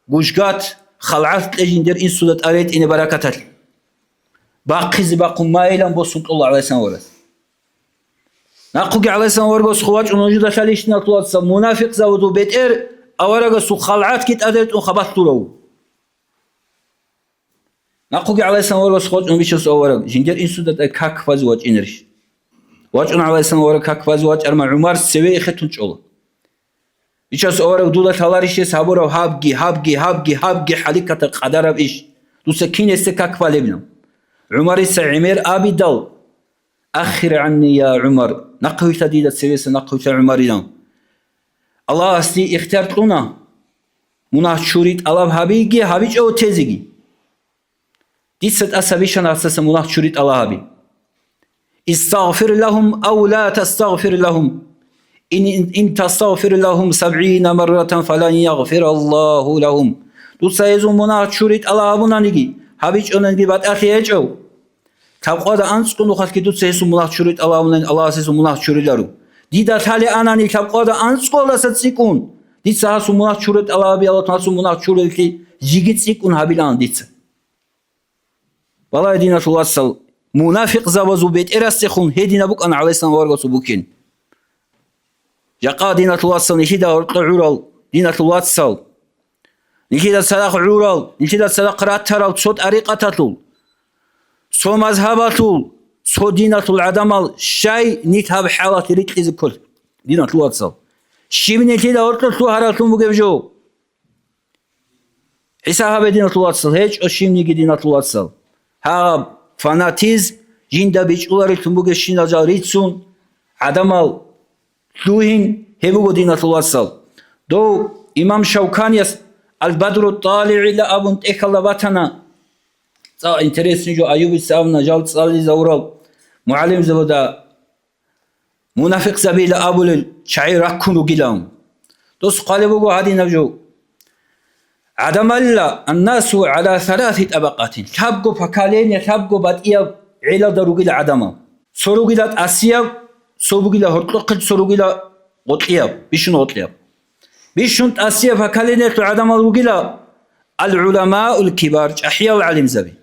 гужгат, халгӀат кье жиндер инсуда тӀад ретӀине баракаталъе. Бахъизе бахъун майилан босун кьола», гӀалайгьиссалам аварагас. Нахъуги гӀалайгьиссалам аварагасухъе вачӀун нужеда лъалищ, диналъул вацал, мунафикъзабазул бетӀер аварагасул халгӀатги тӀад ретӀун хабалъ лъурав. Нахъуги гӀалайгьиссалам аварагасухъе вачӀун, бичасул авараг, жиндер инсуда тӀад как базе вачӀинарищ? ВачӀун гӀалайгьиссалам авараг как базе вачӀарма, ГӀумар цеве эхетун чӀола. Бичасул авараг, дуда лъаларищ гьес гьабураб гьабги, гьабги, гьабги, гьабги хӀаликатаб къадараб иш? Дуца кин гьесде как балебилан? ГӀумарица гӀемер абидал: «Аххир гӀанни, я ГӀумар», нахъвилъа дида цевеса, нахъвилъа, ГӀумарилан. Аллагьас дие ихтияр кьуна, мунагь чури тӀалаб гьабиги, гьабичӀого тезеги. Дица тӀаса бищана гьасдаса мунагь чури тӀалаб гьаби. «Истагъфир лагьум ав ла тастагъфир лагьум. Ин, ин тастагъфир лагьум сабгӀина марратан фалан ягъфираллагьу лагьум». Дуца гьезул мунагь чури тӀалаб гьабунаниги, гьабичӀонаниги батӀалъи гьечӀев. Лъабкъоялда анцӀго нухалъги дуца гьесул мунагь чури тӀалаб гьабунани, Аллагьас гьесул мунагь чуриларо. Дида лъалеанани лъабкъоялда анцӀголаса цӀикӀкӀун, дица гьасул мунагь чури тӀалаб гьабиялъун, гьасул мунагь чурилалъе жеги цӀикӀкӀун гьабилаан дица. Балагье, диналъул вацал, мунафикъзабазул бетӀерасдехун гьединаб букӀана гӀалайгьиссалам аварагасул букӀин. Жакъа, диналъул вацал, нилъеда гьоркьо гӀурал, диналъул вацал, нилъеда цадахъ гӀурал, нилъеда цадахъ ратарал цо тӀарикъаталъул, цо мазгьабалъул, цо диналъул гӀадамал щай нилъ гьаб хӀалалъе рикӀкӀизе кколел, диналъул вацал? Щиб нилъеда гьоркьор лъугьараллъун бугеб жо? ХӀисаб гьабе, диналъул вацал, гьечӀо щибниги, диналъул вацал. Гьаб фанатизм жинда бичӀчӀулареллъун бугебщинал жал рицун, гӀадамал лъугьин, гьеб буго, диналъул вацал. Дов имам Шавканияс Ал-Бадру ТӀалигӀила абун тӀехьалда батана. ЦӀакъ интересный жо Аюбица абуна, жал цӀализавурал мугӀалимзабада мунафикъзабила абулел чагӀи раккун ругилан. Дос хъвалеб буго гьадинаб жо. ГӀадамалла, аннасу гӀала саласи тӀабакъатин. Лъабго поколение, лъабго батӀияб гӀелалда ругила гӀадамал. Цо ругила тӀасияб, цо бугила гьоркьохъел, цо ругила гъоркьияб, бищун гъоркьияб. Бищун тӀасияб поколениялъул гӀадамал ругила ал-гӀуламаул кибар, чӀахӀиял гӀалимзаби.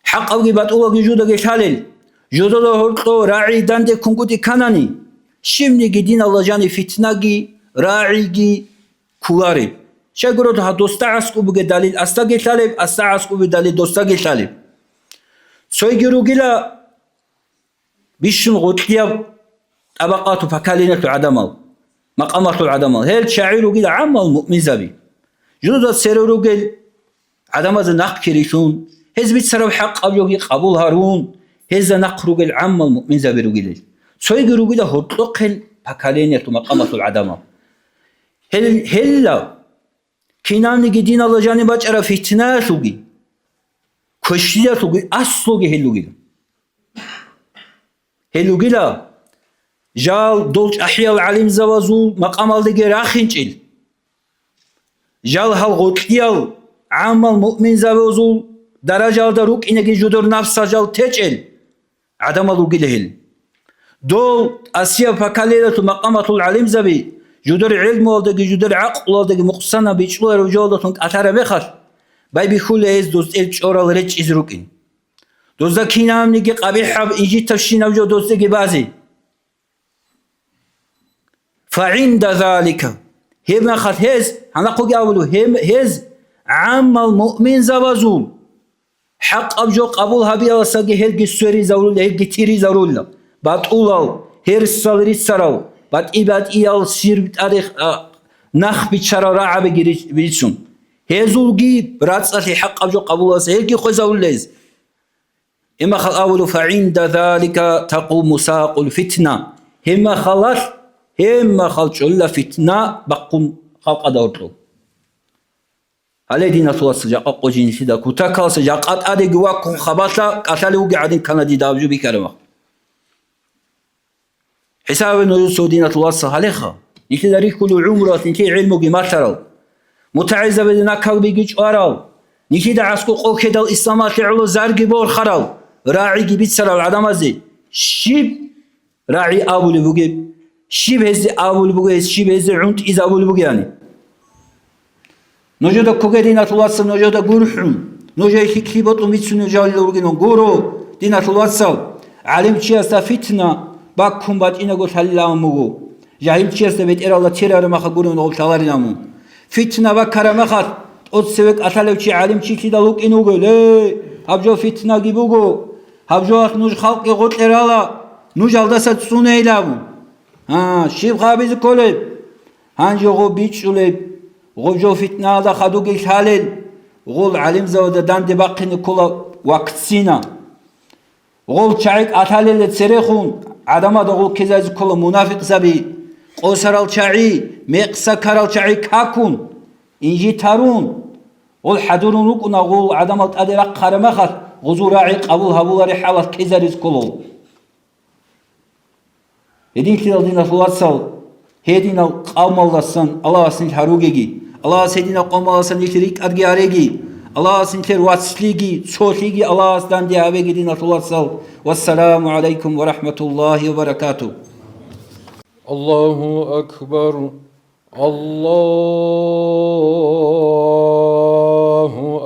ХӀакъабги батӀулабги жудаги лъалел, жудада гьоркьо рагӀи данде ккунгутӀи кканани, щибниги диналда жаниб фитнаги, рагӀиги кколареб. Щайгурелъул гьа досда аскӀуб бугеб далил асдаги лъалеб, асда аскӀуб бугеб далил досдаги лъалеб. Цойги ругила бищун гъоркьияб тӀабакъату поколениялъул гӀадамал, макъамалъул гӀадамал. Гьел чагӀи ругила гӀаммал муъминзаби. Жудада цере ругел гӀадамазда нахъги рилълъун, гьез бицараб хӀакъаб жоги къабул гьарун, гьезда нахъ ругел гӀаммал муъминзаби ругилел. Цойги ругила гьоркьохъел поколениялъул макъамалъул гӀадамал. Гьел-, гьелла кинабниги диналда жаниб бачӀараб фитнаялъулги, квешлъиялъулги аслуги гьел ругила. Гьел ругила, жал дол чӀахӀиял гӀалимзабазул макъамалдаги рахинчӀел, жал гьал гъоркьиял гӀаммал муъминзабазул даражаялда рукӀинеги жудур напсалъ жал течӀел гӀадамал ругила гьел. Дол тӀасияб поколениялъул макъамалъул гӀалимзаби жудур гӀелмуялдаги жудур гӀакълуялдаги мукъсанаб бичӀчӀулареб жоялдалъун кӀалъараб мехалъ, байбихьула гьез дос тӀер чӀорал речӀчӀизе рукӀин. Дозда кинабниги къабихӀаб инжитабщинаб жо досдаги базе. ФагӀинда залика, гьеб мехалъ гьез, гьанахъуги абулеб, гьеб-, гьез гӀаммал муъминзабазул хӀакъаб жо къабул гьабиялдасаги гьелги сверизаврула, гьелги тиризаврула, батӀулал, гьерсал рицарал, батӀи-батӀиял сир тӀаде, а, нах биччарал рагӀабиги рич-, бицун. Гьезулги рацӀцӀалъи хӀакъаб жо къабулалдаса гьелги хвезаврула гьез. Гьебмехалъ абулеб, фагӀинда залика такъуму сакъул фитна. Гьебмехалъ, гьебмехалъ чӀолила фитна бахъун халкъалда гьоркьоб. Гьале, диналъул вацал, жакъа къо жинлъида кутакалъа, жакъа тӀадеги ваккун хабалъа кӀалъалев вугев гӀадин ккана дида гьаб жо бихьараб мехалъ. ХӀисабе нужеца, диналъул вацал, гьалеха. Нилъеда рихьулев гӀумруялъ нилъее гӀелмуги малъарал, мутагӀилзабазда накалбиги чӀварал, нилъеда аскӀоб къо ккедал исламалъе гӀоло зарги борхарал, рагӀиги бицарал гӀадамазде щиб рагӀи абулеб бугеб, щиб гьезде абулеб бугеб, гьез щиб гьезде гӀунтӀизабулеб бугебани. Нужеда ккоге, диналъул вацал, нужеда гурхӀун, нужее лъикӀлъи бокьун бицунеб жо гьалил ругилан гуро, диналъул вацал, гӀалимчиясда фитна баккун батӀинаго лъалилан буго, жагьилчиясда бетӀералда терараб мехалъ гурин гъоб лъаларилан мун. Фитна баккараб мехалъ, тӀоцеве кӀалъалев чи гӀалимчилъидал вукӀин вуго, ле, гьаб жо фитнаги буго, гьаб жоялъ нуж халкъги гъоркье рала, нуж гьалдаса цӀунейилан абун. Гьа, щиб гьабизе кколеб? Гьанже гъоб бичӀчӀулеб, гъоб жо фитнаялда хадуги лъалел, гъол гӀалимзабазда данде бахъине ккола вакцина. Гъол чагӀи кӀалъалеле церехун гӀадамазда гъол ккезаризе ккола мунафикъзаби, къосарал чагӀи, мекъса ккарал чагӀи какун, инжит гьарун. Гъол хӀадурун рукӀуна гъол гӀадамал тӀаде рахъараб мехалъ, гъозул рагӀи къабул гьабулареб хӀалалъ ккезаризе ккола. Гьединлъидал, диналъул вацал, гьединал къавмалдасан Аллагьас нилъ гьаругеги, Аллагьас гьединал къавмалдасан нилъ рикӀкӀадги гьареги, Аллагьас нилъер вацлъиги, цолъиги Аллагьас данде гьабеги, диналъул вацал. Вассаламу гӀалайкум ва рахӀматуллагьи ва баракатугь. Аллагьу акбар. Аллагьу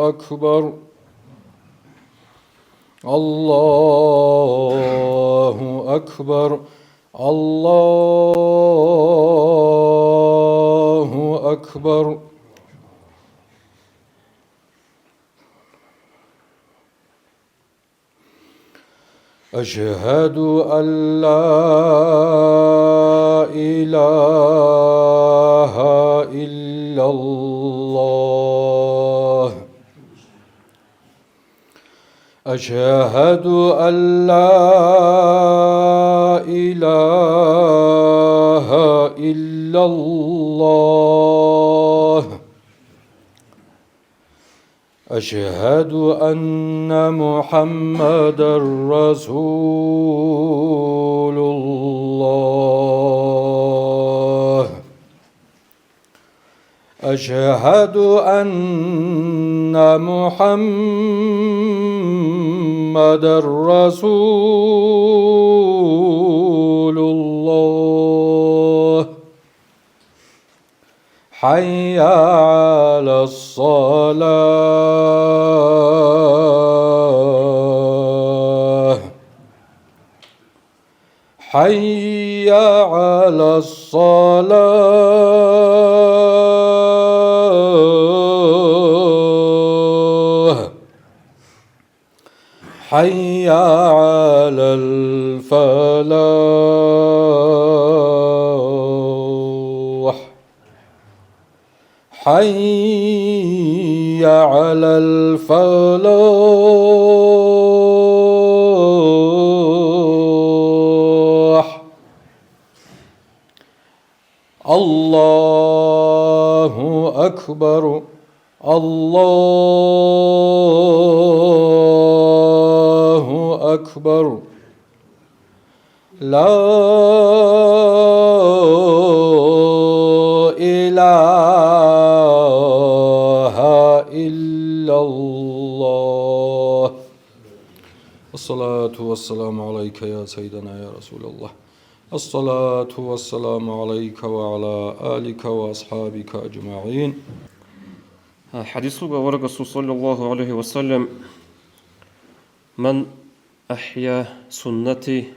акбар. Аллагьу акбар. Аллагьу акбар. أشهد أن لا إله إلا الله. أشهد أن لا إله إلا الله. أشهد أن محمدا رسول الله. أشهد أن محمدا رسول الله. حي على الصلاة. حي على الصلاة. حي على الفلاح. حي على الفلاح. الله أكبر. الله أكبر. لا إله إلا الله. الصلاة والسلام عليك يا سيدنا يا رسول الله. الصلاة والسلام عليك وعلى آلك وأصحابك أجمعين. ХӀадис буго аварагасул, саллаллагьу гӀалайгьи ва саллам: «Ман ахӀя суннати,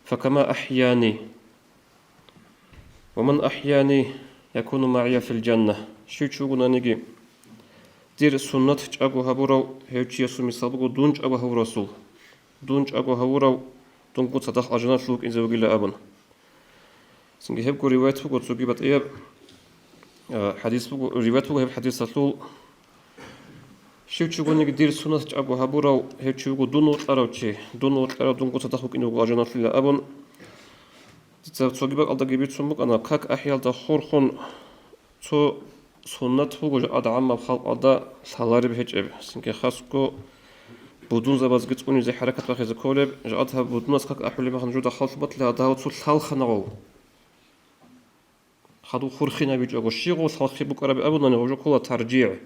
факама ахӀяни, ва ман ахӀяни, якуну магӀия фил жанна». Щив чи вугонаниги, дир суннат чӀаго гьабурав, гьев чиясул мисал буго дун чӀаго гьавурасул. Дун чӀаго гьавурав, дунго цадахъ алжаналъув вукӀинзе вугила абун. Цинги гьебго риваят буго цоги батӀияб, а, хӀадис буго, риваят буго гьеб хӀадисалъул: «Щив чи вугониги дир суннат чӀаго гьабурав, гьев чи вуго дун вокьарав чи, дун вокьарав, дунго цадахъ вукӀине вуго алжаналъила», – абун. Дица цоги бакӀалдаги бицун букӀана, как ахӀиялда хурхун цо суннат буго жакъа гӀаммаб халкъалда лъалареб гьечӀеб, цинги хасго будунзабазги цӀунизе хӀаракат бахизе кколеб, жакъа гьаб будуназ как ахӀулеб мехалъ жуда хал батила, гьадав цо лъалхъана гъов. Хадуб хурхинабичӀого, щигъул лъалхъи букӀараби абунани, гъов жо ккола таржигӀ.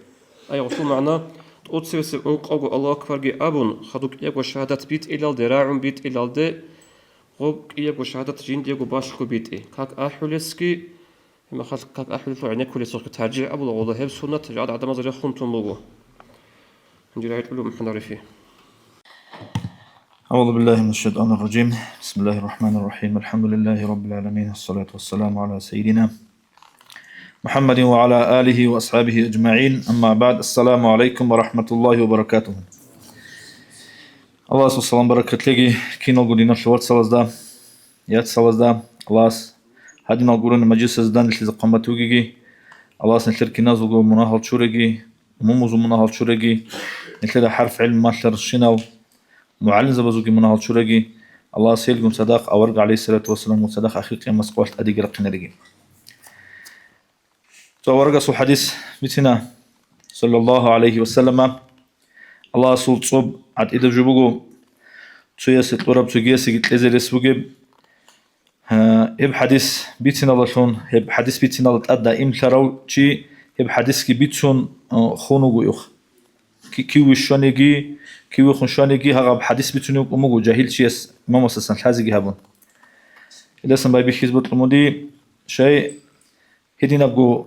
Ай гъосул магӀна: тӀоцебесеб ункъавго Аллагьу акбарги абун, хадуб кӀиябго шагьадат битӀилалде, рагӀун битӀилалде, гъоб кӀиябго шагьадат жиндиего балъго битӀи. Как ахӀулесги, гьеб мехалъ как ахӀулелъул гӀенеккулесухъе таржигӀ абула, гъола гьеб суннат жакъа гӀадамаз рехун тун буго. Гьанже рагӀичӀулев МухӀаммад ГӀарифи. أعوذ بالله من الشيطان الرجيم. بسم الله الرحمن الرحيم. الحمد لله رب العالمين. الصلاة والسلام على سيدنا محمد وعلى آله وأصحابه أجمعين. أما بعد. السلام عليكم ورحمة الله وبركاته. Аллагьасул салам баракат лъеги киналго диналъул вацалазда, яцалазда. Аллагьас гьадинал гурони мажлисазда нилъеца хъван батугеги, Аллагьас нилъер киназулго мунагьал чуреги, умумузул мунагьал чуреги, нилъеда хӀарф гӀилму малъарщинал мугӀалимзабазулги мунагьал чуреги, Аллагьас гьелгун цадахъ авараг гӀалайгьиссалату вассаламгун цадахъ ахир къиямас къоялъ тӀадеги рахъинареги. Цо аварагасул хӀадис бицина, саллаллагьу гӀалайгьи ва саллама, Аллагьасул цӀоб гӀатӀидаб жо буго, цоясе кьураб цогиясеги кьезе рес бугеб. Гьа, гьеб хӀадис бициналдалъун, гьеб хӀадис бициналда тӀад даимлъарав чи гьеб хӀадисги бицун, а, хун вуго юх. Ки-, киве щваниги, кивехун щваниги гьагъаб хӀадис бицунев вукӀун вуго, жагьил чияс имамасдасан лъазеги гьабун. Гьелдасан байбихьизе бокьун буго дие, щай гьединабго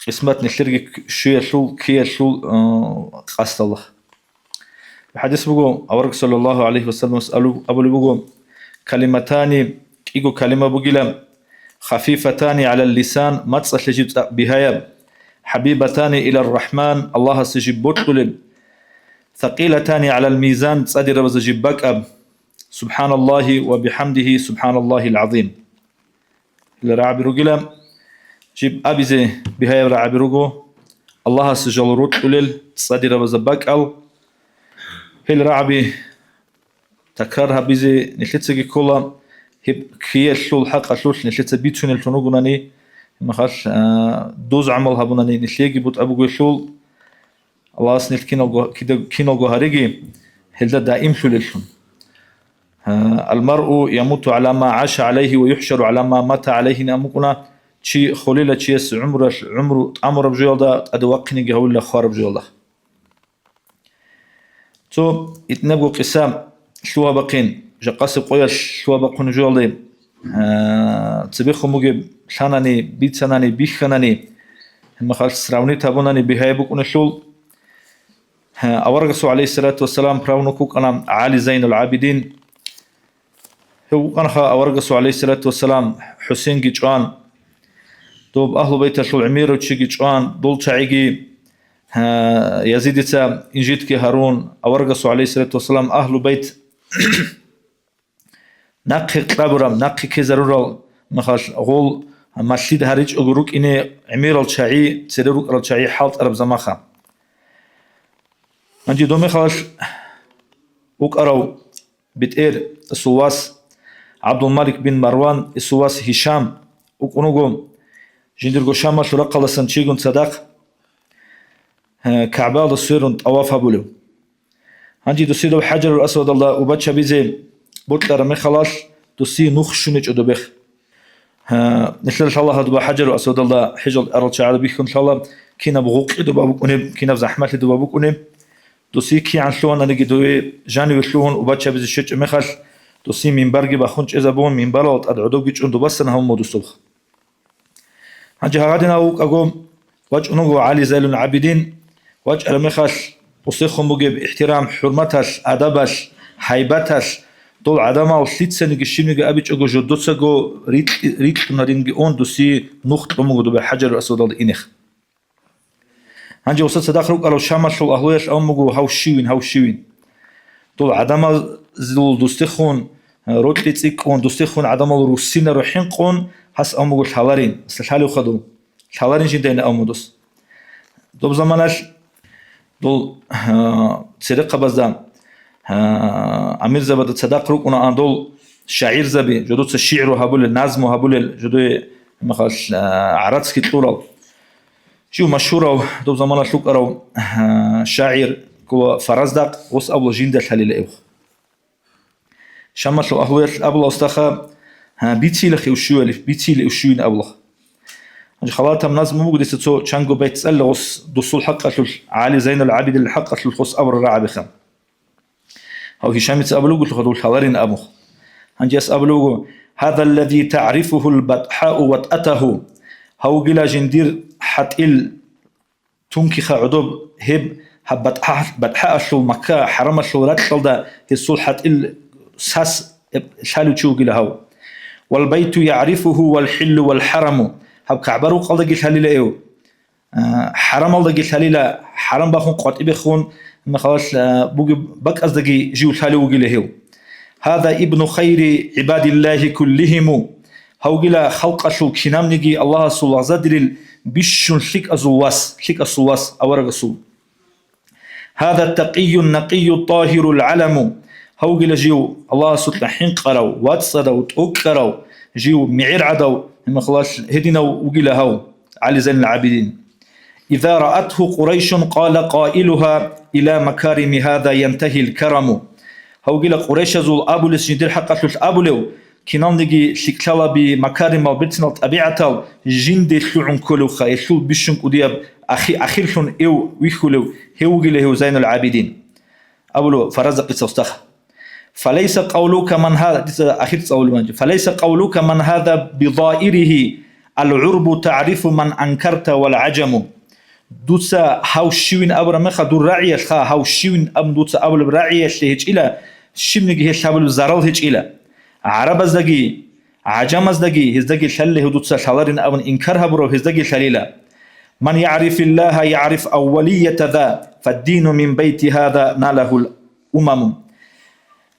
къисмат нилъерги щвеялъул, ккеялъул, а, къасдалда. ХӀадис буго, авараг саллаллагьу гӀалайгьи ва саллам абулеб буго: «Калиматани», кӀиго калима бугила, «хафифатани гӀалал лисан», мацӀалъе жиб цӀакъ бигьаяб, «хӀабибатани илар рахӀман», Аллагьасе жиб бокьулеб, «сакъилатани гӀалал мизан», цӀадирабазда жиб бакӀаб, «субхӀаналлагьи ва бихӀамдигьи, субхӀаналлагьил гӀазим». Гьел рагӀаби ругила, жиб абизе бигьаяб рагӀаби руго, Аллагьасе жал рокьулел, цӀадирабазда бакӀал. Гьел рагӀаби такрар гьабизе нилъецаги ккола, гьеб ккеялъул хӀакъалъулъ нилъеца бицунеллъун ругонани, гьеб мехалъ, а, доз гӀамал гьабунани нилъеги бутӀа бугелъул, Аллагьас нилъ киналго, кида-, киналго гьариги, гьелда даимлъулеллъун. Гьа, «Ал-маръу ямуту гӀала ма гӀаша гӀалайгьи ва юхӀшару гӀала ма мата гӀалайгьи» амукӀуна, чи холила чияс гӀумралъ гӀумру тӀамураб жоялда, тӀаде вахъинеги гьавулила хвараб жоялда. Цо итнабго къиса лъугьа-бахъин, жакъасеб къоялъ лъугьа-бахъун жоялде, а, цебехун бугеб лъанани, бицанани, бихьанани, гьебмехалъ сравнить гьабунани бигьаяб букӀунелъул, а, аварагасул, гӀалайгьиссалату вассалам, правнук вукӀана ГӀали Зайнул ГӀабидин. Гьев вукӀанха аварагасул, гӀалайгьиссалату вассалам, ХӀусенги чӀван, доб Агьлу Байталъул гӀемерав чиги чӀван, дол чагӀиги, гьа, Язидица инжитги гьарун, аварагасул, гӀалайгьиссалату вассалам, Агьлу Байт нахъе кьабураб, нахъе ккезарурал мехалъ гъол малъид гьаричӀого рукӀине гӀемерал чагӀи, цере рукӀарал чагӀи хӀалтӀараб замаха. Гьанже доб мехалъ вукӀарав бетӀер, гьесул вас ГӀабдулмалик бин Марван, гьесул вас Гьишам вукӀун вуго, жиндирго Шамалъул рахъалдасан чигун цадахъ, э, КагӀбаялда сверун тӀаваф гьабулев. Гьанже досидаб ХӀажарул Асвадалда убачабизе бокьараб мехалъ, досие нух щуничӀо добехъ. Гьа, нилъер лъала гьадуба ХӀажарул Асвадалда хӀежал арал чагӀазда бихьун лъала, кинаб гъукъи дуба букӀунеб, кинаб захӀмалъи дуба букӀунеб. Досие кигӀан лъугьананиги дове жаниве лъугьун убачабизе щвечӀеб мехалъ, досие минбарги бахун чӀезабун, минбарал тӀад гӀодобги чӀун дубасан гьавун модусулха. Гьанже гьагъадинав вукӀаго, вачӀун вуго ГӀали Зайнул ГӀабидин, вачӀараб мехалъ, гъусехун бугеб ихтирам, хӀурматалъ, адабалъ, гьайбаталъ, дол гӀадамал лъицаниги щибниги абичӀого жодоцаго рикь-, рикьунаринги ун, досие нух кьун буго добе ХӀажарул Асвадалда инех. Гьанже гъуса цадахъ рукӀарав Шамалъул агьлуялъ абун буго: «Гьав щивин, гьав щивин?» Дол гӀадамазул дустехун, рокьи цӀикӀкӀун, дустехун гӀадамал руссинаро хӀинкъун, гьас абун буго: «Лъаларин, гьасда лъалевха дол. Лъаларин жиндайин», абун буго дос. Доб заманалъ дол, а, церехъабазда, а, амирзабазда цадахъ рукӀунаан дол шагӀирзаби, жодоца шигӀру гьабулел, назму гьабулел, жодое, махалъ, а, гӀарацги кьурал. Жив машгьурав, доб заманалъ вукӀарав, а, шагӀир ккола Фараздакъ, гъос абула жинда лъалила эвх. Шамалъул агьлуялъ абула гъосдаха, а, бицила хев щуялъ, бицила эв щуян абула. Гьанже халатаб назму буго дица цо чанго байт цӀалила гъос дусул хӀакъалъулъ, ГӀали Зайнул ГӀабидилил хӀакъалъулъ гъос абураб рагӀабиха. Гьав Гьишамица абулеб буго, лъугьа дов лъаларин абух. Гьанже гьас абулеб буго: «Гьаза аллази тагӀрифухул батӀхӀау ватӀатагьу». Гьав вугила жиндир хӀатӀил тункиха гӀодоб, гьеб гьаб батӀхӀа-, батӀхӀаалъул Макка хӀарамалъул ракьалда гьесул хӀатӀил сас лъалев чи вугила гьав. «Вал байту ягӀрифуху вал хӀиллу вал хӀараму». Гьаб КагӀба рукъалдаги лъалила эв. А, хӀарамалдаги лъалила, хӀарам бахун къватӀибехун, махалал, а, бугеб бакӀаздаги жив лъалев вугила гьев. «Гьаза ибну хайри гӀибадиллагьи куллигьиму». Гьавгила халкъалъул кинабниги Аллагьасул лагъзадерил бищун лъикӀазул вас, лъикӀасул вас аварагасул. «Гьаза такъийюн накъийю тагьирул гӀаламу». Гьавгила жив Аллагьасукьа хӀинкъарав, вацӀцӀадав, тӀокӀкӀарав, жив мегӀергӀадав, махалал гьединав вугила гьав, ГӀали Зайнул ГӀабидин. «Иза раатгьу Къурайшун къала къаилугьа: иля макарими гьаза янтагьил караму». Гьавгила къурайшазул абулес жиндир хӀакъалъулъ абулев, киналниги лъикӀлъалаби, макаримал берцинал тӀабигӀатал жинде лъугӀун кколевха, гьелъул бищун кӀудияб ахи-, ахирлъун эв вихьулев, гьев вугила гьев Зайнул ГӀабидин. Абулев Фараздакъица устаха. «Фалайса къавлука ман гьа-», дица ахир цӀалулеб гьанже. «Фалайса къавлука ман гьаза бидагьиригьи ал-гӀурбу тагӀрифу ман анкарта вал гӀажаму». Дуца гьав щивин абураб мехалъ дур рагӀиялъха, гьав щивин абун дуца абулеб рагӀиялъе гьечӀила, щибниги гьелъ гьабулеб зарал гьечӀила. ГӀарабаздаги, гӀажамаздаги, гьездаги лъалила гьев дуца лъаларин абун инкар гьабурав гьездаги лъалила. «Ман ягӀрифиллагьа ягӀриф аввалията за, фаддину мин байти гьаза налагьул умаму».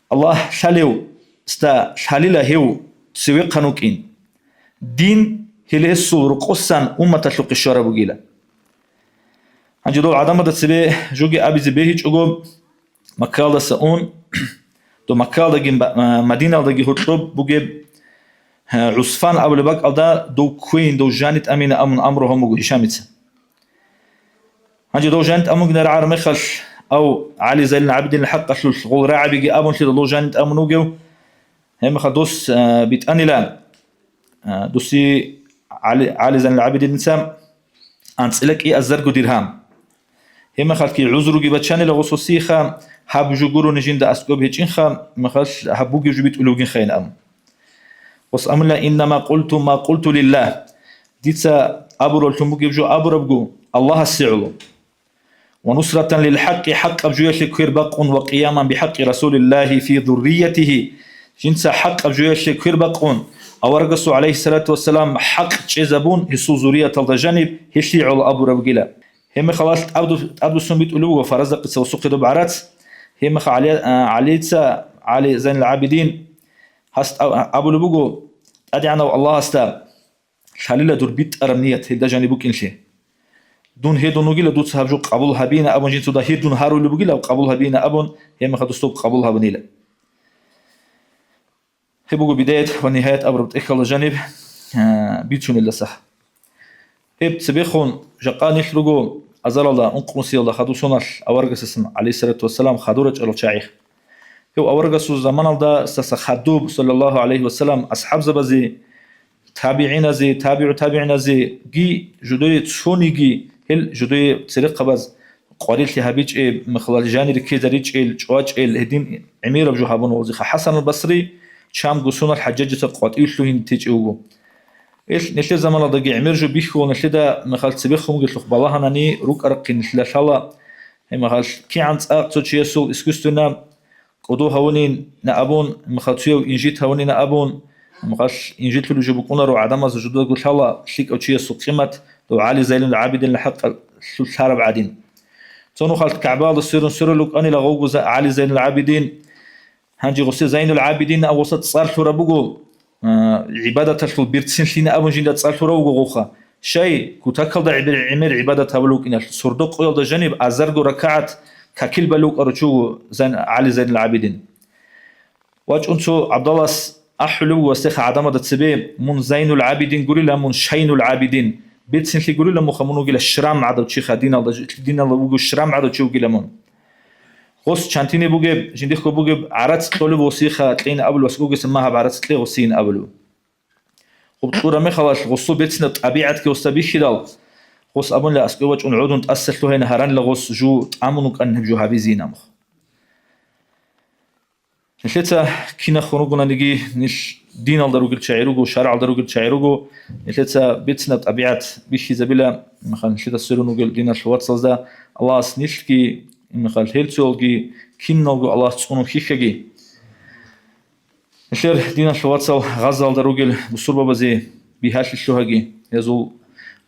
Аллагь лъалевста лъалила гьев цевехъан вукӀин. Дин гьелесул рокъосан умматалъухъе щвараб бугила. Гьанже дол гӀадамазда цебе жоги абизе бегьичӀого, Маккаялдаса ун, дов Маккаялдаги ба-, а, Мадиналдаги гьоркьоб бугеб, а, ГӀусфан абулеб бакӀалда дов кквейин, дов жаниб тӀамина абун амру гьабун буго Гьишамица. Гьанже дов жаниб тӀамун вугин рагӀараб мехалъ, ав ГӀали Зайнул ГӀабидинил хӀакъалъулъ гъол рагӀабиги абун лъила дов жаниб тӀамун вугев? Гьеб мехалъ дос, а, битӀанила, а, досе ГӀали, ГӀали Зайнул ГӀабидиница анцӀила кӀиазарго диргьам. Гьеб мехалъги гӀузруги бачанила гъососиха, гьаб жо гурони жинда аскӀоб гьечӀинха, мехалъ гьаб бугеб жо битӀулев вугинха ин абун. Гъос амула: «Иннама къулту ма къулту лиллагь». Дица абураллъун бугеб жо абурабго Аллагьасе гӀоло. «Ва нусратан лил хӀакъи», хӀакъаб жоялъе квер бакъун, «ва къияман бихӀакъи Расулиллагьи фи зурриятигьи», жинца хӀакъаб жоялъе квер бакъун, аварагасул, гӀалайгьиссалату вассалам, хӀакъ чӀезабун, гьесул зуррияталда жаниб гьелъие гӀоло абураб бугила. Гьеб мехалъ тӀадбу-, тӀадбуссун битӀулеб буго фаразда къиса гъосухъе доб гӀарац. Гьеб мехалъ ГӀали-, а, ГӀалица, ГӀали Зайнул ГӀабидин, гьас тӀа-, абулеб буго ТӀадегӀанав Аллагьасда: «Лъалила дур битӀараб ният гьелда жаниб букӀинлъи. Дун гьедун вугила, дуца гьаб жо къабул гьабина», абун жинцуда гьедун гьарулеб бугила, къабул гьабина абун, гьеб мехалъ досда къабул гьабунила. Гьеб буго Бидаят ва Нигьаят абураб тӀехьалда жаниб, а, бицунелдаса. Гьеб цебехун жакъа нилъ руго азаралда, ункънусиялда хадусуналъ аварагасасан, гӀалайгьиссалату вассалам, хадур рачӀарал чагӀи. Гьев аварагасул заманалда саса хадуб, саллаллагьу гӀалайгьи вассалам, асхӀабзабазе, табигӀиназе, табигӀу-табигӀиназеги, жудое цониги, гьел жудое церехъабаз къварилъи гьабичӀеб, мехалъ жанир ккезаричӀел, чӀвачӀел, гьедин гӀемераб жо гьабуна гъозиха. ХӀасанул Басри чамго сонал ХӀажжажица къватӀив лъугьине течӀев вуго. Ил нилъер заманалдаги гӀемер жо бихьула нилъеда, мехалъ цебехун бугелъухъ балагьанани рукӀарахъин нилъеда лъала, гьеб мехалъ кигӀан цӀакъ цо чиясул искусственно кӀодо гьавунин абун, мехалъ цояв инжит гьавунин абун, мехалъ инжитлъулеб жо букӀунаро гӀадамаз жудаго лъала лъикӀав чиясул къимат, дов ГӀали Зайнул ГӀабидинил хӀакъалъулъ лъараб гӀадин. Цо нухалъ КагӀбаялда сверун сверулев вукӀанила гъовгуза ГӀали Зайнул ГӀабидин. Гьанже гъосе Зайнул ГӀабидин абун гъоса цӀар лъураб буго, а, гӀибадаталъул берцинлъин абун жинда цӀар лъурав вуго гъовха. Щай, кутакалда гӀибир-, гӀемер гӀибадат гьабулев вукӀиналъ, сордо-къоялда жаниб азарго ракагӀат какил балев вукӀарав чи вуго Зайн-, ГӀали Зайнул ГӀабидин. ВачӀун цо ГӀабдаллас ахӀулев вуго гьасдеха гӀадамазда цебе: «Мун Зайнул ГӀабидин гурила, мун Шайнул ГӀабидин. Берцинлъи гурила муха, мун вугила шрам гӀадав чиха диналда, диналда вуго шрам гӀадав чи вугила мун». Гъос чантине бугеб, жиндихъго бугеб гӀарац кьолеб гъосиха кьейин абулев, аскӀовгиса магьаб гӀарац кье гъосиин абулев. Гъуб кьураб мехалъ гъосул берцинаб тӀабигӀатги гъосда бихьидал, гъос абунила, аскӀов вачӀун гӀодун тӀаса лъугьайин гьаранила гъос жо тӀамун вукӀан гьеб жо гьабизейин абун. Нилъеца кинахун ругонаниги, нилъ диналда ругел чагӀи руго, шаргӀалда ругел чагӀи руго, нилъеца берцинаб тӀабигӀат бихьизабила, мехалъ нилъеда сверун ругел диналъул вацазда Аллагьас нилъги, мехалъ гьел цоялги, киналго Аллагьас цӀунун хьихьаги. Нилъер диналъул вацал Газалда ругел бусурбабазе бигьалъи лъугьаги, гьезул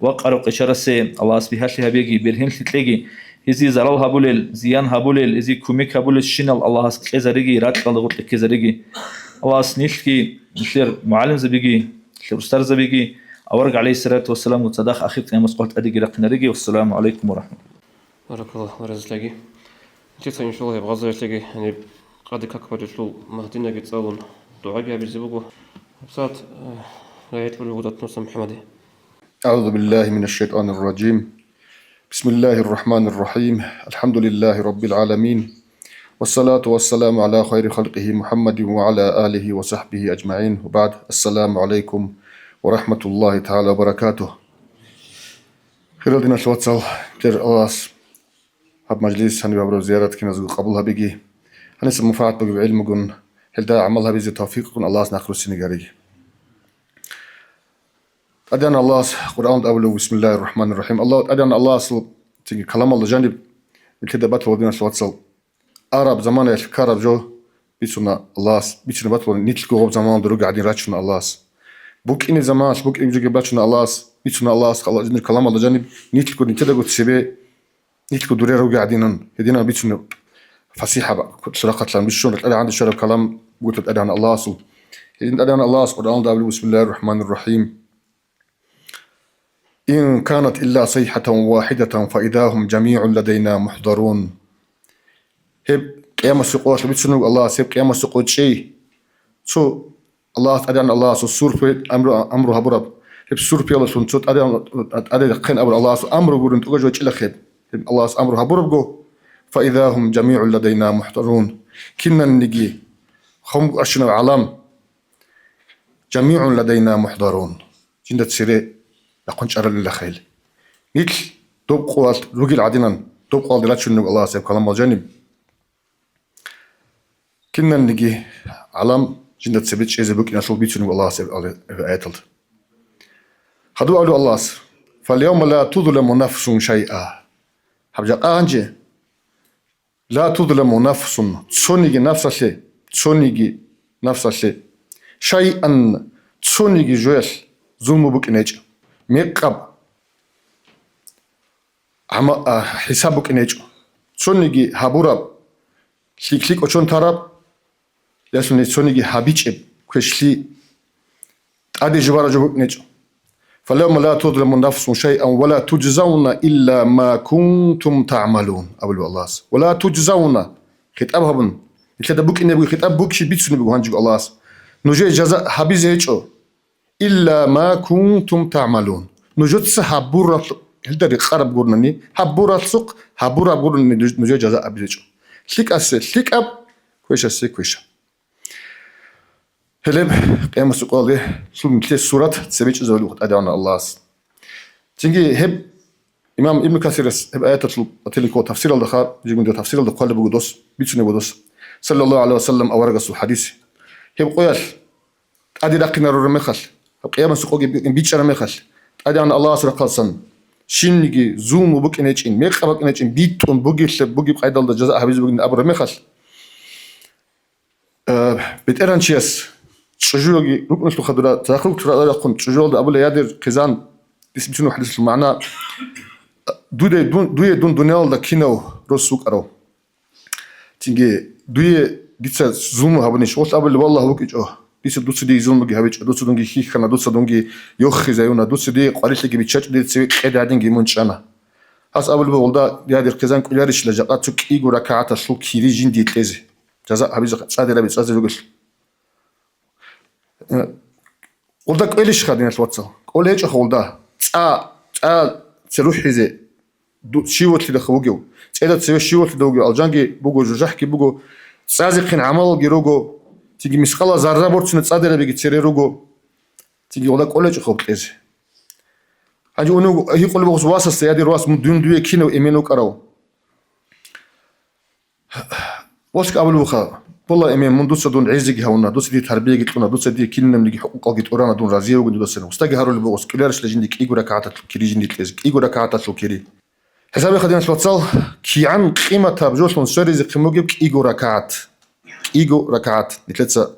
вакъараб къечарасе Аллагьас бигьалъи гьабеги, бергьенлъи кьеги, гьезие зарал гьабулел, зиян гьабулел, гьезие кумек гьабулелщинал Аллагьас кьезариги, ракьалда гъоркье ккезариги. Аллагьас нилъги, нилъер мугӀалимзабиги, нилъер устарзабиги авараг гӀалайгьиссалату вассаламгун цадахъ ахир къиямас къватӀадеги рахъинариги. Вассаламу гӀалайкум ва рахӀматуллагь. Баракаллагьу, разилъаги. Нилъеца, иншаллагь, гьеб гъазаялъеги, гьаниб къаде как бачӀелъул Магьдинаги цӀалун, дугӀаги гьабизе буго. ГьабсагӀат, э, рагӀичӀулев вуго датӀнуса МухӀаммаде. أعوذ بالله من الشيطان الرجيم. بسم الله الرحمن الرحيم. الحمد لله رب العالمين. والصلاة والسلام على خير خلقه محمد وعلى آله وصحبه أجمعين. وبعد. السلام عليكم ورحمة الله تعالى وبركاته. Хирал диналъул вацал, тер Аллагьас гьаб мажлис, гьаниб гьабураб зиярат киназго къабул гьабиги. Гьаниса манфагӀат бугеб гӀилмугун, гьелда гӀамал гьабизе тавфикъгун Аллагьас нахъ руссине гьариги. ТӀадегӀан Аллагьас Къуръаналда абулеб: «Бисмиллагьир рахӀманир рахӀим». Аллагь, ТӀадегӀан Аллагьасул цинги каламалда жаниб нилъеда батула, диналъул вацал. Араб заманаялъ ккараб жо бицуна Аллагьас, бицунеб батула, нилъго гъаб заманалда ругел гӀадин рачуна Аллагьас. БукӀине заманалъ букӀинеб жоги бачуна Аллагьас, бицуна Аллагьас, Аллагьас жиндир каламалда жаниб, нилъго нилъедаго цебе, нилъго дуре ругел гӀадинан, гьединан бицунеб фасихӀаб сурахъалъан бищун ратӀа гӀанде щвараб калам бугелъул ТӀадегӀан Аллагьасул. Гьедин ТӀадегӀан Аллагьас Къуръаналда абулеб: «Бисмиллагьир рахӀманир рахӀим». «Ин канат илла сайхӀатан вахӀидатан фаидагьум жамигӀун ладайна мухӀдарун». Гьеб къиямасеб къоялъ бицунеб Аллагьас, гьеб къиямасеб къо чӀей. Цо Аллагьас ТӀадегӀан Аллагьасул сурпе амру, амру гьабураб. Гьеб сурпиялдалъун цо тӀаде, тӀаде рехъен абураб Аллагьасул амру гурин тӀугӀа жо чӀила гьеб. Гьеб Аллагьас амру гьабурабго, «Фаиза гьум жамигӀун ладайна мухӀдарун». Кинанниги хъом арщинаб гӀалам, «жамигӀун ладайна мухӀдарун», жинда цере рахъун чӀаралилахъе. Нилъ доб къоялъ ругел гӀадинан, доб къоялде рачунеб Аллагьас гьеб каламал жаниб. Кинанниги гӀалам жинда цебе чӀезе букӀиналъул бицунеб Аллагьас гьеб аяталда. Хадуб абулеб Аллагьас: «Фал-явма ла тузламу нафсун шайъа». Гьаб жакъа гьанже: «Ла тузламу нафсун», цониги нафсалъе, цониги нафсалъе, «шайъан», цониги жоялъ зулму букӀин гьечӀо. Мекъаб гӀама-, а, хӀисаб букӀин гьечӀо. Цониги гьабураб, лъикӀ-лъикӀ очон тараб, ясуни цониги гьабичӀеб квешлъи тӀаде жубараб жо букӀин гьечӀо. «Фал-явма ла тузламу нафсун шайъан ва ла туджзавна илла ма кунтум тагӀмалун», абулеб Аллагьас. «Ва ла туджзавна», хитӀаб гьабун, нилъеда букӀине буго хитӀаб, букӀи бицунеб буго гьанжего Аллагьас. Нужее жаза гьабизе гьечӀо. «Илла ма кунтум тагӀмалун». Нужеца гьабурал-, гьелда рекъараб гурнани, гьабуралъухъ гьабураб гурнани нуж-, нужее жаза абизечӀо. ЛъикӀасе лъикӀаб, квешасе квеша. Гьелеб къиямасеб къоялде лъугьинлъе сурат цебе чӀезабулеб ТӀадегӀанав Аллагьас. Цинги гьеб Имам Ибн Касирас гьеб аяталъул батилин ккола тафсиралдаха, жигун дир тафсиралда хъвалеб буго дос, бицунеб буго дос, саллаллагьу гӀалайгьи ва саллам аварагасул хадис. Гьеб къоялъ тӀаде рахъинарураб мехалъ, гьаб къиямасеб къоги бикӀ-, бичӀчӀараб мехалъ, ТӀадегӀанав Аллагьас рахъалсан, щибниги зулму букӀин гьечӀин, мекъаб букӀин гьечӀин, битӀун бугеблъи бугеб къайдалда жаза гьабизе бугин абураб мехалъ, Э, БетӀергьанчияс чӀужуялги рукӀуналъул хадура, захрукь рахъун чӀужуялда абула: «Я, дир хъизан», дис бицунеб хадисалъул магӀна: «Дуде дун, дуе дун дуниялалда кинав рос вукӀарав? Цинги дуе дица зулму гьабунищ?» Гъолъ абула: «Валлагь, вукӀичӀо. Дица дуца дие зулмуги гьабичӀо, дуца дунги хьихьана, дуца дунги йохизаюна, дуца дие къварилъиги биччачӀо, дир цеве къед гӀадинги мун чӀана». Гьас абулеб гъолда: «Я, дир хъизан, кӀоларищила жакъа цо кӀиго ракагӀаталъул кири жиндие кьезе, жаза гьабизе, цӀадираби цӀазе ругелъул». Гъолда кӀвелищха, диналъ вацал? КӀолей гьечӀоха гъолда. ЦӀа, цӀа церухӀизе, ду-, щивалъидахъа вугев. ЦӀеда цеве щивалъида вугев, алжанги буго, жужахӀги буго, цӀазехъин гӀамалалги руго, цинги мискъала зарра борцина цӀадирабиги цере руго. Цинги гъолда кӀолей гьечӀоха гъоб кьезе. Гьанже унев гьикъулеб бугос васасда: «Я, дир вас, мун дун дуе кинав эмен вукӀарав?» Васги абулеб буха: «Бола, эмен, мун дуца дун гӀезеги гьавуна, дуца дие тарбияги кьуна, дуца дие кинабниги хӀукъукъалги тӀурана, дун разие вугин дудасан». Устаги гьарулеб бугос: «КӀоларищила жинди кӀиго ракагӀаталъул кири жинди кьезе, кӀиго ракагӀаталъул кири». ХӀисабе хадиналъ вацал, кигӀан къиматаб жолъун сверизехъин бугеб кӀиго ракагӀат. КӀиго ракагӀат. Нилъеца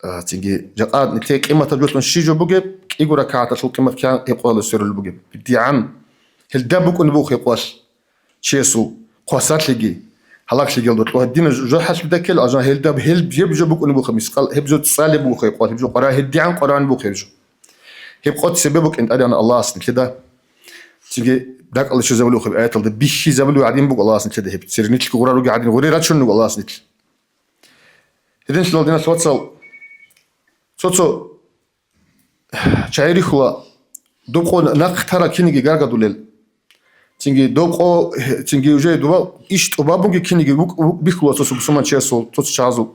А, цинги, жакъа нилъее къиматаб жолъун щи жо бугеб, кӀиго ракагӀаталъул къимат кигӀан гьеб къоялда сверулеб бугеб. БитӀигӀан гьелда букӀунеб буго гьеб къоялъ чиясул хвасарлъиги, гьалаглъиги гьелда кьо. Гьедина жо-, жо хӀалъ бедеккел, алжан гьелда, гьел, гьеб жо букӀунеб буго мискъал, гьеб жо цӀалеб буго гьеб къоялъ, гьеб жо къваригӀел, гьедигӀан къваригӀун буго гьеб жо. Гьеб къо цебе букӀин ТӀадегӀанав Аллагьас нилъеда. Цинги дакӀалде щвезабулеб буго гьеб аяталда, бихьизабулеб гӀадин буго Аллагьас нилъеда гьеб. Цернилъги гъура руги гӀадин, гъуре рачунел руго Аллагьас нилъ. Гьединлъидал, диналъ вацал, цо-цо чагӀи рихьула, доб къо нахъ тара киниги гаргадулел. Цинги доб къо, цинги уже дуба иш тӀубабунги киниги вукӀ-, вукӀ-, бихьула цо-цо бусурманчиясул, цо-цо чагӀазул,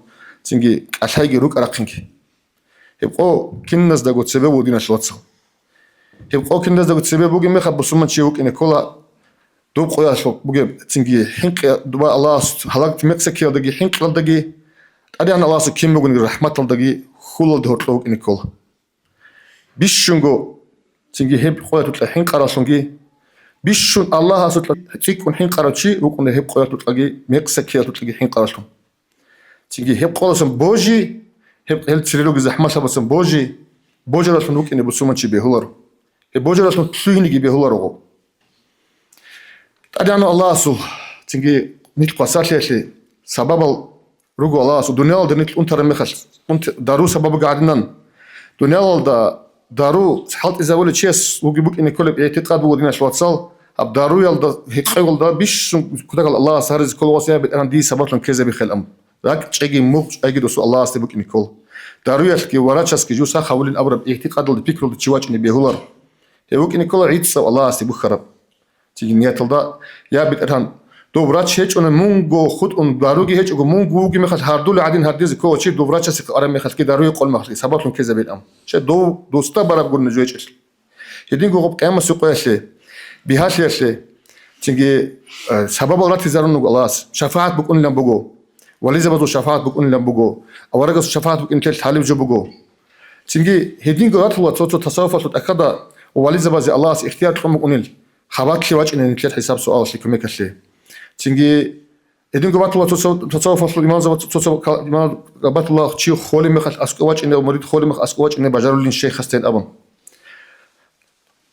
цинги кӀалъайги рукӀа-рахъинги. Гьеб къо киназдаго цебе вуго, диналъ вацал. Гьеб къо киназдаго цебе бугеб мехалъ бусурманчи вукӀине ккола, доб къоялъухъ бугеб цинги хӀинкъи-, дуба Аллагьас гьалаг мекъсакиялдаги хӀинкъиялдаги, ТӀадегӀан Аллагьасул кин бугониги рахӀматалдаги хьулалде гьоркьов вукӀине ккола. Бищунго цинги гьеб къоялъукьа хӀинкъаравлъунги, бищун Аллагьасукьа цӀикӀкӀун хӀинкъарав чи вукӀуна гьеб къоялъукьаги мекъсакиялъукьаги хӀинкъаравлъун. Цинги гьеб къоялдасан божи, гьеб, гьел цере ругел захӀмалъабасан божи, божаралъун вукӀине бусурманчи бегьуларо. Гьеб божаралъун лъугьинеги бегьуларо гъо. ТӀадегӀанав Аллагьасул, цинги нилъ хвасарлъиялъе сабабал руго Аллагьасул, дуниялалда нилъ унтараб мехалъ, унт-, дару сабаб буго гӀадинан. Дуниялалда дару хӀалтӀизабулев чияс вуги букӀине кколеб игӀтикъад буго, диналъ вацал, гьаб даруялда гьекъоялда бищун кутакал Аллагьас гьаризе ккола, васияб БетӀергьан дие сабаблъун ккезабихъел ам. РакӀ чӀеги, мугъ чӀеги досул Аллагьасде букӀине ккола. Даруялъги врачасги жуса хавулин абураб игӀтикъадалда, пикрулда чи вачӀине бегьулар. Гьев вукӀине ккола гӀицӀав Аллагьасде бухьараб. Цинги нияталда: «Я, БетӀергьан, дов врач гьечӀони мунго хутӀун, даруги гьечӀого мунго вугеб мехалъ гьардулев гӀадин гьардезе ккола чи, дов врачасехъе араб мехалъги, даруе къон мехалъги, сабаблъун ккезабейилан». Че дов досда бараб гурони жо гьечӀелъул. Гьединго гъоб къиямасеб къоялъе, бигьалъиялъе, цинги, э, сабабал ратизарун руго Аллагьас, шафагӀат букӀунилан буго, вализабазул шафагӀат букӀунилан буго, аварагасул шафагӀат букӀинилъ гьалеб жо буго. Цинги гьединго ратула цо-цо тасаввуфалъул тӀахьазда вализабазе Аллагьас ихтияр кьун букӀунел, хабалъ вачӀине нилъер хӀисаб-суалалъе, кумекалъе. Цинги гьединго батула цо-цо тасаввуфалъул имамзаба, цо-цо ка-, имам батула чи холеб мехалъ аскӀов вачӀине, мурид холеб мехалъ аскӀов вачӀине бажарулин шейхасдейин абун.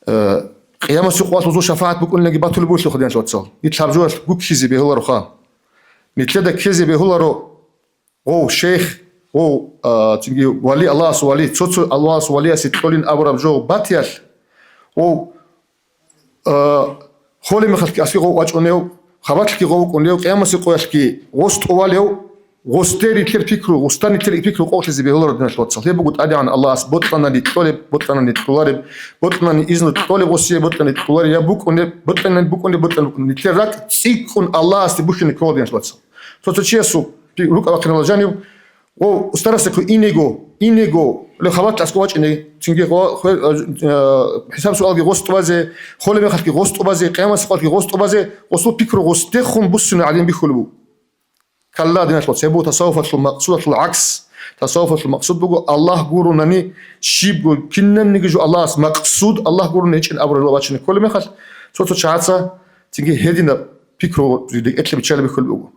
Э, къиямасеб къоялъ гьезул шафагӀат букӀуниланги батулеб бугелъул, диналъул вацал. Нилъ гьаб жоялъ гуккизе бегьулароха. Нилъеда ккезе бегьуларо гъов шейх, гъов, а, цинги вали, Аллагьас вали, цо-цо Аллагьас валиясе кьолин абураб жо батиялъ, гъов, а, холеб мехалъги аскӀов гъов вачӀунев, хабалъги гъов вукӀунев, къиямасеб къоялъги гъос тӀувалев, гъосде нилъер пикру, гъосда нилъер пикру къокълъизе бегьуларо, диналъул вацал. Гьеб буго ТӀадегӀан Аллагьас бокьанани кьолеб, бокьанани кьолареб, бокьанани изну кьолеб гъосие, бокьанани кьолареб, я букӀунеб, бокьанани букӀунеб, бокьанани букӀунеб. Нилъер ракӀ цӀикӀкӀун Аллагьасде бухьине ккола, диналъул вацал. Цо-цо чиясул пи-, рукӀа-, вахъинал жанив, о, устарасехъе инего, инего, ле хабалъ аскӀов вачӀине, цинги гъо-, хве-, э, э, хӀисаб-суалги гъос тӀубазе, холеб мехалъги гъос тӀубазе, къиямасеб къоялъги гъос тӀубазе, гъосул пикру гъосдехун буссуна гӀадин бихьулеб буго. Калла, диналъул вацал, гьеб буго тасаввуфалъул макъсудалъул гӀакс. Тасаввуфалъул макъсуд буго, Аллагь гуронани, щибго, кинабниги жо Аллагьас макъсуд, Аллагь гурони гьечӀин абураб жо бачине кколеб мехалъ, цо-цо чагӀаца цинги гьединаб пикру рекӀелъе биччалеб бихьулеб буго.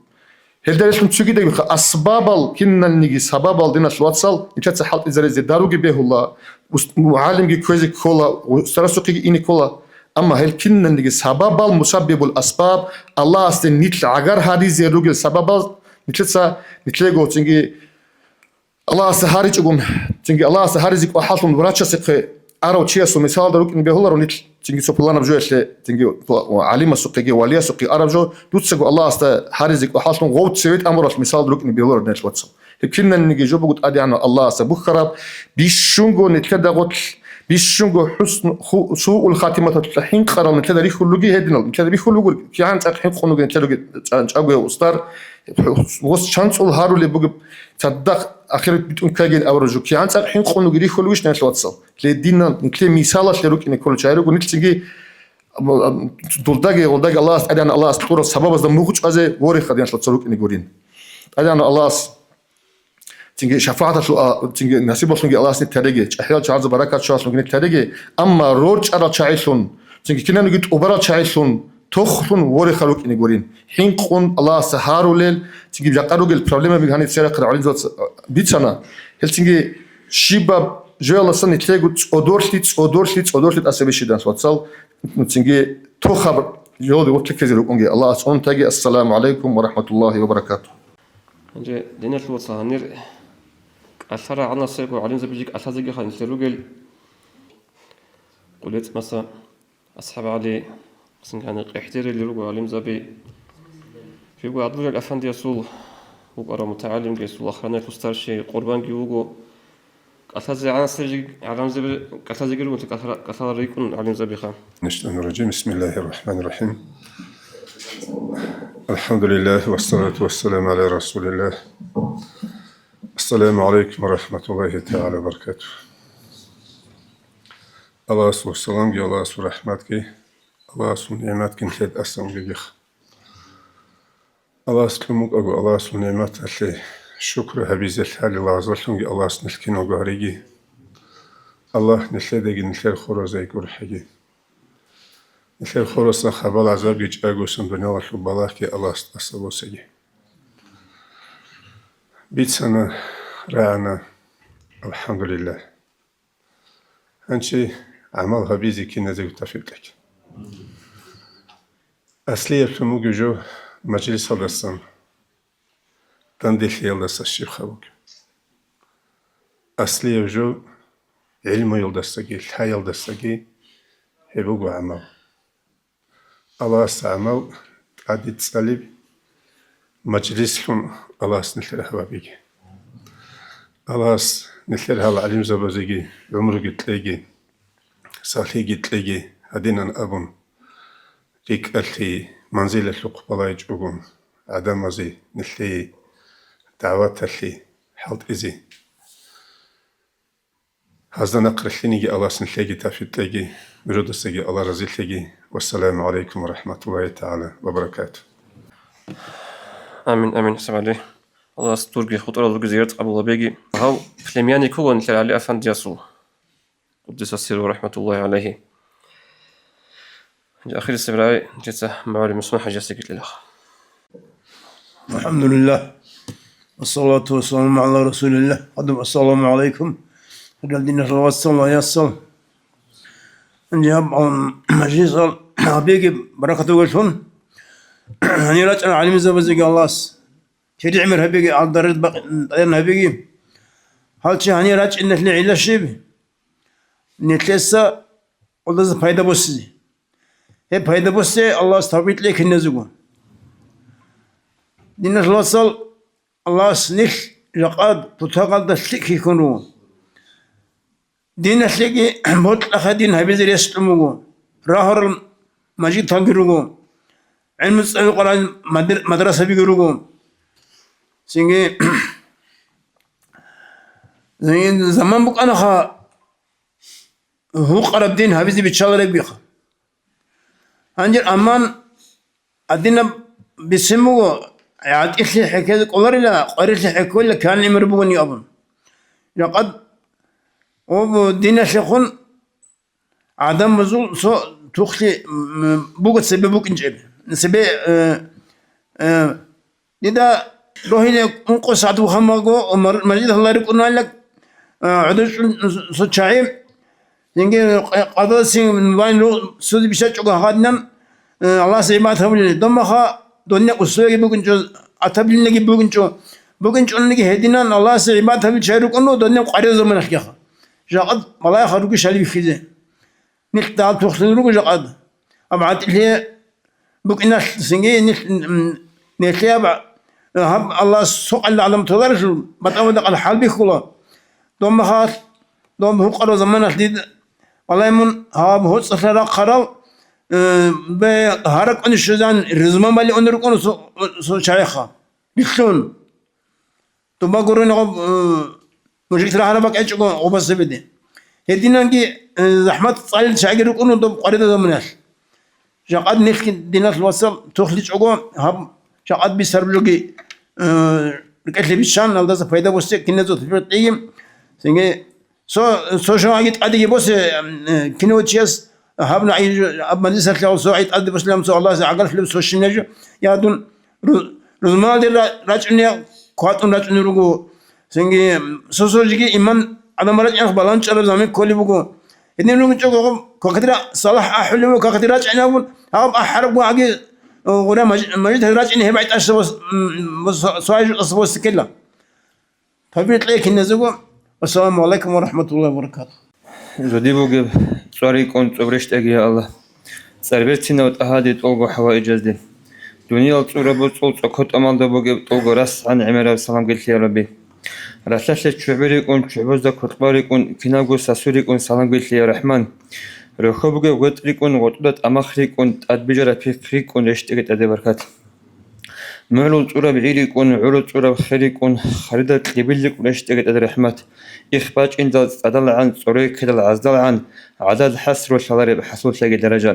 Гьелда релълъун цогидабиха асбабал, киналниги сабабал, диналъул вацал, нилъеца хӀалтӀизаризе даруги бегьула, ус-, мугӀалимги кквезе ккола, устарасухъеги ине ккола. Амма гьел киналниги сабабал, мусаббибул асбаб, Аллагьасде нилъ гӀагар гьаризе ругел сабабал, нилъеца, нилъего цинги Аллагьасда гьаричӀогун, цинги Аллагьасда гьаризе кӀвахӀаллъун врачасехъе арав чиясул мисалда рукӀине бегьуларо нилъ, цинги цо пуланаб жоялъе, цинги пу-, гӀалимасухъеги, валиясухъе араб жо, дуцаго Аллагьасда гьаризе кӀвахӀаллъун гъов цеве тӀамуралъ мисалда рукӀине бегьуларо, диналъул вацал. Гьеб кинабниги жо буго ТӀадегӀанав Аллагьасда бухьараб, бищунго нилъеда гъорлъ, бищунго хӀусн-, ху-, суул хатиматалъулъ хӀинкъарал нилъеда рихьулелги гьединал, нилъеда бихьулеб буго, кигӀан цӀакъ хӀинкъун вугин нилъер ругел чӀа-, чӀагояв устар, гъос чан цӀул гьарулеб бугеб, цадахъ ахират битӀун ккагин абураб жо, кигӀан цӀакъ хӀинкъун вугин рихьулебищ, диналъул вацал. Гьединал нилъер мисалалъе рукӀине кколел чагӀи руго, нилъ цинги, ам, ам, дулдаги, гъолдаги Аллагьас, ТӀадегӀан Аллагьас кьурал сабабазда мугъ чӀвазе вореха, диналъул вацал, рукӀине гурин. ТӀадегӀан Аллагьас цинги шафагӀаталъул, а, цинги насибалъунги Аллагьас нилъ тереги, чӀахӀиял чагӀазул баракат щвалалъунги нилъ тереги, амма рорчӀарал чагӀилъун, цинги кинабниги тӀубарал чагӀилъун, тохлъун вореха рукӀине гурин. ХӀинкъун Аллагьасда гьарулел, цинги жакъа ругел проблемаби гьаниб церехъ гӀалимзабаца бицана. Гьел цинги щибаб жоялдасан нилъего цӀодорлъи, цӀодорлъи, цӀодорлъи тӀаса бищидалъ, вацал, цинги тохаб жоялде вутлъи ккезе рукӀунги. Аллагьас цӀунтаги. Ассаламу гӀалайкум ва рахӀматуллагьи ва баракатугь. Гьанже, диналъул вацал, гьанир кӀалъа рагӀанасего гӀалимзабиги кӀалъазегиха нилъер ругел. КъулецӀмаса АсхӀаб ГӀали, цинги гьанир къехӀдерили руго гӀалимзаби. Жибго гӀадлуял афандиясул вукӀарав мутагӀалимги, гьесул охранаялъул старший Къурбанги вуго. КӀалъазе гӀанасел жи-, гӀалимзаби, кӀалъазеги руго, кӀалъа-, кӀалъала рикӀкӀун гӀалимзабиха. الشيطان الرجيم. بسم الله الرحمن الرحيم. الحمد لله والصلاة والسلام على رسول الله. السلام عليكم ورحمة الله تعالى وبركاته. Аллагьасул саламги, Аллагьасул рахӀматги, Аллагьасул нигӀматги нилъеда тӀасан бугеха. Аллагьас лъун букӀаго Аллагьасул нигӀматалъе шукру гьабизе лъалел лагъзаллъунги Аллагьас нилъ киналго гьариги. Аллагь нилъедаги нилъер хуралзаги гурхӀеги. Нилъер хурасда хабал-гӀазабги чӀагосан дуниялалъул балагьги Аллагьас тӀаса босеги. Бицана, рагӀана, алхӀамдулиллагь. Гьанчи гӀамал гьабизе киназего тавфикъ кьеги. Аслияб лъун буго жо мажлисалдасан, данделъиялдаса щибха буго. Аслияб жо гӀилмуялдасаги, лъаялдасаги гьеб буго гӀамал. Аллагьас гӀамал тӀаде цӀалеб мажлислъун Аллагьас нилъер гьабабиги. Аллагьас нилъер гьал гӀалимзабазеги гӀумруги кьеги, сахлъиги кьеги гьадинан абун, рикӀкӀалъи, манзилалъухъ балайчӀого, гӀадамазе нилъее дагӀваталъе хӀалтӀизе. Гьазда нахърилълъиниги Аллагьас нилъеги тавфикъ кьеги, нужедасаги Аллагь разилъеги. Вассаламу гӀалайкум ва рахӀматуллагьи тагӀала ва баракатугь. Амин, амин, хӀисабали. Аллагьас дурги хутӀарал руги зиярат къабул гьабеги. Гьав племянник вуго нилъер ГӀали Афандиясул. Къуддиса сирругьу рахӀматуллагьи гӀалайгьи. Ахирисеб рагӀи дица МугӀалим ГӀусман-хӀажиясеги кьела. АлхӀамдулиллагь. Вассалату вассаламу гӀала расулиллагь. Гьадаб ассаламу гӀалайкум. Гьадаб диналъул вацал ва ясал. Гьанже гьаб, ам, мажлисал гьабиги баракат бугелъул. Гьанир рачӀарал гӀалимзабазеги Аллагьас чедигӀмер гьабиги, гьал даражат бакъ-, тӀадегӀан гьабиги. Гьал чи гьанир рачӀиналъе гӀилла щиб? Нилъеца гьелдаса пайда босизе. Гьеб пайда босе Аллагьас тавфикъ кьеги киназего. Диналъул вацал, Аллагьас нилъ жакъа тутагъалда лъикӀ хьихьун руго. Диналъеги бокьахъе дин гьабизе рес кьун буго. Рагьурал мажгиталги руго. ГӀилму цӀалулел къваригӀел мадр-, мадрасабиги руго. Цинги заман букӀанаха, гьукъараб дин гьабизе биччалареб бихъа. Гьанже аман гьадинаб бицин буго, гӀатӀилъи хӀехьезе кӀоларила, къварилъи хӀехьолила, кан гӀемер бугони абун. Жакъа гьоб диналъехун гӀадамазул цо тухлъи, м, буго цебе букӀинчӀеб. Цебе, э, э, Дида рогьине ункъо сагӀат бухамаго, мар-, мажгиталда рукӀуналда, а, гӀодор чӀун цо чагӀи, цинги къа-, къадасин вайн ру-, цоги бищачӀого гьадинан, а, Аллагьасе гӀибадат гьабулел. Домаха доние условияги бугинчӀо, атаблинеги бугинчӀо, бугинчӀониги гьединан Аллагьасе гӀибадат гьабулел чагӀи рукӀуна доние къваригӀел заманалъгиха. Жакъа балагьеха ругищали бихьизе. Нилъ дагьал тухлъун руго жакъа. Аб гӀатӀилъи букӀиналъ цинги нилъ, м, нилъее аб, гьаб Аллагьас сокъалда гӀадамал толарелъул батӀа-батӀа къал хӀалбихьула. Доб мехалъ, доб гьукъараб заманалъ дид балай мун гьаб гьоцӀалъа рахъарал, э, бе гьаракӀуни щвезан ризман бали унел рукӀун цо, цо чагӀиха. Бихьун. Дуба гурони гъоб, э, мужикзаби рагьараб бакӀ гьечӀого гъобазабиде. Гьединанги, э, захӀмат цӀалел чагӀиги рукӀуна доб къваригӀел заманалъ. Жакъад нилъги диналъ вацал тухлъичӀого гьаб жакъад бисарбуги, э, рекӀелъе биччан, гьалдаса пайда босе киназул тӀибитӀиги. Цинги Цо, цо шагьаги тӀадеги босе, э, кинав чияс гьаб нагӀи жо-, гьаб мажлисалъе гьав цо гӀи тӀаде босилан цо Аллагьасе гӀагарлъулеб цо щинаб жо. Я дун ру-, рузманалде ра-, рачӀунеян кватӀун рачӀунел руго. Цинги, м, цо-цо жеги иман гӀадамал рачӀинахъ балагьчӀараб заман кколеб буго. Гьедин ругичӀого гъоб квахъдира салахӀ ахӀулев ва квахъдира рачӀинабун, гьаб ахӀарабго гьаги, э, гъура маж-, мажлисалъе рачӀине гьеб гӀи тӀаса бос-, м, бос-, цо гӀи жо-, тӀаса босе ккела. Тавфикъ кье киназего. Ассаламу гӀалайкум ва рахӀматуллагьи ва баракатугь. Жуди бугеб цӀвар рикӀкӀун цӀоб рещтӀаги, я Аллагь. ЦӀар берцинав ТӀагьаде тӀолго хӀаваиджазде. Дуниял цӀураб боцӀул цӀоко тӀамалда бугеб тӀолго расгӀан гӀемераб саламги лъе, я Рабби. Ралъдалъе ччугӀби рикӀкӀун, ччугӀбузда куркьбал рикӀкӀун, кинабго сасу рикӀкӀун саламги лъе, я РахӀман. Рохьо бугеб гъветӀ рикӀкӀун, гъотӀуда тӀамах рикӀкӀун, тӀадбижараб пихъ рикӀкӀун рещтӀеги тӀаде баркат. МугӀрул цӀураб гӀи рикӀкӀун, гӀурул цӀураб хер рикӀкӀун, харидаб кьибил рикӀкӀун рещтӀеги тӀад рахӀмат. Их бачӀиндал цӀадалгӀан, цӀореккидал гӀаздалгӀан, гӀадад хӀасрулъ лъалареб хӀасуллъаги даража.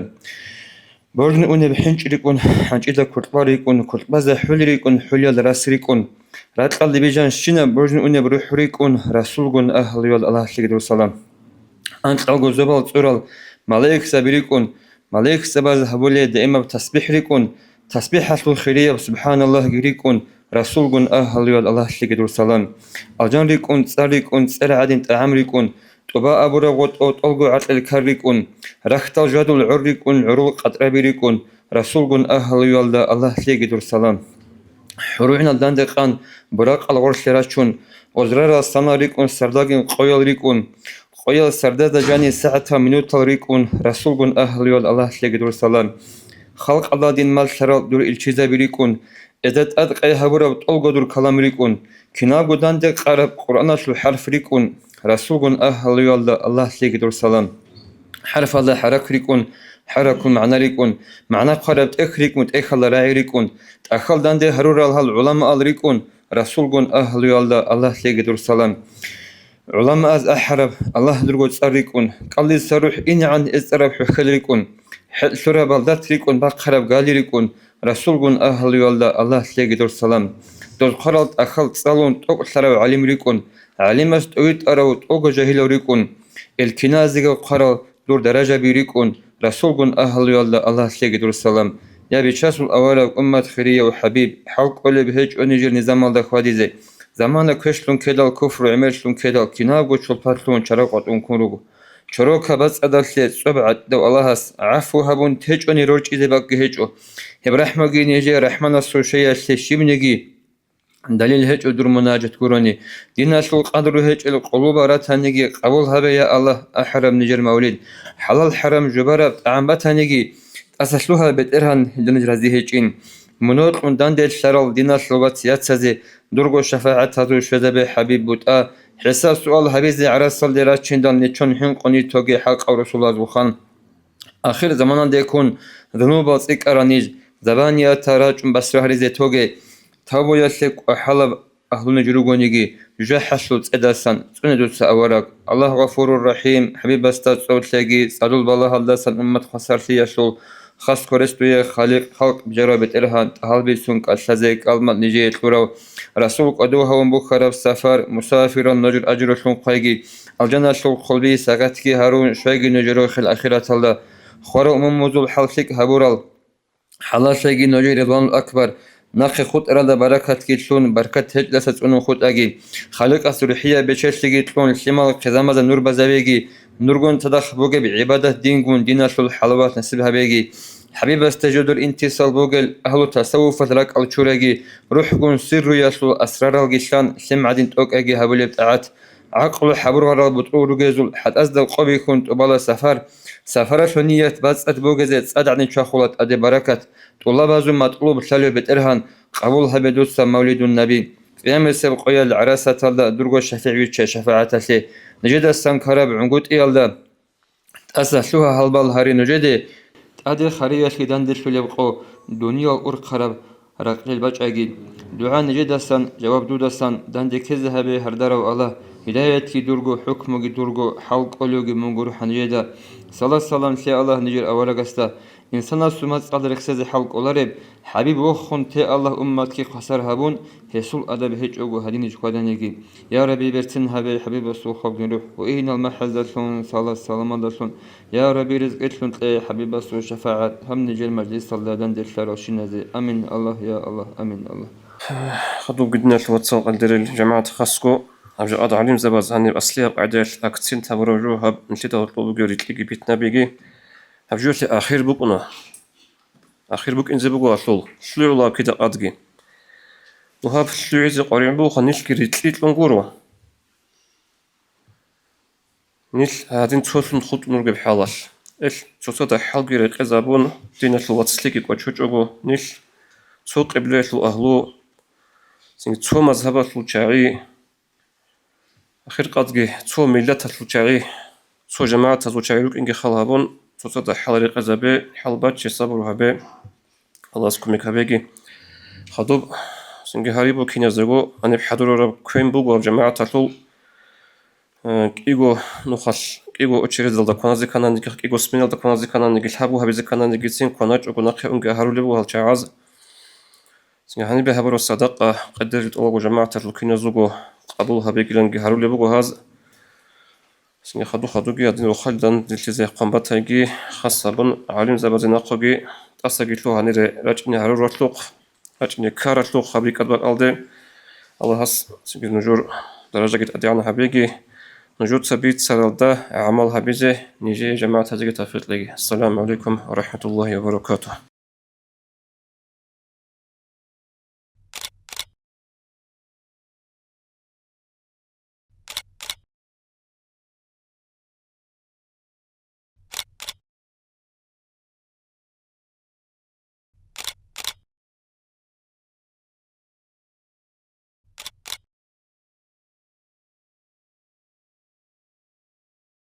Божун унеб хӀинчӀ рикӀкӀун, хӀанчӀида куркьбал рикӀкӀун, куркьбазда хӀули рикӀкӀун, хӀулиял рас рикӀкӀун, ракьалде бижанщинаб божун унеб рухӀ рикӀкӀун, расулгун агьлуял Аллагьлъиги дур салам. Анкьалго зобал цӀурал малаикзаби рикӀкӀун, малаикзабаз гьабулей даимаб тасбихӀ рикӀкӀун, тасбихӀалъул хирияб субхӀаналлагьги рикӀкӀун, расулгун агьлуял Аллагьлъиги дур салам. Алжан рикӀкӀун, цӀар рикӀкӀун, цӀер гӀадин тӀагӀам рикӀкӀун, тӀуба абураб гъотӀо тӀолго гӀакьил кар рикӀкӀун, рахьдал жадул гӀор рикӀкӀун, гӀурул къатӀраби рикӀкӀун, расулгун агьлуялда Аллагьлъиги дур салам. ХӀургӀинал данде къан, буракъал гъорлъе рачун, гъозрарал санал рикӀкӀун, сардагин къоял рикӀкӀун, къоял сардазда жанир сагӀатал минутал рикӀкӀун, расулгун агьлуял Аллагьлъиги дур салам. Халкъалда дин малъарал дур илчизаби рикӀкӀун, эзда тӀад къай гьабураб тӀолго дур калам рикӀкӀун, киналго данде къараб Къуръаналъул хӀарф рикӀкӀун, расулгун агьлуялда Аллагьлъиги дур салам. ХӀарфалда хӀарак рикӀкӀун, ХӀаракул магӀна рикӀкӀун, магӀна хъвараб тӀехь рикӀкӀун, тӀехьалда рагӀи рикӀкӀун, тӀахьал данде гьарурал гьал гӀуламаал рикӀкӀун, расулгун агьлуялда Аллагьлъеги дур салам. ГӀуламааз ахӀараб Аллагь дурго цӀар рикӀкӀун, кӀалдиса рухӀ инегӀан эцӀараб хӀухьел рикӀкӀун, хӀетӀ лъураб балдат рикӀкӀун, бахъараб гали рикӀкӀун, расулгун агьлуялда Аллагьлъеги дур салам. Доз хъварал тӀахьал цӀалун тӀокӀлъарав гӀалим рикӀкӀун, гӀалимас тӀовитӀарав тӀого жагьилав рикӀкӀун, элкиназего хъварал дур даражаби рикӀкӀун, расулгун агьлуялда Аллагьлъеги дур салам. Я бичасул авараг, уммат хирияв ХӀабиб, хӀал кӀолеб гьечӀо нижер низамалда хьвадизе. Замана квешлъун ккедал, куфру гӀемерлъун ккедал, кинабго чолпалъун чара къватӀун ккун руго. Чорока бацӀцӀадалъе цӀоб гӀатӀидав Аллагьас гӀафу гьабун течӀони рорчӀизе бакӀги гьечӀо. Гьеб рахӀмуги нижее РахӀманасул шайялъе щибниги далил гьечӀо дур мунажат гурони. Диналъул къадру гьечӀел къулуба ратаниги къабул гьабе, я Аллагь, ахӀараб нижер мавлид. ХӀалал-хӀарам жубараб тӀагӀам батаниги, тӀаса лъугьа, БетӀергьан, гьелда ниж рази гьечӀин. Мунокьун данделъарал диналъул вац-яцазе дурго шафагӀатазул щвезабе, ХӀабиб, бутӀа, хӀисаб-суал гьабизе гӀарасалде рачиндал нечон хӀинкъун йитоге, хӀакъав расулазул хан. Ахир заманадеккун зунубал цӀикӀкӀарал ниж, забаниятал рачӀун басра гьаризе тоге, тавбуялъе кӀвахӀалаб агьлу ниж ругониги, жужахӀалъул цӀедасан цӀуне дуца, авараг. Аллагь Гъафурур Рахим, ХӀабибасда цӀоб лъеги, цӀадул балагьалдасан уммат хвасарлъиялъул, хас ккварес дуе, Халикъ, халкъ бижарав БетӀергьан, тӀагьал бицун кӀалъазе кӀалмакъ нижее кьурав, расул кӀодов гьавун бухьараб сапар, мусафирал нужер ажрулъун хъвайги, алжаналъул хъулби сагатги гьарун, щвайги нужер рохел ахираталда. Хварав умумузул хӀал лъикӀ гьабурал, хӀалалъайги нужее Ридванул Акбар, нахъе хутӀаралда баракатги лъун, баркат гьечӀелдаса цӀунун хутӀаги. Халикъас рухӀияб бечелъиги кьун, лъимал хъизамазда нур базавеги, нургун цадахъ бугеб гӀибадат дингун, диналъул хӀалават насиб гьабеги. ХӀабибасда жодор интисал бугел, агьлу тасаввуфалъ ракӀал чураги, рухӀгун сирруялъул асраралги лъан, лъим гӀадин тӀокӀаги гьабулеб тӀагӀат. ГӀакълу хӀабургъарал бутӀрул ругезул хӀатӀазда къо бихьун тӀубала сафар. Сафаралъул ният бацӀцӀад бугезе цӀадагӀни чвахула тӀаде баракат. ТӀулабазул матӀлуб лъалев БетӀергьан, къабул гьабе дуца, мавлидун наби. Къиямасеб къоял гӀарасаталда дурго шафигӀ вичча шафагӀаталъе. Нижедасан ккараб гӀунгутӀиялда тӀаса лъугьа гьалбал гьари нужеде, тӀаде хариялъе данделъулеб къо, дуниял урхъараб ракълел бачӀаги. ДугӀа нижедасан, жаваб дудасан, данде ккезе гьабе, гьардарав Аллагь, гьидаятги дурго, хӀукмуги дурго, хӀал кӀолевги мун гурхӀа нижеда. Салат-салам лъе Аллагь нижер аварагасда. Инсанасул мацӀалда рехсезе хӀал кӀолареб, ХӀабиб вохун те Аллагь умматги хвасар гьабун, гьесул адаб гьечӀого гьадиниж хьваданиги. Я Рабби, берцин гьабе ХӀабибасул хабгин рухӀ, ва инал махӀалдалъун, салат-саламалдалъун. Я Рабби, ризкъилъун кье ХӀабибасул шафагӀат гьаб нижер мажлисалда данделъаралщиназе. Амин, Аллагь, я Аллагь, амин, Аллагь. Хадубги диналъул вацал, къадирил жамагӀат, хасго гьаб жакъа гӀалимзабаз гьаниб аслияб къагӀидаялъ акцент гьабураб жо гьаб нилъеда гьоркьоб бугеб рикьиги питнабиги. Гьаб жоялъе ахир букӀуна. Ахир букӀинзе буго гьалъул, лъугӀула кида къадги. Ну гьаб лъугӀизе къваригӀун бугоха, нилъги рикьи кьун гуро. Нилъ гьадин цолъун хутӀун ругеб хӀалалъ. Эл цоцазда хӀалги рекъезабун, диналъул вацлъиги кӀочочӀого, нилъ цо къиблаялъул агьлу, цинги цо мазгьабалъул чагӀи, ахиркъадги цо миллаталъул чагӀи, цо жамагӀатазул чагӀи рукӀинги хал гьабун, цоцазда хӀал рекъезабе, хӀал баччи, сабур гьабе, Аллагьас кумек гьабеги. Хадуб, цинги гьариб букиназего, гьаниб хӀадурараб квен буго гьаб жамагӀаталъул, э, кӀиго нухалъ, кӀиго очередалда кваназе ккананиги, кӀиго сменалда кваназе ккананиги, лъабго гьабизе ккананигицин кваначӀого нахъе унги гьарулеб буго гьал чагӀаз. Цинги гьанибе гьабураб садакъа къадир тӀолабго жамагӀаталъул киназулго къабул гьабегиланги гьарулеб буго гьаз. Цинги хаду-хадуги гьадин рохалилан нилъезе хъван батайги, хас гьабун гӀалимзабазе нахъоги тӀасаги лъугьа гьанире рачӀине гьаруралъухъ, рачӀине ккаралъухъ гьаб рикӀкӀад бакӀалде. Аллагьас цинги нужер даражаги тӀадегӀан гьабеги, нужеца бицаралда гӀамал гьабизе нижее жамагӀатазеги тавфикъ кьеги. Ассаламу гӀалайкум ва рахӀматуллагьи ва баракатугь.